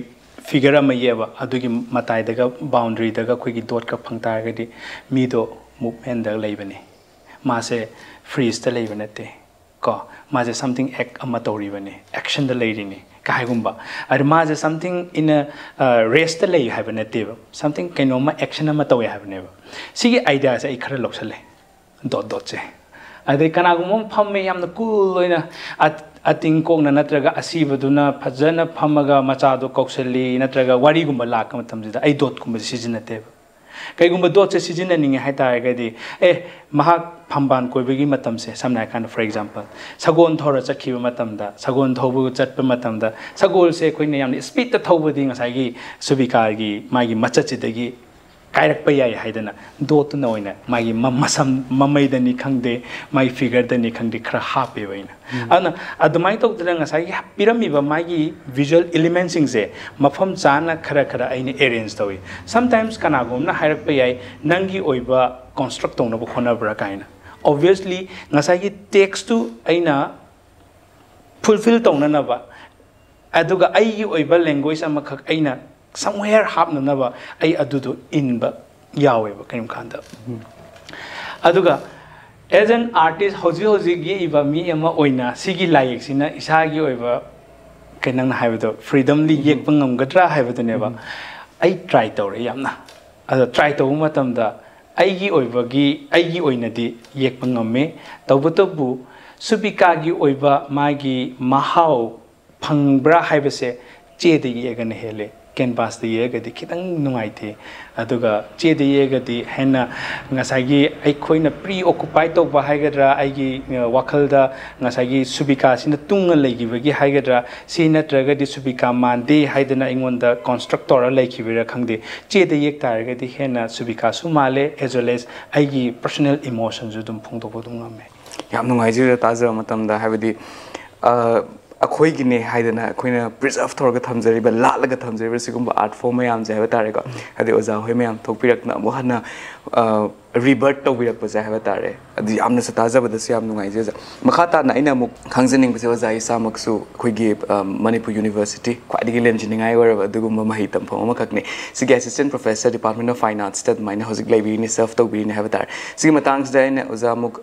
ꯐꯤꯒꯔ ꯑꯃ ꯌꯦꯛꯑꯕ, ꯑꯗꯨꯒꯤ ꯃꯇꯥꯏꯗꯒ ꯕꯥꯎꯟꯗꯔꯤꯗꯒ ꯑꯩꯈꯣꯏꯒꯤ ꯗꯣꯠꯀ ꯐꯪ ꯇꯥꯔꯒꯗꯤ ꯃꯤꯗꯣ ꯃꯨꯞꯃꯦꯟꯗ ꯂꯩꯕꯅꯤ, ꯃꯥꯁꯦ ꯐ꯭ꯔꯤꯖꯇ ꯂꯩꯕ ꯅꯠꯇꯦ, ꯀꯣ, ꯃꯥꯁꯦ ꯁꯝꯊꯤꯡ ꯑꯦꯛ ꯑꯃ ꯇꯧꯔꯤꯕꯅꯤ, ꯑꯦꯛꯁꯟꯗ ꯂꯩꯔꯤꯅꯤ ꯀ ꯍꯥꯏꯒꯨꯝꯕ꯫ ꯑꯗ ꯃꯥꯁꯦ ꯁꯝꯊꯤꯡ ꯏꯟ ꯔꯦꯁꯇ ꯂꯩ ꯍꯥꯏꯕ ꯅꯠꯇꯦꯕ, ꯁꯝꯊꯤꯡ ꯀꯩꯅꯣꯝꯃ ꯑꯦꯛꯁꯟ ꯑꯃ ꯇꯧꯋꯦ ꯍꯥꯏꯕꯅꯦꯕ꯫ ꯁꯤꯒꯤ ꯑꯥꯏꯗꯤꯌꯥꯁꯦ ꯑꯩ ꯈꯔ ꯂꯧꯁꯜꯂꯦ, ꯗꯣꯠ ꯗꯣꯠꯁꯦ꯫ ꯑꯗꯩ ꯀꯅꯥꯒꯨꯝꯕ ꯑꯃ ꯐꯝꯃꯦ, ꯌꯥꯝꯅ ꯀꯨꯜ ꯑꯣꯏꯅ ꯑ- ꯑꯇꯤꯡ ꯀꯣꯛꯅ ꯅꯠꯇ꯭ꯔꯒ ꯑꯁꯤꯕꯗꯨꯅ ꯐꯖꯅ ꯐꯝꯃꯒ ꯃꯆꯥꯗꯣ ꯀꯧꯁꯜꯂꯤ, ꯅꯠꯇ꯭ꯔꯒ ꯋꯥꯔꯤꯒꯨꯝꯕ ꯂꯥꯛꯄ ꯃꯇꯝꯁꯤꯗ ꯑꯩ ꯗꯣꯠꯀꯨꯝꯕꯁꯦ ꯁꯤꯖꯤꯟꯅꯗꯦꯕ꯫ ꯀꯩꯒꯨꯝꯕ ꯗꯣꯠꯁꯦ ꯁꯤꯖꯤꯟꯅꯅꯤꯡꯉꯦ ꯍꯥꯏ ꯇꯥꯔꯒꯗꯤ, ꯑꯦ, ꯃꯍꯥꯛ ꯐꯝꯕꯥꯜ ꯀꯣꯏꯕꯒꯤ ꯃꯇꯝꯁꯦ, ꯁꯝꯅ ꯍꯥꯏꯔꯀꯥꯟꯗ, ꯐꯣꯔ ꯑꯦꯛꯖꯥꯝꯄꯜ, ꯁꯒꯣꯜ ꯊꯧꯔ ꯆꯠꯈꯤꯕ ꯃꯇꯝꯗ, ꯁꯒꯣꯜ ꯊꯧꯕ ꯆꯠꯄ ꯃꯇꯝꯗ ꯁꯒꯣꯜꯁꯦ ꯑꯩꯈꯣꯏꯅ ꯌꯥꯝꯅ ꯏꯁꯄꯤꯠꯇ ꯊꯧꯕꯗꯤ ꯉꯁꯥꯏꯒꯤ ꯁꯨꯕꯤꯀꯥꯒꯤ ꯃꯥꯒꯤ ꯃꯆꯠꯁꯤꯗꯒꯤ ꯀꯥꯏꯔꯛꯄ ꯌꯥꯏ ꯍꯥꯏꯗꯅ ꯗꯣꯠꯇꯨꯅ ꯑꯣꯏꯅ ꯃꯥꯒꯤ ꯃ- ꯃꯁꯝ ꯃꯃꯩꯗꯅꯤ ꯈꯪꯗꯦ, ꯃꯥꯒꯤ ꯐꯤꯒꯔꯗꯅꯤ ꯈꯪꯗꯦ, ꯈꯔ ꯍꯥꯞꯄꯦꯕ ꯑꯩꯅ꯫ ꯑꯗꯨꯅ ꯑꯗꯨꯃꯥꯏꯅ ꯇꯧꯗꯅ ꯉꯁꯥꯏꯒꯤ ꯄꯤꯔꯝꯃꯤꯕ ꯃꯥꯒꯤ ꯚꯤꯖꯨꯋꯦꯜ ꯏꯂꯤꯃꯦꯟꯁꯤꯡꯁꯦ ꯃꯐꯝ ꯆꯥꯅ ꯈꯔ ꯈꯔ ꯑꯩꯅ ꯑꯦꯔꯦꯟꯖ ꯇꯧꯏ꯫ ꯁꯝꯇꯥꯏꯝꯁ ꯀꯅꯥꯒꯨꯝꯕꯅ ꯍꯥꯏꯔꯛꯄ ꯌꯥꯏ, "ꯅꯪꯒꯤ ꯑꯣꯏꯕ ꯀꯣꯟꯁꯇ꯭ꯔꯛ ꯇꯧꯅꯕ ꯍꯣꯠꯅꯕ꯭ꯔꯥ?" ꯀꯥꯏꯅ꯫ ꯑꯣꯕꯚꯤꯌꯁꯂꯤ ꯉꯁꯥꯏꯒꯤ ꯇꯦꯛꯁꯇꯨ ꯑꯩꯅ ꯐꯨꯜꯐꯤꯜ ꯇꯧꯅꯅꯕ, ꯑꯗꯨꯒ ꯑꯩꯒꯤ ꯑꯣꯏꯕ ꯂꯦꯡꯒ꯭ꯋꯦꯖ ꯑꯃꯈꯛ ꯑꯩꯅ ꯁꯝꯋꯦꯌꯔ ꯍꯥꯞꯅꯅꯕ ꯑꯩ ꯑꯗꯨꯗꯣ ꯏꯟꯕ ꯌꯥꯎꯋꯦꯕ ꯀꯔꯤꯒꯨꯝꯕ ꯀꯥꯟꯗ꯫ ꯑꯗꯨꯒ ꯑꯦꯖ ꯑꯦꯟ ꯑꯥꯔꯇꯤꯁ, ꯍꯧꯖꯤꯛ ꯍꯧꯖꯤꯛ ꯌꯦꯛꯏꯕ ꯃꯤ ꯑꯃ ꯑꯣꯏꯅ, ꯁꯤꯒꯤ ꯂꯥꯏꯌꯦꯛꯁꯤꯅ ꯏꯁꯥꯒꯤ ꯑꯣꯏꯕ, ꯀꯩ ꯅꯪꯅ ꯍꯥꯏꯕꯗꯣ, ꯐ꯭ꯔꯤꯗꯝꯂꯤ ꯌꯦꯛꯄ ꯉꯝꯒꯗ꯭ꯔꯥ ꯍꯥꯏꯕꯗꯨꯅꯦꯕ꯫ ꯑꯩ ꯇ꯭ꯔꯥꯏ ꯇꯧꯔꯦ ꯌꯥꯝꯅ꯫ ꯑꯗꯣ ꯇ꯭ꯔꯥꯏ ꯇꯧꯕ ꯃꯇꯝꯗ ꯑꯩꯒꯤ ꯑꯣꯏꯕꯒꯤ ꯑꯩꯒꯤ ꯑꯣꯏꯅꯗꯤ ꯌꯦꯛꯄ ꯉꯝꯃꯤ꯫ ꯇꯧꯕꯇꯕꯨ ꯁꯨꯕꯤꯀꯥꯒꯤ ꯑꯣꯏꯕ ꯃꯥꯒꯤ ꯃꯍꯥꯎ ꯐꯪꯕ꯭ꯔꯥ ꯍꯥꯏꯕꯁꯦ ꯆꯦꯗ ꯌꯦꯛꯑꯒꯅ ꯍꯦꯜꯂꯦ꯫ ꯀꯦꯟꯚꯥꯁꯇ ꯌꯦꯛꯑꯒꯗꯤ ꯈꯤꯇꯪ ꯅꯨꯡꯉꯥꯏꯇꯦ꯫ ꯑꯗꯨꯒ ꯆꯦꯗ ꯌꯦꯛꯑꯒꯗꯤ ꯍꯦꯟꯅ ꯉꯁꯥꯏꯒꯤ ꯑꯩꯈꯣꯏꯅ ꯄ꯭ꯔꯤ ꯑꯣꯀꯨꯄꯥꯏ ꯇꯧꯕ ꯍꯥꯏꯒꯗ꯭ꯔꯥ, ꯑꯩꯒꯤ ꯋꯥꯈꯜꯗ ꯉꯁꯥꯏꯒꯤ ꯁꯨꯕꯤꯀꯥꯁꯤꯅ ꯇꯨꯡꯉ ꯂꯩꯈꯤꯕꯒꯤ ꯍꯥꯏꯒꯗ꯭ꯔꯥ, ꯁꯤ ꯅꯠꯇ꯭ꯔꯒꯗꯤ ꯁꯨꯕꯤꯀꯥ ꯃꯥꯟꯗꯦ ꯍꯥꯏꯗꯅ ꯑꯩꯉꯣꯟꯗ ꯀꯣꯟꯁꯇ꯭ꯔꯛ ꯇꯧꯔ ꯂꯩꯈꯤꯕꯩꯔꯥ ꯈꯪꯗꯦ, ꯆꯦꯗ ꯌꯦꯛ ꯇꯥꯔꯒꯗꯤ ꯍꯦꯟꯅ ꯁꯨꯕꯤꯀꯥꯁꯨ ꯃꯥꯜꯂꯦ, as well as ꯑꯩꯒꯤ ꯄꯔꯁꯣꯅꯦꯜ ꯏꯃꯣꯁꯟꯁꯨ ꯑꯗꯨꯝ ꯐꯣꯡꯗꯣꯛꯄ ꯑꯗꯨꯝ ꯉꯝꯃꯦ꯫ ꯌꯥꯝ ꯅꯨꯡꯉꯥꯏꯖꯩ ꯑꯣꯖꯥ, ꯇꯥꯖꯕ ꯃꯇꯝꯗ꯫ ꯍꯥꯏꯕꯗꯤ ꯑ, ꯑꯩꯈꯣꯏꯒꯤꯅꯦ ꯍꯥꯏꯗꯅ ꯑꯩꯈꯣꯏꯅ ꯄ꯭ꯔꯤꯖꯥꯔꯚ ꯇꯧꯔꯒ ꯊꯝꯖꯔꯤꯕ, ꯂꯥꯠꯂꯒ ꯊꯝꯖꯔꯤꯕ ꯁꯤꯒꯨꯝꯕ ꯑꯥꯔꯠ ꯐꯣꯔꯝ ꯃꯌꯥꯝꯁꯦ ꯍꯥꯏꯕ ꯇꯥꯔꯦꯀꯣ, ꯍꯥꯏꯗꯤ ꯑꯣꯖꯥ ꯍꯣꯏ ꯃꯌꯥꯝ ꯊꯣꯛꯄꯤꯔꯛꯇꯅ ꯑꯃꯨꯛ ꯍꯟꯅ ꯔꯤꯕꯔꯠ ꯇꯧꯕꯤꯔꯛꯄꯁꯦ ꯍꯥꯏꯕ ꯇꯥꯔꯦ, ꯑꯗꯨ ꯌꯥꯝꯅꯁꯨ ꯇꯥꯖꯕꯗꯁꯨ ꯌꯥꯝ ꯅꯨꯡꯉꯥꯏꯖꯩ ꯑꯣꯖꯥ꯫ ꯃꯈꯥ ꯇꯥꯅ ꯑꯩꯅ ꯑꯃꯨꯛ ꯈꯪꯖꯅꯤꯡꯕꯁꯦ, ꯑꯣꯖꯥ ꯏꯁꯥꯃꯛꯁꯨ ꯑꯩꯈꯣꯏꯒꯤ ꯑ, ꯃꯅꯤꯄꯨꯔ ꯌꯨꯅꯤꯚꯔꯁꯤꯇꯤ ꯈ꯭ꯋꯥꯏꯗꯒꯤ ꯂꯦꯝꯖꯅꯤꯡꯉꯥꯏ ꯑꯣꯏꯔꯕ ꯑꯗꯨꯒꯨꯝꯕ ꯃꯍꯩ ꯇꯝꯐꯝ ꯑꯃꯈꯛꯅꯤ꯫ ꯁꯤꯒꯤ ꯑꯦꯁꯤꯁꯇꯦꯟ ꯄ꯭ꯔꯣꯐꯦꯁꯔ, ꯗꯤꯄꯥꯔꯠꯃꯦꯟ ꯑꯣꯐ ꯐꯥꯏꯟ ꯑꯥꯔꯠꯁꯇ ꯑꯗꯨꯃꯥꯏꯅ ꯍꯧꯖꯤꯛ ꯂꯩꯕꯤꯔꯤꯅꯤ, ꯁꯔꯚ ꯇꯧꯕꯤꯔꯤꯅꯤ ꯍꯥꯏꯕ ꯇꯥꯔꯦ꯫ ꯁꯤꯒꯤ ꯃꯇꯥꯡꯁꯤꯗ ꯑꯩꯅ ꯑꯣꯖꯥ ꯑꯃꯨꯛ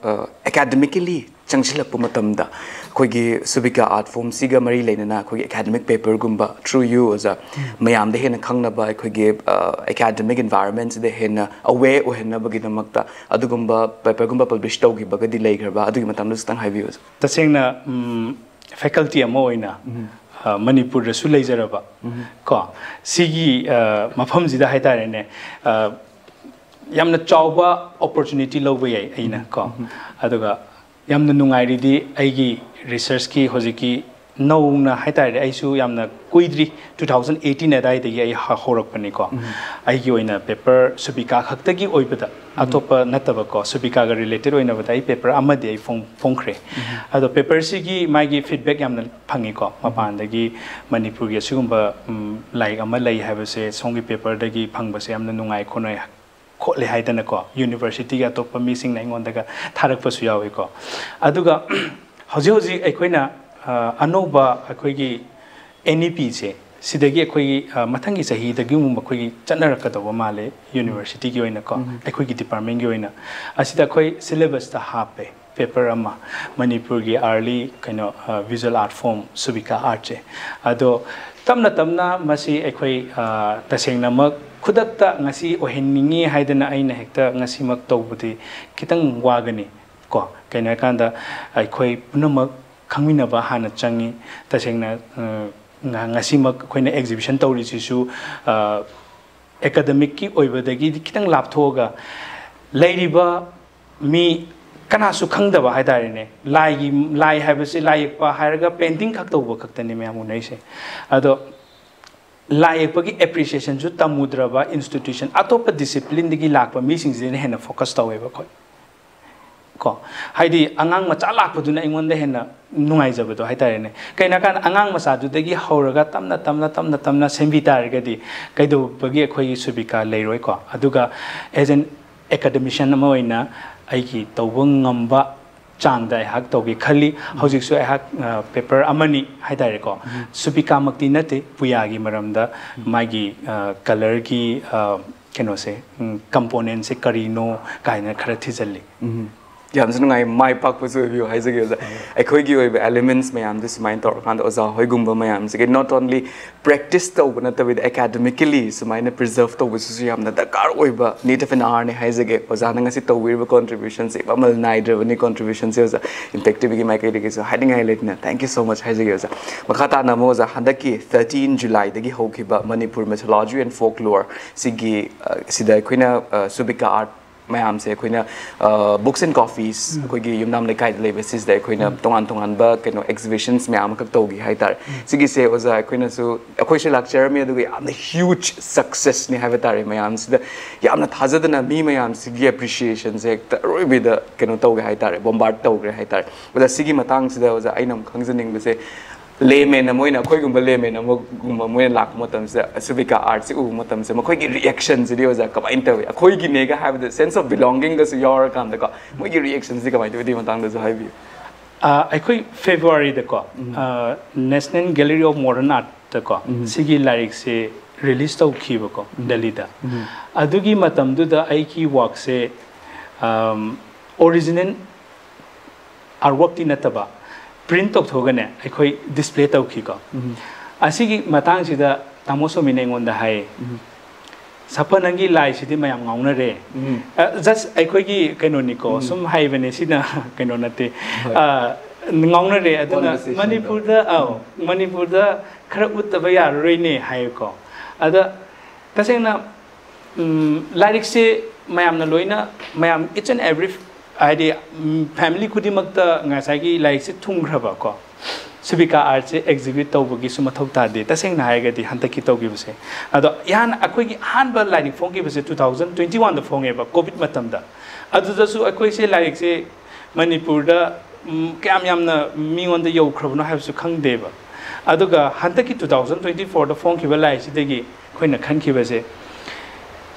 ꯑꯦꯀꯥꯗꯃꯤꯀꯦꯂꯤ ꯆꯪꯁꯤꯜꯂꯛꯄ ꯃꯇꯝꯗ ꯑꯩꯈꯣꯏꯒꯤ ꯁꯨꯕꯤꯀꯥ ꯑꯥꯔꯠ ꯐꯣꯔꯝꯁꯤꯒ ꯃꯔꯤ ꯂꯩꯅꯅ ꯑꯩꯈꯣꯏꯒꯤ ꯑꯦꯀꯥꯗꯃꯤꯛ ꯄꯦꯄꯔꯒꯨꯝꯕ, ꯊ꯭ꯔꯨ ꯌꯨ ꯑꯣꯖꯥ, ꯃꯌꯥꯝꯗ ꯍꯦꯟꯅ ꯈꯪꯅꯕ, ꯑꯩꯈꯣꯏꯒꯤ ꯑꯦꯀꯥꯗꯃꯤꯛ ꯏꯟꯚꯥꯏꯔꯣꯟꯃꯦꯟꯁꯤꯗ ꯍꯦꯟꯅ ꯑꯋꯦꯌꯔ ꯑꯣꯏꯍꯟꯅꯕꯒꯤꯗꯃꯛꯇ ꯑꯗꯨꯒꯨꯝꯕ ꯄꯦꯄꯔꯒꯨꯝꯕ ꯄꯕ꯭ꯂꯤꯁ ꯇꯧꯈꯤꯕꯒꯗꯤ ꯂꯩꯈ꯭ꯔꯕ? ꯑꯗꯨꯒꯤ ꯃꯇꯥꯡꯗꯁꯨ ꯈꯤꯇꯪ ꯍꯥꯏꯕꯤꯌꯨ ꯑꯣꯖꯥ꯫ ꯇꯁꯦꯡꯅ ꯐꯦꯀꯜꯇꯤ ꯑꯃ ꯑꯣꯏꯅ ꯑ, ꯃꯅꯤꯄꯨꯔꯗꯁꯨ ꯂꯩꯖꯔꯕ ꯀꯣ, ꯁꯤꯒꯤ ꯑ, ꯃꯐꯝꯁꯤꯗ ꯍꯥꯏꯇꯥꯔꯦꯅꯦ, ꯑ, ꯌꯥꯝꯅ ꯆꯥꯎꯕ ꯑꯣꯄꯣꯔꯆꯨꯅꯤꯇꯤ ꯂꯧꯕ ꯌꯥꯏ ꯑꯩꯅ ꯀꯣ꯫ ꯑꯗꯨꯒ ꯌꯥꯝꯅ ꯅꯨꯡꯉꯥꯏꯔꯤꯗꯤ ꯑꯩꯒꯤ ꯔꯤꯁꯔꯁꯀꯤ ꯍꯧꯖꯤꯛꯀꯤ ꯅꯧꯅ ꯍꯥꯏꯇꯥꯔꯦ, ꯑꯩꯁꯨ ꯌꯥꯝꯅ ꯀꯨꯏꯗ꯭ꯔꯤ, ꯇꯨ ꯊꯥꯎꯖꯟ ꯑꯩꯠꯇꯤꯟ ꯑꯗꯥꯏꯗꯒꯤ ꯑꯩ ꯍ-, ꯍꯧꯔꯛꯄꯅꯤꯀꯣ꯫ ꯑꯩꯒꯤ ꯑꯣꯏꯅ ꯄꯦꯄꯔ ꯁꯨꯕꯤꯀꯥ ꯈꯛꯇꯒꯤ ꯑꯣꯏꯕꯗ, ꯑꯇꯣꯞꯄ ꯅꯠꯇꯕꯀꯣ, ꯁꯨꯕꯤꯀꯥꯒ ꯔꯤꯂꯦꯇꯦꯠ ꯑꯣꯏꯅꯕꯗ ꯑꯩ ꯄꯦꯄꯔ ꯑꯃꯗꯤ ꯑꯩ ꯐꯣꯡ-, ꯐꯣꯡꯈ꯭ꯔꯦ꯫ ꯑꯗꯣ ꯄꯦꯄꯔꯁꯤꯒꯤ ꯃꯥꯒꯤ ꯐꯤꯗꯕꯦꯛ ꯌꯥꯝꯅ ꯐꯪꯉꯤꯀꯣ, ꯃꯄꯥꯟꯗꯒꯤ ꯃꯅꯤꯄꯨꯔꯒꯤ ꯑꯁꯤꯒꯨꯝꯕ, ꯎꯝ, ꯂꯥꯏꯔꯤꯛ ꯑꯃ ꯂꯩ ꯍꯥꯏꯕꯁꯦ ꯁꯣꯝꯒꯤ ꯄꯦꯄꯔꯗꯒꯤ ꯐꯪꯕꯁꯦ ꯌꯥꯝꯅ ꯅꯨꯡꯉꯥꯏ ꯈꯣꯠꯅꯩ, ꯈꯣꯠꯂꯦ ꯍꯥꯏꯗꯅꯀꯣ, ꯌꯨꯅꯤꯚꯔꯁꯤꯇꯤꯒꯤ ꯑꯇꯣꯞꯄ ꯃꯤꯁꯤꯡꯅ ꯑꯩꯉꯣꯟꯗꯒ ꯊꯥꯔꯛꯄꯁꯨ ꯌꯥꯎꯏꯀꯣ꯫ ꯑꯗꯨꯒ ꯍꯧꯖꯤꯛ ꯍꯧꯖꯤꯛ ꯑꯩꯈꯣꯏꯅ, ꯑ, ꯑꯅꯧꯕ ꯑꯩꯈꯣꯏꯒꯤ ꯑꯦꯟ ꯏ ꯄꯤꯁꯦ, ꯁꯤꯗꯒꯤ ꯑꯩꯈꯣꯏꯒꯤ, ꯑ, ꯃꯊꯪꯒꯤ ꯆꯍꯤꯗꯒꯤꯒꯨꯝꯕ ꯑꯩꯈꯣꯏꯒꯤ ꯆꯠꯅꯔꯛꯀꯗꯧꯕ ꯃꯥꯜꯂꯦ, ꯌꯨꯅꯤꯚꯔꯁꯤꯇꯤꯒꯤ ꯑꯣꯏꯅꯀꯣ, ꯑꯩꯈꯣꯏꯒꯤ ꯗꯤꯄꯥꯔꯠꯃꯦꯟꯒꯤ ꯑꯣꯏꯅ꯫ ꯑꯁꯤꯗ ꯑꯩꯈꯣꯏ ꯁꯤꯂꯦꯕꯁꯇ ꯍꯥꯞꯄꯦ꯫ ꯄꯦꯄꯔ ꯑꯃ, ꯃꯅꯤꯄꯨꯔꯒꯤ ꯑꯥꯔꯂꯤ ꯀꯩꯅꯣ ꯚꯤꯖꯨꯋꯦꯜ ꯑꯥꯔꯠ ꯐꯣꯝ ꯁꯨꯕꯤꯀꯥ ꯑꯥꯔꯠꯁꯦ꯫ ꯑꯗꯣ ꯇꯞꯅ ꯇꯞꯅ ꯃꯁꯤ ꯑꯩꯈꯣꯏ ꯇꯁꯦꯡꯅꯃꯛ ꯈꯨꯗꯛꯇ ꯉꯁꯤ ꯑꯣꯏꯍꯟꯅꯤꯡꯉꯤ ꯍꯥꯏꯗꯅ ꯑꯩꯅ ꯍꯦꯛꯇ ꯉꯁꯤꯃꯛ ꯇꯧꯕꯗꯤ ꯈꯤꯇꯪ ꯋꯥꯒꯅꯤ꯫ ꯀꯣ, ꯀꯩꯅꯣ ꯍꯥꯏꯀꯥꯟꯗ ꯑꯩꯈꯣꯏ ꯄꯨꯝꯅꯃꯛ ꯈꯪꯃꯤꯟꯅꯕ ꯍꯥꯟꯅ ꯆꯪꯉꯤ꯫ ꯇꯁꯦꯡꯅ ꯉꯁꯤꯃꯛ ꯑꯩꯈꯣꯏꯅ ꯑꯦꯛꯖꯤꯕꯤꯁꯟ ꯇꯧꯔꯤꯁꯤꯁꯨ ꯑꯦꯀꯥꯗꯃꯤꯛꯀꯤ ꯑꯣꯏꯕꯗꯒꯤꯗꯤ ꯈꯤꯇꯪ ꯂꯥꯞꯊꯣꯛꯑꯒ ꯂꯩꯔꯤꯕ ꯃꯤ ꯀꯅꯥꯁꯨ ꯈꯪꯗꯕ ꯍꯥꯏꯇꯥꯔꯦꯅꯦ꯫ ꯂꯥꯏꯒꯤ, ꯂꯥꯏ ꯍꯥꯏꯕꯁꯤ, ꯂꯥꯏ ꯌꯦꯛꯄ ꯍꯥꯏꯔꯒ ꯄꯦꯟꯇꯤꯡ ꯈꯛ ꯇꯧꯕ ꯈꯛꯇꯅꯤ ꯃꯌꯥꯝ ꯎꯅꯩꯁꯦ꯫ ꯑꯗꯣ ꯂꯥꯏ ꯌꯦꯛꯄꯒꯤ ꯑꯦꯄ꯭ꯔꯤꯁꯤꯌꯦꯁꯟꯁꯨ ꯇꯝꯃꯨꯗ꯭ꯔꯕ ꯏꯟꯁꯇꯤꯇ꯭ꯌꯨꯁꯟ, ꯑꯇꯣꯞꯄ ꯗꯤꯁꯤꯄ꯭ꯂꯤꯟꯗꯒꯤ ꯂꯥꯛꯄ ꯃꯤꯁꯤꯡꯁꯤꯗꯅ ꯍꯦꯟꯅ ꯐꯣꯀꯁ ꯇꯧꯋꯦꯕ ꯑꯩꯈꯣꯏ꯫ ꯀꯣ, ꯍꯥꯏꯗꯤ ꯑꯉꯥꯡ ꯃꯆꯥ ꯂꯥꯛꯄꯗꯨꯅ ꯑꯩꯉꯣꯟꯗ ꯍꯦꯟꯅ ꯅꯨꯡꯉꯥꯏꯖꯕꯗꯣ ꯍꯥꯏꯇꯥꯔꯦꯅꯦ꯫ ꯀꯩꯅꯣ ꯍꯥꯏꯀꯥꯟꯗ ꯑꯉꯥꯡ ꯃꯆꯥꯗꯨꯗꯒꯤ ꯍꯧꯔꯒ ꯇꯞꯅ ꯇꯞꯅ ꯇꯞꯅ ꯇꯞꯅ ꯁꯦꯝꯕꯤ ꯇꯥꯔꯒꯗꯤ ꯀꯩꯗꯧꯕꯒꯤ ꯑꯩꯈꯣꯏꯒꯤ ꯁꯨꯕꯤꯀꯥ ꯂꯩꯔꯣꯏꯀꯣ꯫ ꯑꯗꯨꯒ ꯑꯦꯖ ꯑꯦꯟ ꯑꯦꯀꯥꯗꯃꯤꯁꯤꯌꯟ ꯑꯃ ꯑꯣꯏꯅ ꯑꯩꯒꯤ ꯇꯧꯕ ꯉꯝꯕ ꯆꯥꯡꯗ ꯑꯩꯍꯥꯛ ꯇꯧꯒꯦ ꯈꯜꯂꯤ꯫ ꯍꯧꯖꯤꯛꯁꯨ ꯑꯩꯍꯥꯛ ꯄꯦꯄꯔ ꯑꯃꯅꯤ ꯍꯥꯏꯇꯥꯔꯦꯀꯣ, ꯁꯨꯕꯤꯀꯥꯃꯛꯇꯤ ꯅꯠꯇꯦ, ꯄꯨꯌꯥꯒꯤ ꯃꯔꯝꯗ, ꯃꯥꯒꯤ ꯀꯂꯔꯒꯤ ꯀꯩꯅꯣꯁꯦ, ꯀꯝꯄꯣꯅꯦꯟꯁꯦ ꯀꯔꯤꯅꯣ ꯀꯥꯏꯅ ꯈꯔ ꯊꯤꯖꯤꯜꯂꯤ꯫ ꯌꯥꯝꯁꯨ ꯅꯨꯡꯉꯥꯏ꯫ ꯃꯥꯏ ꯄꯥꯛꯄꯁꯨ ꯑꯣꯏꯕꯤꯌꯨ ꯍꯥꯏꯖꯒꯦ ꯑꯣꯖꯥ꯫ ꯑꯩꯈꯣꯏꯒꯤ ꯑꯣꯏꯕ ꯑꯦꯂꯤꯃꯦꯟꯠꯁ ꯃꯌꯥꯝꯗꯨ ꯁꯨꯃꯥꯏꯅ ꯇꯧꯔꯀꯥꯟꯗ ꯑꯣꯖꯥ ꯍꯣꯏꯒꯨꯝꯕ ꯃꯌꯥꯝꯁꯤꯒꯤ not only practice ꯇꯧꯕ ꯅꯠꯇꯕꯤꯗ ꯑꯦꯀꯥꯗꯃꯤꯀꯦꯂꯤ ꯁꯨꯃꯥꯏꯅ ꯄ꯭ꯔꯤꯖꯔꯚ ꯇꯧꯕꯁꯤꯁꯨ ꯌꯥꯝꯅ ꯗꯔꯀꯥꯔ ꯑꯣꯏꯕ need of an hourꯅꯤ ꯍꯥꯏꯖꯒꯦ꯫ ꯑꯣꯖꯥꯅ ꯉꯁꯤ ꯇꯧꯕꯤꯔꯤꯕ ꯀꯣꯟꯇ꯭ꯔꯤꯕ꯭ꯌꯨꯁꯟꯁꯦ ꯃꯃꯜ ꯅꯥꯏꯗ꯭ꯔꯕꯅꯤ ꯀꯣꯟꯇ꯭ꯔꯤꯕ꯭ꯌꯨꯁꯟꯁꯦ ꯑꯣꯖꯥ꯫ ꯏꯝꯄꯦꯛ ꯇꯤꯚꯤꯒꯤ ꯃꯥꯏꯀꯩꯗꯒꯤꯁꯨ ꯍꯥꯏꯅꯤꯡꯉꯥꯏ ꯂꯩꯇꯅ thank you so much ꯍꯥꯏꯖꯒꯦ ꯑꯣꯖꯥ꯫ ꯃꯈꯥ ꯇꯥꯅ ꯑꯃꯨꯛ ꯑꯣꯖꯥ, ꯍꯟꯗꯛꯀꯤ thirteen Julyꯗꯒꯤ ꯍꯧꯈꯤꯕ Manipur Mythology and Folklore ꯁꯤꯒꯤ, ꯑ, ꯁꯤꯗ ꯑꯩꯈꯣꯏꯅ, ꯑ, ꯁꯨꯕꯤꯀꯥ ꯑꯥꯔꯠ ꯃꯌꯥꯝꯁꯦ ꯑꯩꯈꯣꯏꯅ, ꯑ, books and coffees, ꯑꯩꯈꯣꯏꯒꯤ ꯌꯨꯝꯅꯥꯝ ꯂꯩꯀꯥꯏꯗ ꯂꯩꯕ ꯁꯤꯁꯤꯗ ꯑꯩꯈꯣꯏꯅ ꯇꯣꯉꯥꯟ ꯇꯣꯉꯥꯟꯕ ꯀꯩꯅꯣ exhibitions ꯃꯌꯥꯝ ꯑꯃꯈꯛ ꯇꯧꯈꯤ ꯍꯥꯏꯇꯥꯔꯦ꯫ ꯁꯤꯒꯤꯁꯦ ꯑꯣꯖꯥ ꯑꯩꯈꯣꯏꯅꯁꯨ, ꯑꯩꯈꯣꯏꯁꯨ ꯂꯥꯛꯆꯔꯝꯃꯤ, ꯑꯗꯨꯒ ꯌꯥꯝꯅ huge successꯅꯤ ꯍꯥꯏꯕ ꯇꯥꯔꯦ꯫ ꯃꯌꯥꯝꯁꯤꯗ ꯌꯥꯝꯅ ꯊꯥꯖꯗꯅ ꯃꯤ ꯃꯌꯥꯝꯁꯤꯒꯤ appreciationꯁꯦ ꯍꯦꯛꯇ ꯑꯔꯣꯏꯕꯤꯗ ꯀꯩꯅꯣ ꯇꯧꯒꯦ ꯍꯥꯏꯇꯥꯔꯦ, bombard ꯇꯧꯈ꯭ꯔꯦ ꯍꯥꯏꯇꯥꯔꯦ꯫ ꯑꯣꯖꯥ, ꯁꯤꯒꯤ ꯃꯇꯥꯡꯁꯤꯗ ꯑꯣꯖꯥ ꯑꯩꯅ ꯑꯃꯨꯛ ꯈꯪꯖꯅꯤꯡꯕꯁꯦ, layman ꯑꯃ ꯑꯣꯏꯅ, ꯑꯩꯈꯣꯏꯒꯨꯝꯕ layman ꯑꯃꯒꯨꯝꯕ ꯃꯣꯏꯅ ꯂꯥꯛꯄ ꯃꯇꯝꯁꯤꯗ ꯁꯨꯕꯤꯀꯥ ꯑꯥꯔꯠꯁꯤ ꯎꯕ ꯃꯇꯝꯁꯤꯗ ꯃꯈꯣꯏꯒꯤ reactionꯁꯤꯗꯤ ꯑꯣꯖꯥ ꯀꯃꯥꯏꯅ ꯇꯧꯏ? ꯑꯩꯈꯣꯏꯒꯤꯅꯦꯒ ꯍꯥꯏꯕꯗ sense of belongingꯒꯁꯨ ꯌꯥꯎꯔꯀꯥꯟꯗꯀꯣ, ꯃꯣꯏꯒꯤ reactionꯁꯤ ꯀꯃꯥꯏꯅ ꯇꯧꯏ? ꯑꯗꯨꯒꯤ ꯃꯇꯥꯡꯗꯁꯨ ꯍꯥꯏꯕꯤꯌꯨ꯫ ꯑ, ꯑꯩꯈꯣꯏ ꯐꯦꯕ꯭ꯔꯨꯋꯥꯔꯤꯗꯀꯣ, National Gallery of Modern Artꯇꯀꯣ ꯁꯤꯒꯤ ꯂꯥꯏꯔꯤꯛꯁꯦ ꯔꯤꯂꯤꯁ ꯇꯧꯈꯤꯕꯀꯣ ꯗꯦꯜꯂꯤꯗ꯫ ꯑꯗꯨꯒꯤ ꯃꯇꯝꯗꯨꯗ ꯑꯩꯒꯤ ꯋꯥꯔꯛꯁꯦ ꯑꯣꯔꯤꯖꯤꯅꯦꯜ ꯑꯥꯔꯠꯋꯥꯔꯛꯇꯤ ꯅꯠꯇꯕ, ꯄ꯭ꯔꯤꯟ ꯇꯧꯊꯣꯛꯑꯒꯅꯦ ꯑꯩꯈꯣꯏ ꯗꯤꯁꯄ꯭ꯂꯦ ꯇꯧꯈꯤꯀꯣ꯫ ꯑꯁꯤꯒꯤ ꯃꯇꯥꯡꯁꯤꯗ ꯇꯥꯃꯣ ꯁꯣꯃꯤꯅ ꯑꯩꯉꯣꯟꯗ ꯍꯥꯏꯌꯦ, "ꯁꯥꯐ, ꯅꯪꯒꯤ ꯂꯥꯏꯁꯤꯗꯤ ꯃꯌꯥꯝ ꯉꯥꯎꯅꯔꯦ"꯫ ꯖꯁ ꯑꯩꯈꯣꯏꯒꯤ ꯀꯩꯅꯣꯅꯤꯀꯣ, ꯁꯨꯝ ꯍꯥꯏꯕꯅꯦ, ꯁꯤꯅ ꯀꯩꯅꯣ ꯅꯠꯇꯦ꯫ ꯍꯣꯏ꯫ ꯑ, ꯉꯥꯎꯅꯔꯦ꯫ ꯑꯗꯨꯅ conversation ꯗ꯫ ꯃꯅꯤꯄꯨꯔꯗ, ꯑꯧ, ꯃꯅꯤꯄꯨꯔꯗ ꯈꯔ ꯎꯠꯇꯕ ꯌꯥꯔꯔꯣꯏꯅꯦ ꯍꯥꯏꯌꯦꯀꯣ꯫ ꯑꯗ ꯇꯁꯦꯡꯅ, ꯎꯝ, ꯂꯥꯏꯔꯤꯛꯁꯦ ꯃꯌꯥꯝꯅ ꯂꯣꯏꯅ, ꯃꯌꯥꯝ, each and every, ꯍꯥꯏꯗꯤ, ꯎꯝ, ꯐꯦꯃꯤꯂꯤ ꯈꯨꯗꯤꯡꯃꯛꯇ ꯉꯁꯥꯏꯒꯤ ꯂꯥꯏꯔꯤꯛꯁꯦ ꯊꯨꯡꯈ꯭ꯔꯕꯀꯣ, ꯁꯨꯕꯤꯀꯥ ꯑꯥꯔꯠꯁꯦ ꯑꯦꯛꯖꯤꯕꯤꯠ ꯇꯧꯕꯒꯤꯁꯨ ꯃꯊꯧ ꯇꯥꯗꯦ, ꯇꯁꯦꯡꯅ ꯍꯥꯏꯔꯒꯗꯤ, ꯍꯟꯗꯛꯀꯤ ꯇꯧꯈꯤꯕꯁꯦ꯫ ꯑꯗꯣ ꯏꯍꯥꯟ ꯑꯩꯈꯣꯏꯒꯤ ꯑꯍꯥꯟꯕ ꯂꯥꯏꯔꯤꯛ ꯐꯣꯡꯈꯤꯕꯁꯦ two thousand twenty one ꯗ ꯐꯣꯡꯉꯦꯕ, ꯀꯣꯚꯤꯗ ꯃꯇꯝꯗ꯫ ꯑꯗꯨꯗꯁꯨ ꯑꯩꯈꯣꯏꯁꯦ ꯂꯥꯏꯔꯤꯛꯁꯦ ꯃꯅꯤꯄꯨꯔꯗ, ꯎꯝ, ꯀꯌꯥꯝ ꯌꯥꯝꯅ ꯃꯤꯉꯣꯟꯗ ꯌꯧꯈ꯭ꯔꯕꯅꯣ ꯍꯥꯏꯕꯁꯨ ꯈꯪꯗꯦꯕ꯫ ꯑꯗꯨꯒ ꯍꯟꯗꯛꯀꯤ two thousand twenty four ꯗ ꯐꯣꯡꯈꯤꯕ ꯂꯥꯏꯔꯤꯛꯁꯤꯗꯒꯤ ꯑꯩꯈꯣꯏꯅ ꯈꯟꯈꯤꯕꯁꯦ,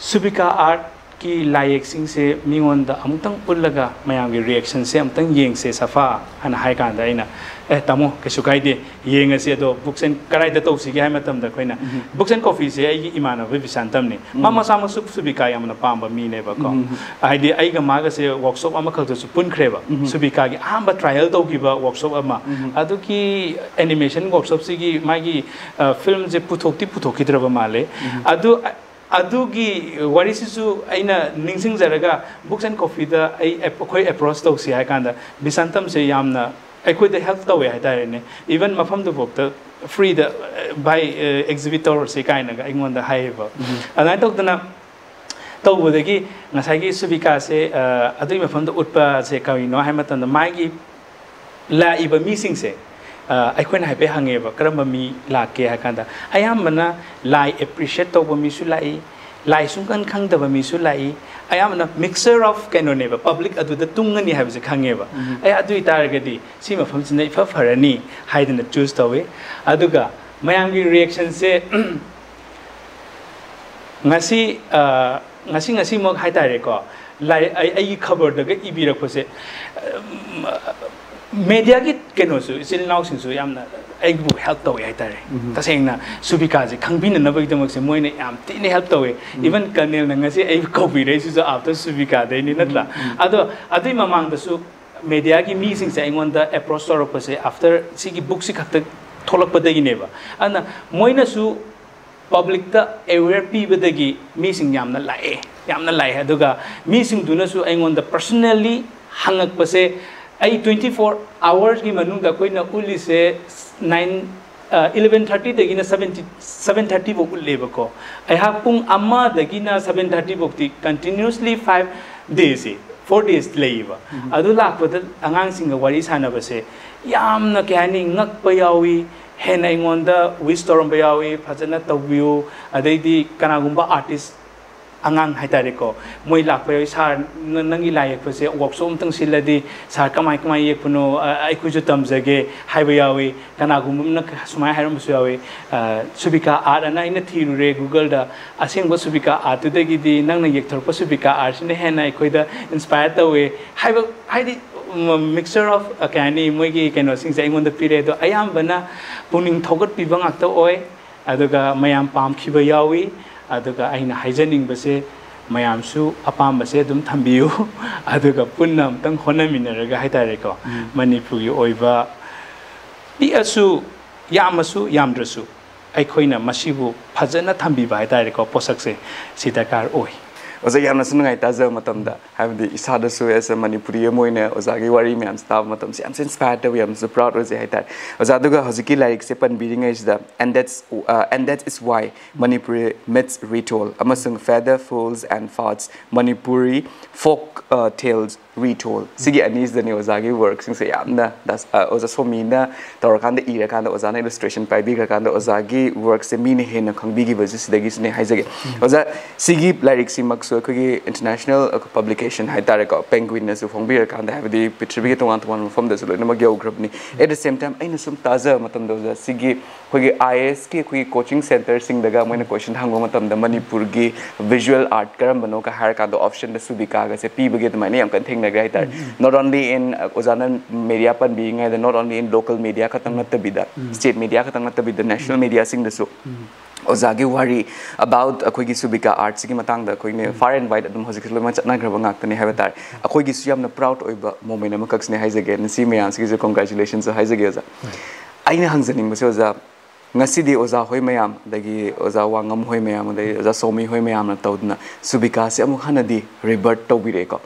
ꯁꯨꯕꯤꯀꯥ ꯑꯥꯔꯠꯀꯤ ꯂꯥꯏꯌꯦꯛꯁꯤꯡꯁꯦ ꯃꯤꯉꯣꯟꯗ ꯑꯃꯨꯛꯇꯪ ꯎꯠꯂꯒ ꯃꯌꯥꯝꯒꯤ ꯔꯤꯌꯦꯛꯁꯟꯁꯦ ꯑꯃꯨꯛꯇꯪ ꯌꯦꯡꯁꯦ, ꯁꯥꯐ, ꯍꯥꯏꯅ ꯍꯥꯏ ꯀꯥꯟꯗ ꯑꯩꯅ, "ꯑꯦ, ꯇꯥꯃꯣ, ꯀꯩꯁꯨ ꯀꯥꯏꯗꯦ, ꯌꯦꯡꯉꯁꯤ꯫ ꯑꯗꯣ ꯕꯨꯛꯁ ꯑꯦꯟ ꯀꯗꯥꯏꯗ ꯇꯧꯁꯤꯒꯦ?" ꯍꯥꯏ ꯃꯇꯝꯗ ꯑꯩꯈꯣꯏꯅ, ꯎꯝ꯫ ꯕꯨꯛꯁ ꯑꯦꯟ ꯀꯣꯐꯤꯁꯦ ꯑꯩꯒꯤ ꯏꯃꯥꯟꯅꯕ ꯕꯤꯁꯥꯟꯇꯝꯅꯤ꯫ ꯃꯥ ꯎꯝ꯫ ꯃꯁꯥꯃꯛꯁꯨ ꯁꯨꯕꯤꯀꯥ ꯌꯥꯝꯅ ꯄꯥꯝꯕ ꯃꯤꯅꯦꯕꯀꯣ꯫ ꯎꯝ꯫ ꯍꯥꯏꯗꯤ ꯑꯩꯒ ꯃꯥꯒꯁꯦ ꯋꯥꯔꯛꯁꯣꯞ ꯑꯃꯈꯛꯇꯁꯨ ꯄꯨꯟꯈ꯭ꯔꯦꯕ꯫ ꯎꯝ꯫ ꯁꯨꯕꯤꯀꯥꯒꯤ ꯑꯍꯥꯟꯕ ꯇ꯭ꯔꯥꯏꯌꯦꯜ ꯇꯧꯈꯤꯕ ꯋꯥꯔꯛꯁꯣꯞ ꯑꯃ꯫ ꯎꯝ꯫ ꯑꯗꯨꯒꯤ ꯑꯦꯅꯤꯃꯦꯁꯟ ꯋꯥꯔꯛꯁꯣꯞꯁꯤꯒꯤ ꯃꯥꯒꯤ, ꯑ, ꯐꯤꯂꯝꯁꯦ ꯄꯨꯊꯣꯛꯇꯤ ꯄꯨꯊꯣꯛꯈꯤꯗ꯭ꯔꯕ ꯃꯥꯜꯂꯦ꯫ ꯎꯝ꯫ ꯑꯗꯨ, ꯑꯗꯨꯒꯤ ꯋꯥꯔꯤꯁꯤꯁꯨ ꯑꯩꯅ ꯅꯤꯡꯁꯤꯡꯖꯔꯒ ꯕꯨꯛꯁ ꯑꯦꯟ ꯀꯣꯐꯤꯗ ꯑꯩ ꯑꯦꯞ-, ꯑꯩꯈꯣꯏ ꯑꯦꯄ꯭ꯔꯣꯆ ꯇꯧꯁꯤ ꯍꯥꯏ ꯀꯥꯟꯗ ꯕꯤꯁꯥꯟꯇꯝꯁꯦ ꯌꯥꯝꯅ ꯑꯩꯈꯣꯏꯗ ꯍꯦꯜꯞ ꯇꯧꯋꯦ ꯍꯥꯏꯇꯥꯔꯦꯅꯦ꯫ ꯏꯚꯟ ꯃꯐꯝꯗꯨꯐꯥꯎꯗ ꯐ꯭ꯔꯤꯗ, "ꯚꯥꯏ, ꯑꯦꯛꯖꯤꯕꯤꯠ ꯇꯧꯔꯁꯤ" ꯀꯥꯏꯅꯒ ꯑꯩꯉꯣꯟꯗ ꯍꯥꯏꯌꯦꯕ꯫ ꯎꯝ꯫ ꯑꯗꯨꯃꯥꯏꯅ ꯇꯧꯗꯅ ꯇꯧꯕꯗꯒꯤ ꯉꯁꯥꯏꯒꯤ ꯁꯨꯕꯤꯀꯥꯁꯦ, ꯑ, ꯑꯗꯨꯒꯤ ꯃꯐꯝꯗ ꯎꯠꯄꯁꯦ ꯀꯔꯤꯅꯣ ꯍꯥꯏ ꯃꯇꯝꯗ, ꯃꯥꯒꯤ ꯂꯥꯛꯏꯕ ꯃꯤꯁꯤꯡꯁꯦ, ꯑ, ꯑꯩꯈꯣꯏꯅ ꯍꯥꯏꯐꯦꯠ ꯍꯪꯉꯦꯕ, "ꯀꯔꯝꯕ ꯃꯤ ꯂꯥꯛꯀꯦ?" ꯍꯥꯏ ꯀꯥꯟꯗ, ꯑꯌꯥꯝꯕꯅ ꯂꯥꯏ ꯑꯦꯄ꯭ꯔꯤꯁꯤꯌꯦꯠ ꯇꯧꯕ ꯃꯤꯁꯨ ꯂꯥꯛꯏ, ꯂꯥꯏ ꯁꯨꯡꯈꯟ ꯈꯪꯗꯕ ꯃꯤꯁꯨ ꯂꯥꯛꯏ, ꯑꯌꯥꯝꯕꯅ ꯃꯤꯛꯁꯆꯔ ꯑꯣꯐ ꯀꯩꯅꯣꯅꯦꯕ, ꯄꯕ꯭ꯂꯤꯛ ꯑꯗꯨꯗ ꯇꯨꯡꯉꯅꯤ ꯍꯥꯏꯕꯁꯦ ꯈꯪꯉꯦꯕ꯫ ꯎꯝ꯫ ꯑꯦ, ꯑꯗꯨ ꯑꯣꯏꯇꯥꯔꯒꯗꯤ ꯁꯤ ꯃꯐꯝꯁꯤꯅ ꯏꯐ ꯐꯔꯅꯤ ꯍꯥꯏꯗꯅ ꯆꯨꯁ ꯇꯧꯋꯤ꯫ ꯑꯗꯨꯒ ꯃꯌꯥꯝꯒꯤ ꯔꯤꯌꯦꯛꯁꯟꯁꯦ, ꯉꯁꯤ, ꯑ, ꯉꯁꯤ, ꯉꯁꯤꯃꯛ ꯍꯥꯏꯇꯥꯔꯦꯀꯣ, ꯂꯥꯏ-, ꯑꯩ, ꯑꯩꯒꯤ ꯈꯕꯔꯗꯒ ꯏꯕꯤꯔꯛꯄꯁꯦ, ꯎꯝ, ꯃꯦꯗꯤꯌꯥꯒꯤ ꯀꯩꯅꯣꯁꯨ, ꯏꯆꯤꯜ ꯏꯅꯥꯎꯁꯤꯡꯁꯨ ꯌꯥꯝꯅ ꯑꯩꯕꯨ ꯍꯦꯜꯞ ꯇꯧꯋꯦ ꯍꯥꯏꯇꯥꯔꯦ꯫ ꯎꯝ꯫ ꯇꯁꯦꯡꯅ ꯁꯨꯕꯤꯀꯥꯁꯦ ꯈꯪꯕꯤꯅꯅꯕꯒꯤꯗꯃꯛꯁꯦ ꯃꯣꯏꯅ ꯌꯥꯝ ꯊꯤꯅ ꯍꯦꯜꯞ ꯇꯧꯋꯦ꯫ ꯎꯝ꯫ ꯏꯚꯟ ꯀꯔꯅꯦꯜꯅ ꯉꯁꯤ ꯑꯩꯕꯨ ꯀꯧꯕꯤꯔꯛꯏꯁꯤꯁꯨ after ꯁꯨꯕꯤꯀꯥꯗꯩꯅꯤ, ꯅꯠꯇ꯭ꯔꯥ? ꯎꯝ, ꯎꯝ꯫ ꯑꯗꯣ ꯑꯗꯨꯏ ꯃꯃꯥꯡꯗꯁꯨ ꯃꯦꯗꯤꯌꯥꯒꯤ ꯃꯤꯁꯤꯡꯁꯦ ꯑꯩꯉꯣꯟꯗ ꯑꯦꯄ꯭ꯔꯣꯁ ꯇꯧꯔꯛꯄꯁꯦ ꯑꯥꯐꯇꯔ ꯁꯤꯒꯤ ꯕꯨꯛꯁꯤ ꯈꯛꯇ ꯊꯣꯛꯂꯛꯄꯗꯒꯤꯅꯦꯕ꯫ ꯑꯗꯨꯅ ꯃꯣꯏꯅꯁꯨ ꯄꯕ꯭ꯂꯤꯛꯇ ꯑꯦꯋꯦꯌꯔ ꯄꯤꯕꯗꯒꯤ ꯃꯤꯁꯤꯡ ꯌꯥꯝꯅ ꯂꯥꯛꯑꯦ, ꯌꯥꯝꯅ ꯂꯥꯛꯑꯦ꯫ ꯑꯗꯨꯒ ꯃꯤꯁꯤꯡꯗꯨꯅꯁꯨ ꯑꯩꯉꯣꯟꯗ ꯄꯔꯁꯅꯦꯜꯂꯤ ꯍꯪꯉꯛꯄꯁꯦ, ꯑꯩ ꯇ꯭ꯋꯦꯟꯇꯤ ꯐꯣꯔ ꯑꯋꯥꯔꯁꯀꯤ ꯃꯅꯨꯡꯗ ꯑꯩꯈꯣꯏꯅ ꯎꯠꯂꯤꯁꯦ ꯅꯥꯏꯟ, ꯏꯂꯚꯦꯟ ꯊꯥꯔꯇꯤꯗꯒꯤꯅ ꯁꯚꯦꯟ, ꯁꯚꯦꯟ ꯊꯥꯔꯇꯤꯐꯥꯎ ꯎꯠꯂꯦꯕꯀꯣ꯫ ꯑꯩꯍꯥꯛ ꯄꯨꯡ ꯑꯃꯗꯒꯤꯅ ꯁꯚꯦꯟ ꯊꯥꯔꯇꯤꯐꯥꯎꯗꯤ ꯀꯟꯇꯤꯅ꯭ꯌꯨꯁꯂꯤ ꯐꯥꯏꯚ ꯗꯦꯁꯁꯦ, ꯐꯣꯔ ꯗꯦꯁ ꯂꯩꯌꯦꯕ꯫ ꯑꯗꯨ ꯂꯥꯛꯄꯗ ꯑꯉꯥꯡꯁꯤꯡꯒ ꯋꯥꯔꯤ ꯁꯥꯟꯅꯕꯁꯦ ꯌꯥꯝꯅ, ꯀꯩ ꯍꯥꯏꯅꯤ, ꯉꯛꯄ ꯌꯥꯎꯏ꯫ ꯍꯦꯟꯅ ꯑꯩꯉꯣꯟꯗ ꯋꯤꯁ ꯇꯧꯔꯝꯕ ꯌꯥꯎꯏ, "ꯐꯖꯅ ꯇꯧꯕꯤꯌꯨ", ꯑꯗꯩꯗꯤ ꯀꯅꯥꯒꯨꯝꯕ ꯑꯥꯔꯇꯤꯁ ꯑꯉꯥꯡ ꯍꯥꯏꯇꯥꯔꯦꯀꯣ, ꯃꯣꯏ ꯂꯥꯛꯄ ꯌꯥꯎꯏ, "ꯁꯥꯔ, ꯅ-, ꯅꯪꯒꯤ ꯂꯥꯏ ꯌꯦꯛꯄꯁꯦ ꯋꯥꯛꯁꯣꯞ ꯑꯝꯇꯪ ꯁꯤꯜꯂꯗꯤ, ꯁꯥꯔ, ꯀꯃꯥꯏ ꯀꯃꯥꯏ ꯌꯦꯛꯄꯅꯣ, ꯑ, ꯑꯩꯈꯣꯏꯁꯨ ꯇꯝꯖꯒꯦ", ꯍꯥꯏꯕ ꯌꯥꯎꯏ꯫ ꯀꯅꯥꯒꯨꯝꯕ ꯑꯃꯅ ꯁꯨꯃꯥꯏꯅ ꯍꯥꯏꯔꯝꯕꯁꯨ ꯌꯥꯎꯏ, ꯑ, "ꯁꯨꯕꯤꯀꯥ ꯑꯥꯔꯠ ꯑꯅ ꯑꯩꯅ ꯊꯤꯔꯨꯔꯦ ꯒꯨꯒꯜꯗ, ꯑꯁꯦꯡꯕ ꯁꯨꯕꯤꯀꯥ ꯑꯥꯔꯠꯇꯨꯗꯒꯤꯗꯤ ꯅꯪꯅ ꯌꯦꯛꯊꯣꯔꯛꯄ ꯁꯨꯕꯤꯀꯥ ꯑꯥꯔꯠꯁꯤꯅ ꯍꯦꯟꯅ ꯑꯩꯈꯣꯏꯗ ꯏꯟꯁꯄꯥꯌꯔ ꯇꯧꯋꯦ" ꯍꯥꯏꯕ, ꯍꯥꯏꯗꯤ, ꯃꯤꯛꯁꯆꯔ ꯑꯣꯐ, ꯀꯩ ꯍꯥꯏꯅꯤ, ꯃꯣꯏꯒꯤ ꯀꯩꯅꯣꯁꯤꯡꯁꯦ ꯑꯩꯉꯣꯟꯗ ꯄꯤꯔꯛꯑꯦ꯫ ꯑꯗꯣ ꯑꯌꯥꯝꯕꯅ ꯄꯨꯛꯅꯤꯡ ꯊꯧꯒꯠꯄꯤꯕ ꯉꯥꯛꯇ ꯑꯣꯏ꯫ ꯑꯗꯨꯒ ꯃꯌꯥꯝ ꯄꯥꯝꯈꯤꯕ ꯌꯥꯎꯏ꯫ ꯑꯗꯨꯒ ꯑꯩꯅ ꯍꯥꯏꯖꯅꯤꯡꯕꯁꯦ, ꯃꯌꯥꯝꯁꯨ ꯑꯄꯥꯝꯕꯁꯦ ꯑꯗꯨꯝ ꯊꯝꯕꯤꯌꯨ꯫ ꯑꯗꯨꯒ ꯄꯨꯟꯅ ꯑꯃꯨꯛꯇꯪ ꯍꯣꯠꯅꯃꯤꯟꯅꯔꯒ ꯍꯥꯏꯇꯥꯔꯦꯀꯣ, ꯃꯅꯤꯄꯨꯔꯒꯤ ꯑꯣꯏꯕ, ꯄꯤꯛꯑꯁꯨ, ꯌꯥꯝꯃꯁꯨ ꯌꯥꯝꯗ꯭ꯔꯁꯨ, ꯑꯩꯈꯣꯏꯅ ꯃꯁꯤꯕꯨ ꯐꯖꯅ ꯊꯝꯕꯤꯕ ꯍꯥꯏꯇꯥꯔꯦꯀꯣ, ꯄꯣꯠꯁꯛꯁꯦ, ꯁꯤ ꯗꯔꯀꯥꯔ ꯑꯣꯏ꯫ ꯑꯣꯖꯥ, ꯌꯥꯝꯅꯁꯨ ꯅꯨꯡꯉꯥꯏ ꯇꯥꯖꯕ ꯃꯇꯝꯗ, ꯍꯥꯏꯕꯗꯤ ꯏꯁꯥꯗꯁꯨ as a ꯃꯅꯤꯄꯨꯔꯤ ꯑꯃ ꯑꯣꯏꯅ ꯑꯣꯖꯥꯒꯤ ꯋꯥꯔꯤ ꯃꯌꯥꯝꯁꯦ ꯇꯥꯕ ꯃꯇꯝꯁꯦ ꯌꯥꯝꯁꯨ ꯏꯟꯁꯄꯥꯌꯔ ꯇꯧꯋꯤ, ꯌꯥꯝꯁꯨ ꯄ꯭ꯔꯥꯎꯗ ꯑꯣꯏꯖꯩ ꯍꯥꯏꯇꯥꯔꯦ꯫ ꯑꯣꯖꯥ, ꯑꯗꯨꯒ ꯍꯧꯖꯤꯛꯀꯤ ꯂꯥꯏꯔꯤꯛꯁꯦ ꯄꯟꯕꯤꯔꯤꯉꯩꯁꯤꯗ, and that's, uh, and that is why Manipuri myths retold ꯑꯃꯁꯨꯡ Feather Falls and Fads Manipuri folk, uh, tales retold, ꯁꯤꯒꯤ ꯑꯅꯤꯁꯤꯗꯅꯦ ꯑꯣꯖꯥꯒꯤ ꯋꯥꯔꯛꯁꯤꯡꯁꯦ ꯌꯥꯝꯅ ꯗꯥꯁ-, ꯑ, ꯑꯣꯖꯥ ꯁꯣꯃꯤꯅ ꯇꯧꯔꯀꯥꯟꯗ, ꯏꯔꯀꯥꯟꯗ, ꯑꯣꯖꯥꯅ ꯏꯂꯁꯇ꯭ꯔꯦꯁꯟ ꯄꯥꯏꯕꯤꯈ꯭ꯔꯀꯥꯟꯗ ꯑꯣꯖꯥꯒꯤ ꯋꯥꯔꯛꯁꯦ ꯃꯤꯅ ꯍꯦꯟꯅ ꯈꯪꯕꯤꯈꯤꯕꯁꯦ ꯁꯤꯗꯒꯤꯁꯨꯅꯦ ꯍꯥꯏꯖꯒꯦ꯫ ꯑꯣꯖꯥ, ꯁꯤꯒꯤ ꯂꯥꯏꯔꯤꯛꯁꯤꯃꯛꯁꯨ ꯑꯩꯈꯣꯏꯒꯤ ꯏꯟꯇꯔꯅꯦꯁꯅꯦꯜ ꯄꯕ꯭ꯂꯤꯀꯦꯁꯟ ꯍꯥꯏꯇꯥꯔꯦꯀꯣ, ꯄꯦꯡꯒ꯭ꯋꯤꯟꯅꯁꯨ ꯐꯣꯡꯕꯤꯔꯀꯥꯟꯗ, ꯍꯥꯏꯕꯗꯤ ꯄ꯭ꯔꯤꯊꯤꯕꯤꯒꯤ ꯇꯣꯉꯥꯟ ꯇꯣꯉꯥꯟꯕ ꯃꯐꯝꯗꯁꯨ ꯂꯣꯏꯅꯃꯛ ꯌꯧꯈ꯭ꯔꯕꯅꯤ꯫ At the same time, ꯑꯩꯅ ꯁꯨꯝ ꯇꯥꯖꯕ ꯃꯇꯝꯗ ꯑꯣꯖꯥ, ꯁꯤꯒꯤ ꯑꯩꯈꯣꯏꯒꯤ ꯑꯥꯏ ꯑꯦꯁꯀꯤ ꯑꯩꯈꯣꯏꯒꯤ ꯀꯣꯆꯤꯡ ꯁꯦꯟꯇꯔꯁꯤꯡꯗꯒ ꯃꯣꯏꯅ ꯀꯣꯏꯁꯟ ꯍꯪꯕ ꯃꯇꯝꯗ ꯃꯅꯤꯄꯨꯔꯒꯤ ꯚꯤꯖꯨꯋꯦꯜ ꯑꯥꯔꯠ ꯀꯔꯝꯕꯅꯣꯒ ꯍꯥꯏꯔꯀꯥꯟꯗ ꯑꯣꯞꯁꯟꯗ ꯁꯨꯕꯤꯀꯥꯒꯁꯦ ꯄꯤꯕꯒꯤ ꯑꯗꯨꯃꯥꯏꯅ ꯌꯥꯝ ꯀꯟꯅ ꯊꯦꯡꯅꯈ꯭ꯔꯦ ꯍꯥꯏꯇꯥꯔꯦ꯫ Not only in, ꯑ, ꯑꯣꯖꯥꯅ media ꯄꯟꯕꯤꯔꯤꯉꯩꯗ, not only in local media ꯈꯛꯇꯪ ꯅꯠꯇꯕꯤꯗ, state media ꯈꯛꯇꯪ ꯅꯠꯇꯕꯤꯗ, ꯅꯦꯁꯅꯦꯜ ꯃꯦꯗꯤꯌꯥꯁꯤꯡꯗꯁꯨ ꯑꯣꯖꯥꯒꯤ ꯋꯥꯔꯤ about ꯑꯩꯈꯣꯏꯒꯤ ꯁꯨꯕꯤꯀꯥ ꯑꯥꯔꯠꯁꯤꯒꯤ ꯃꯇꯥꯡꯗ ꯑꯩꯈꯣꯏꯅ far and wide ꯑꯗꯨꯝ ꯍꯧꯖꯤꯛꯁꯨ ꯂꯣꯏꯅꯃꯛ ꯆꯠꯅꯈ꯭ꯔꯕ ꯉꯥꯛꯇꯅꯦ ꯍꯥꯏꯕ ꯇꯥꯔꯦ꯫ ꯑꯩꯈꯣꯏꯒꯤꯁꯨ ꯌꯥꯝꯅ proud ꯑꯣꯏꯕ moment ꯑꯃꯈꯛꯁꯤꯅꯦ ꯍꯥꯏꯖꯒꯦ꯫ ꯅꯁꯤ ꯃꯌꯥꯝꯁꯤꯒꯤꯁꯨ congratulations ꯍꯥꯏꯖꯒꯦ ꯑꯣꯖꯥ꯫ ꯑꯩꯅ ꯍꯪꯖꯅꯤꯡꯕꯁꯦ ꯑꯣꯖꯥ, ꯉꯁꯤꯗꯤ ꯑꯣꯖꯥ ꯍꯣꯏ ꯃꯌꯥꯝ, ꯑꯗꯒꯤ ꯑꯣꯖꯥ ꯋꯥꯉꯝ ꯍꯣꯏ ꯃꯌꯥꯝ, ꯑꯗꯩ ꯑꯣꯖꯥ ꯁꯣꯃꯤ ꯍꯣꯏ ꯃꯌꯥꯝꯅ ꯇꯧꯗꯅ ꯁꯨꯕꯤꯀꯥꯁꯦ ꯑꯃꯨꯛ ꯍꯟꯅꯗꯤ rebirth ꯇꯧꯕꯤꯔꯛꯑꯦꯀꯣ꯫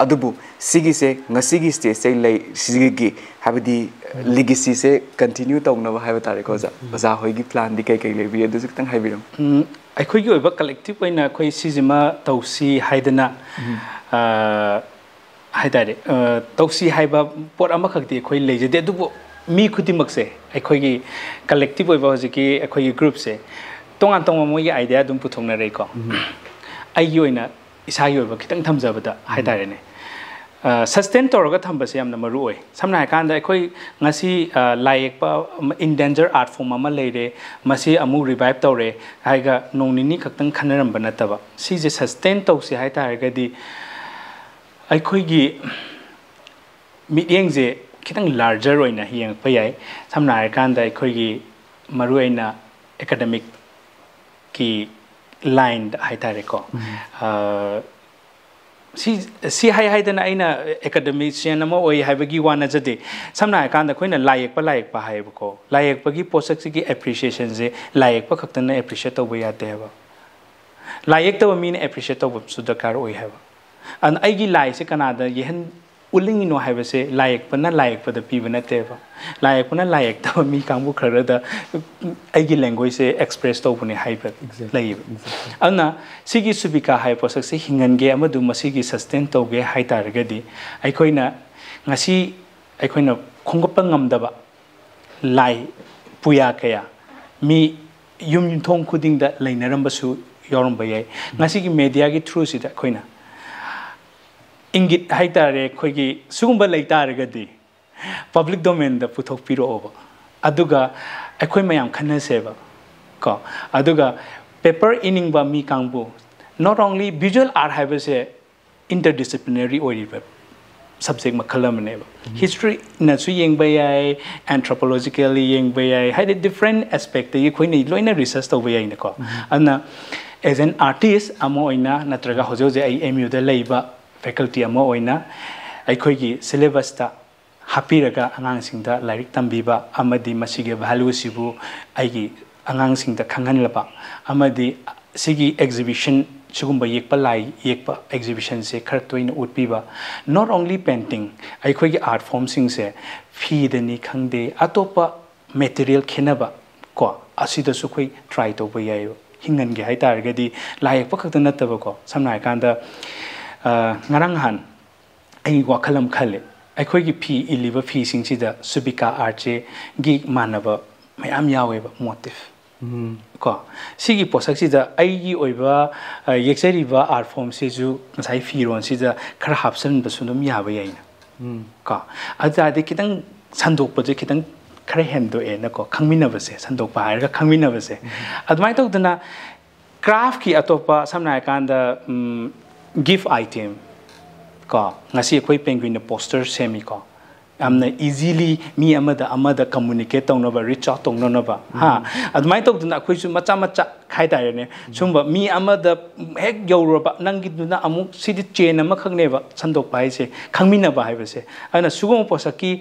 ꯑꯗꯨꯕꯨ ꯁꯤꯒꯤꯁꯦ, ꯉꯁꯤꯒꯤ stageꯁꯦ ꯂꯩ, ꯁꯤꯒꯤ ꯍꯥꯏꯕꯗꯤ legacyꯁꯦ continue ꯇꯧꯅꯕ ꯍꯥꯏꯕ ꯇꯥꯔꯦꯀꯣ ꯑꯣꯖꯥ꯫ ꯑꯣꯖꯥ ꯍꯣꯏꯒꯤ planꯗꯤ ꯀꯩ ꯀꯩ ꯂꯩꯕꯤꯔꯤ? ꯑꯗꯨꯁꯨ ꯈꯤꯇꯪ ꯍꯥꯏꯕꯤꯔꯝꯃꯨ꯫ ꯎꯝ, ꯑꯩꯈꯣꯏꯒꯤ ꯑꯣꯏꯕ collective ꯑꯣꯏꯅ ꯑꯩꯈꯣꯏ ꯁꯤꯁꯤꯃ ꯇꯧꯁꯤ ꯍꯥꯏꯗꯅ, ꯑ, ꯍꯥꯏꯇꯥꯔꯦ, ꯑ, ꯇꯧꯁꯤ ꯍꯥꯏꯕ ꯄꯣꯠ ꯑꯃꯈꯛꯇꯤ ꯑꯩꯈꯣꯏ ꯂꯩꯖꯗꯦ, ꯑꯗꯨꯕꯨ ꯃꯤ ꯈꯨꯗꯤꯡꯃꯛꯁꯦ, ꯑꯩꯈꯣꯏꯒꯤ collective ꯑꯣꯏꯕ ꯍꯧꯖꯤꯛꯀꯤ ꯑꯩꯈꯣꯏꯒꯤ groupꯁꯦ ꯇꯣꯉꯥꯟ ꯇꯣꯉꯥꯟꯕ ꯃꯣꯏꯒꯤ idea ꯑꯗꯨꯝ ꯄꯨꯊꯣꯛꯅꯔꯛꯏꯀꯣ꯫ ꯑꯩꯒꯤ ꯑꯣꯏꯅ ꯏꯁꯥꯒꯤ ꯑꯣꯏꯕ ꯈꯤꯇꯪ ꯊꯝꯖꯕꯗ ꯍꯥꯏꯇꯥꯔꯦꯅꯦ, sustain ꯇꯧꯔꯒ ꯊꯝꯕꯁꯦ ꯌꯥꯝꯅ ꯃꯔꯨ ꯑꯣꯏ꯫ ꯁꯝꯅ ꯍꯥꯏꯔꯀꯥꯟꯗ ꯑꯩꯈꯣꯏ ꯉꯁꯤ, ꯑ, ꯂꯥꯏ ꯌꯦꯛꯄ ꯑꯃ, in danger art form ꯑꯃ ꯂꯩꯔꯦ, ꯃꯁꯤ ꯑꯃꯨꯛ revive ꯇꯧꯔꯦ ꯍꯥꯏꯔꯒ ꯅꯣꯡ ꯅꯤꯅꯤ ꯈꯛꯇꯪ ꯈꯟꯅꯔꯝꯕ ꯅꯠꯇꯕ, ꯁꯤꯁꯦ sustain ꯇꯧꯁꯦ ꯍꯥꯏ ꯇꯥꯔꯒꯗꯤ ꯑꯩꯈꯣꯏꯒꯤ ꯃꯤꯠꯌꯦꯡꯁꯦ ꯈꯤꯇꯪ larger ꯑꯣꯏꯅ ꯌꯦꯡꯉꯛꯄ ꯌꯥꯏ꯫ ꯁꯝꯅ ꯍꯥꯏꯔꯀꯥꯟꯗ ꯑꯩꯈꯣꯏꯒꯤ ꯃꯔꯨꯑꯣꯏꯅ academicꯀꯤ lineꯗ ꯍꯥꯏꯇꯥꯔꯦꯀꯣ꯫ ꯑ, ꯁꯤ, ꯁꯤ ꯍꯥꯏ ꯍꯥꯏꯗꯅ ꯑꯩꯅ academician ꯑꯃ ꯑꯣꯏ ꯍꯥꯏꯕꯒꯤ ꯋꯥ ꯅꯠꯆꯗꯦ꯫ ꯁꯝꯅ ꯍꯥꯏꯔꯀꯥꯟꯗ ꯑꯩꯈꯣꯏꯅ ꯂꯥꯏ ꯌꯦꯛꯄ, ꯂꯥꯏ ꯌꯦꯛꯄ ꯍꯥꯏꯌꯦꯕꯀꯣ꯫ ꯂꯥꯏ ꯌꯦꯛꯄꯒꯤ ꯄꯣꯠꯁꯛꯁꯤꯒꯤ appreciationꯁꯦ ꯂꯥꯏ ꯌꯦꯛꯄ ꯈꯛꯇꯅ appreciate ꯇꯧꯕ ꯌꯥꯗꯦ ꯍꯥꯏꯕ꯫ ꯂꯥꯏ ꯌꯦꯛꯇꯕ ꯃꯤꯅ appreciate ꯇꯧꯕ ꯑꯃꯁꯨ ꯗꯔꯀꯥꯔ ꯑꯣꯏ ꯍꯥꯏꯕ꯫ ꯑꯗꯨꯅ ꯑꯩꯒꯤ ꯂꯥꯏꯁꯦ ꯀꯅꯥꯗ ꯌꯦꯛꯍꯟ-, ꯎꯠꯅꯤꯡꯉꯤꯅꯣ ꯍꯥꯏꯕꯁꯦ ꯂꯥꯏ ꯌꯦꯛꯄꯅ ꯂꯥꯏ ꯌꯦꯛꯄꯗ ꯄꯤꯕ ꯅꯠꯇꯦꯕ꯫ ꯂꯥꯏ ꯌꯦꯛꯄꯅ ꯂꯥꯏ ꯌꯦꯛꯇꯕ ꯃꯤ ꯀꯥꯡꯕꯨ ꯈꯔꯗ ꯑꯩꯒꯤ languageꯁꯦ express ꯇꯧꯕꯅꯦ ꯍꯥꯏꯕ ꯂꯩꯌꯦꯕ꯫ ꯑꯗꯨꯅ ꯁꯤꯒꯤ ꯁꯨꯕꯤꯀꯥ ꯍꯥꯏꯕ ꯄꯣꯠꯁꯛꯁꯦ ꯍꯤꯡꯍꯟꯒꯦ ꯑꯃꯗꯨ ꯃꯁꯤꯒꯤ sustain ꯇꯧꯒꯦ ꯍꯥꯏ ꯇꯥꯔꯒꯗꯤ ꯑꯩꯈꯣꯏꯅ ꯉꯁꯤ ꯑꯩꯈꯣꯏꯅ ꯈꯣꯝꯒꯠꯄ ꯉꯝꯗꯕ ꯂꯥꯏ ꯄꯨꯌꯥ ꯀꯌꯥ ꯃꯤ ꯌꯨꯝ ꯌꯨꯝꯊꯣꯡ ꯈꯨꯗꯤꯡꯗ ꯂꯩꯅꯔꯝꯕꯁꯨ ꯌꯥꯎꯔꯝꯕ ꯌꯥꯏ꯫ ꯉꯁꯤꯒꯤ mediaꯒꯤ throughꯁꯤꯗ ꯑꯩꯈꯣꯏꯅ ꯏꯪꯒꯤꯠ ꯍꯥꯏꯇꯥꯔꯦ, ꯑꯩꯈꯣꯏꯒꯤ ꯁꯤꯒꯨꯝꯕ ꯂꯩ ꯇꯥꯔꯒꯗꯤ public domainꯗ ꯄꯨꯊꯣꯛꯄꯤꯔꯛꯑꯣꯕ, ꯑꯗꯨꯒ ꯑꯩꯈꯣꯏ ꯃꯌꯥꯝ ꯈꯟꯅꯁꯦꯕ ꯀꯣ꯫ ꯑꯗꯨꯒ paper ꯏꯅꯤꯡꯕ ꯃꯤ ꯀꯥꯡꯕꯨ, not only visual art ꯍꯥꯏꯕꯁꯦ interdisciplinary ꯑꯣꯏꯔꯤꯕ ꯁꯕꯖꯦꯛ ꯃꯈꯜ ꯑꯃꯅꯦꯕ꯫ ꯍꯤꯁꯇ꯭ꯔꯤꯅꯁꯨ ꯌꯦꯡꯕ ꯌꯥꯏ, ꯑꯦꯟꯊ꯭ꯔꯣꯄꯣꯂꯣꯖꯤꯀꯦꯜꯂꯤ ꯌꯦꯡꯕ ꯌꯥꯏ, ꯍꯥꯏꯗꯤ ꯗꯤꯐ꯭ꯔꯦꯟ ꯑꯦꯁꯄꯦꯛꯇꯒꯤ ꯑꯩꯈꯣꯏꯅ ꯂꯣꯏꯅ ꯔꯤꯁꯔꯁ ꯇꯧꯕ ꯌꯥꯏꯅꯀꯣ꯫ ꯑꯗꯨꯅ ꯑꯦꯖ ꯑꯦꯟ ꯑꯥꯔꯇꯤꯁ ꯑꯃ ꯑꯣꯏꯅ ꯅꯠꯇ꯭ꯔꯒ ꯍꯧꯖꯤꯛ ꯍꯧꯖꯤꯛ ꯑꯩ ꯑꯦꯝ ꯌꯨꯗ ꯂꯩꯕ ꯐꯦꯀꯜꯇꯤ ꯑꯃ ꯑꯣꯏꯅ ꯑꯩꯈꯣꯏꯒꯤ ꯁꯤꯂꯦꯕꯁꯇ ꯍꯥꯞꯄꯤꯔꯒ ꯑꯉꯥꯡꯁꯤꯡꯗ ꯂꯥꯏꯔꯤꯛ ꯇꯝꯕꯤꯕ ꯑꯃꯗꯤ ꯃꯁꯤꯒꯤ ꯚꯦꯂꯨꯁꯤꯕꯨ ꯑꯩꯒꯤ ꯑꯉꯥꯡꯁꯤꯡꯗ ꯈꯪꯍꯜꯂꯕ ꯑꯃꯗꯤ ꯁꯤꯒꯤ ꯑꯦꯛꯖꯤꯕꯤꯁꯟ, ꯁꯤꯒꯨꯝꯕ ꯌꯦꯛꯄ ꯂꯥꯏ ꯌꯦꯛꯄ ꯑꯦꯛꯖꯤꯕꯤꯁꯟꯁꯦ ꯈꯔ ꯇꯣꯏꯅ ꯎꯠꯄꯤꯕ, not only painting, ꯑꯩꯈꯣꯏꯒꯤ ꯑꯥꯔꯠ ꯐꯣꯝꯁꯤꯡꯁꯦ ꯐꯤꯗꯅꯤ ꯈꯪꯗꯦ, ꯑꯇꯣꯞꯄ ꯃꯦꯇꯔꯤꯌꯦꯜ ꯈꯦꯠꯅꯕ ꯀꯣ, ꯑꯁꯤꯗꯁꯨ ꯑꯩꯈꯣꯏ ꯇ꯭ꯔꯥꯏ ꯇꯧꯕ ꯌꯥꯏꯑꯕ꯫ ꯍꯤꯡꯍꯟꯒꯦ ꯍꯥꯏ ꯇꯥꯔꯒꯗꯤ ꯂꯥꯏ ꯌꯦꯛꯄ ꯈꯛꯇ ꯅꯠꯇꯕꯀꯣ, ꯁꯝꯅ ꯍꯥꯏꯔꯀꯥꯟꯗ ꯉꯔꯥꯡ ꯅꯍꯥꯟ ꯑꯩ ꯋꯥꯈꯜ ꯑꯃ ꯈꯜꯂꯦ꯫ ꯑꯩꯈꯣꯏꯒꯤ ꯐꯤ ꯏꯜꯂꯤꯕ ꯐꯤꯁꯤꯡꯁꯤꯗ ꯁꯨꯕꯤꯀꯥ ꯑꯥꯔꯠꯁꯦꯒꯤ ꯃꯥꯟꯅꯕ ꯃꯌꯥꯝ ꯌꯥꯎꯋꯦꯕ, ꯃꯣꯇꯤꯐ꯫ ꯀꯣ, ꯁꯤꯒꯤ ꯄꯣꯠꯁꯛꯁꯤꯗ ꯑꯩꯒꯤ ꯑꯣꯏꯕ ꯌꯦꯛꯆꯔꯤꯕ ꯑꯥꯔꯠ ꯐꯣꯝꯁꯤꯁꯨ ꯉꯁꯥꯏ ꯐꯤꯔꯣꯟꯁꯤꯗ ꯈꯔ ꯍꯥꯞꯆꯤꯟꯕꯁꯨ ꯑꯗꯨꯝ ꯌꯥꯕ ꯌꯥꯏꯅ꯫ ꯀꯣ, ꯑꯗꯨ ꯇꯥꯔꯗꯤ ꯈꯤꯇꯪ ꯁꯟꯗꯣꯛꯄꯁꯦ ꯈꯤꯇꯪ ꯈꯔ ꯍꯦꯟꯗꯣꯛꯑꯦꯅꯀꯣ, ꯈꯪꯃꯤꯟꯅꯕꯁꯦ, ꯁꯟꯗꯣꯛꯄ ꯍꯥꯏꯔꯒ ꯈꯪꯃꯤꯟꯅꯕꯁꯦ꯫ ꯑꯗꯨꯃꯥꯏꯅ ꯇꯧꯗꯅ ꯀ꯭ꯔꯥꯐꯀꯤ ꯑꯇꯣꯞꯄ, ꯁꯝꯅ ꯍꯥꯏꯔꯀꯥꯟꯗ, ꯒꯤꯐ ꯑꯥꯏꯇꯦꯝ ꯀꯣ, ꯉꯁꯤ ꯑꯩꯈꯣꯏ ꯄꯦꯡꯒ꯭ꯋꯤꯟꯅ ꯄꯣꯁꯇꯔ ꯁꯦꯝꯃꯤꯀꯣ, ꯌꯥꯝꯅ ꯏꯖꯤꯂꯤ ꯃꯤ ꯑꯃꯗ ꯑꯃꯗ ꯀꯝꯃꯨꯅꯤꯀꯦꯠ ꯇꯧꯅꯕ, ꯔꯤꯆ ꯑꯥꯎꯠ ꯇꯧꯅꯅꯕ, ꯍꯥ, ꯑꯗꯨꯃꯥꯏꯅ ꯇꯧꯗꯅ ꯑꯩꯈꯣꯏꯁꯨ ꯃꯆꯥ ꯃꯆꯥ ꯍꯥꯏꯇꯥꯔꯦꯅꯦ, ꯁꯨꯝꯕ ꯃꯤ ꯑꯃꯗ ꯍꯦꯛ ꯌꯧꯔꯨꯔꯕ, ꯅꯪꯒꯤꯗꯨꯅ ꯑꯃꯨꯛ, ꯁꯤꯗꯤ ꯆꯦꯟ ꯑꯃꯈꯛꯅꯦꯕ ꯁꯟꯗꯣꯛꯄ ꯍꯥꯏꯁꯦ, ꯈꯪꯃꯤꯟꯅꯕ ꯍꯥꯏꯕꯁꯦ꯫ ꯑꯗꯨꯅ ꯁꯤꯒꯨꯝꯕ ꯄꯣꯠꯁꯛꯀꯤ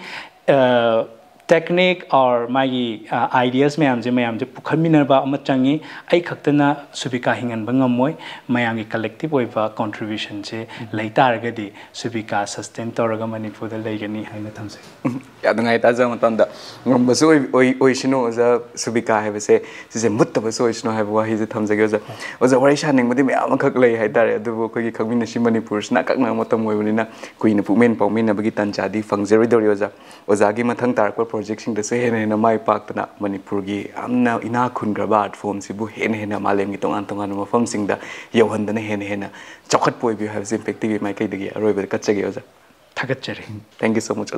ꯇꯦꯛꯅꯤꯛ ꯑꯣꯔ ꯃꯥꯒꯤ ꯑꯥꯏꯗꯤꯌꯥꯁ ꯃꯌꯥꯝꯁꯦ, ꯃꯌꯥꯝꯁꯦ ꯄꯨꯈꯠꯃꯤꯟꯅꯕ ꯑꯃ ꯆꯪꯉꯤ꯫ ꯑꯩ ꯈꯛꯇꯅ ꯁꯨꯕꯤꯀꯥ ꯍꯤꯡꯍꯟꯕ ꯉꯝꯃꯣꯏ꯫ ꯃꯌꯥꯝꯒꯤ ꯀꯂꯦꯛꯇꯤꯞ ꯑꯣꯏꯕ ꯀꯣꯟꯇ꯭ꯔꯤꯕ꯭ꯌꯨꯁꯟꯁꯦ ꯂꯩ ꯇꯥꯔꯒꯗꯤ ꯁꯨꯕꯤꯀꯥ ꯁꯁꯇꯦꯟ ꯇꯧꯔꯒ ꯃꯅꯤꯄꯨꯔꯗ ꯂꯩꯒꯅꯤ ꯍꯥꯏꯅ ꯊꯝꯖꯩ꯫ ꯎꯝ, ꯌꯥꯝ ꯅꯨꯡꯉꯥꯏ ꯇꯥꯖꯕ ꯃꯇꯝꯗ꯫ ꯉꯝꯕꯁꯨ ꯑꯣꯏ-, ꯑꯣꯏ-, ꯑꯣꯏꯁꯅꯨ ꯑꯣꯖꯥ, ꯁꯨꯕꯤꯀꯥ ꯍꯥꯏꯕꯁꯦ ꯁꯤꯁꯦ ꯃꯨꯠꯇꯕꯁꯨ ꯑꯣꯏꯁꯅꯨ ꯍꯥꯏꯕ ꯋꯥꯍꯩꯁꯦ ꯊꯝꯖꯒꯦ ꯑꯣꯖꯥ꯫ ꯑꯣꯖꯥ, ꯋꯥꯔꯤ ꯁꯥꯅꯤꯡꯕꯗꯤ ꯃꯌꯥꯝ ꯑꯃꯈꯛ ꯂꯩ ꯍꯥꯏꯇꯥꯔꯦ, ꯑꯗꯨꯕꯨ ꯑꯩꯈꯣꯏꯒꯤ ꯈꯪꯃꯤꯟꯅꯁꯤ ꯃꯅꯤꯄꯨꯔꯁꯤꯅ ꯑꯀꯛꯅꯕ ꯃꯇꯝ ꯑꯣꯏꯕꯅꯤꯅ ꯀꯨꯏꯅ ꯄꯨꯛꯃꯦꯟ ꯄꯥꯎꯃꯤꯟꯅꯕꯒꯤ ꯇꯥꯟꯖꯥꯗꯤ ꯐꯪꯖꯔꯣꯏꯗꯧꯔꯤ ꯑꯣꯖꯥ꯫ ꯑꯣꯖꯥꯒꯤ ꯃꯊꯪ ꯇꯥꯔꯛꯄ ꯄ꯭ꯔꯣꯖꯦꯛꯁꯤꯡꯗꯁꯨ ꯍꯦꯟꯅ ꯍꯦꯟꯅ ꯃꯥꯏ ꯄꯥꯛꯇꯅ ꯃꯅꯤꯄꯨꯔꯒꯤ ꯌꯥꯝꯅ ꯏꯅꯥꯛ ꯈꯨꯟꯈ꯭ꯔꯕ ꯑꯥꯔꯠ ꯐꯣꯝꯁꯤꯕꯨ ꯍꯦꯟꯅ ꯍꯦꯟꯅ ꯃꯥꯂꯦꯝꯒꯤ ꯇꯣꯉꯥꯟ ꯇꯣꯉꯥꯟꯕ ꯃꯐꯝꯁꯤꯡꯗ ꯌꯧꯍꯟꯗꯅ ꯍꯦꯟꯅ ꯍꯦꯟꯅ ꯆꯥꯎꯈꯠꯄ ꯑꯣꯏꯕꯤꯌꯨ ꯍꯥꯏꯕꯁꯤ ꯏꯝꯄꯦꯛ ꯇꯤ ꯚꯤ ꯃꯥꯏꯀꯩꯗꯒꯤ ꯑꯔꯣꯏꯕꯗ ꯀꯠꯆꯒꯦ ꯑꯣꯖꯥ꯫ ꯊꯥꯒꯠꯆꯔꯤ꯫ Thank you so much.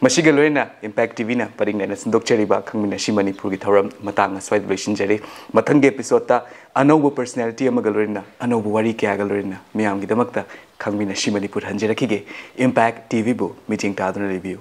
ꯃꯁꯤꯒ ꯂꯣꯏꯅꯅ Impact ꯇꯤ ꯚꯤꯅ ꯄꯔꯤꯡ ꯂꯩꯅ ꯁꯟꯗꯣꯛꯆꯔꯤꯕ ꯈꯪꯃꯤꯟꯅꯁꯤ ꯃꯅꯤꯄꯨꯔꯒꯤ ꯊꯧꯔꯝ ꯃꯇꯥꯡ ꯑꯁ꯭ꯋꯥꯏꯗ ꯂꯣꯏꯁꯤꯟꯖꯔꯤ꯫ ꯃꯊꯪꯒꯤ ꯑꯦꯄꯤꯁꯣꯗꯇ ꯑꯅꯧꯕ ꯄꯔꯁꯅꯦꯂꯤꯇꯤ ꯑꯃꯒ ꯂꯣꯏꯅꯅ ꯑꯅꯧꯕ ꯋꯥꯔꯤ ꯀꯌꯥꯒ ꯂꯣꯏꯅꯅ ꯃꯤꯌꯥꯝꯒꯤꯗꯃꯛꯇ ꯈꯪꯃꯤꯟꯅꯁꯤ ꯃꯅꯤꯄꯨꯔ ꯍꯟꯖꯔꯛꯈꯤꯒꯦ꯫ Impact ꯇꯤ ꯚꯤꯕꯨ ꯃꯤꯠꯌꯦꯡ ꯇꯥꯗꯨꯅ ꯂꯩꯕꯤꯌꯨ꯫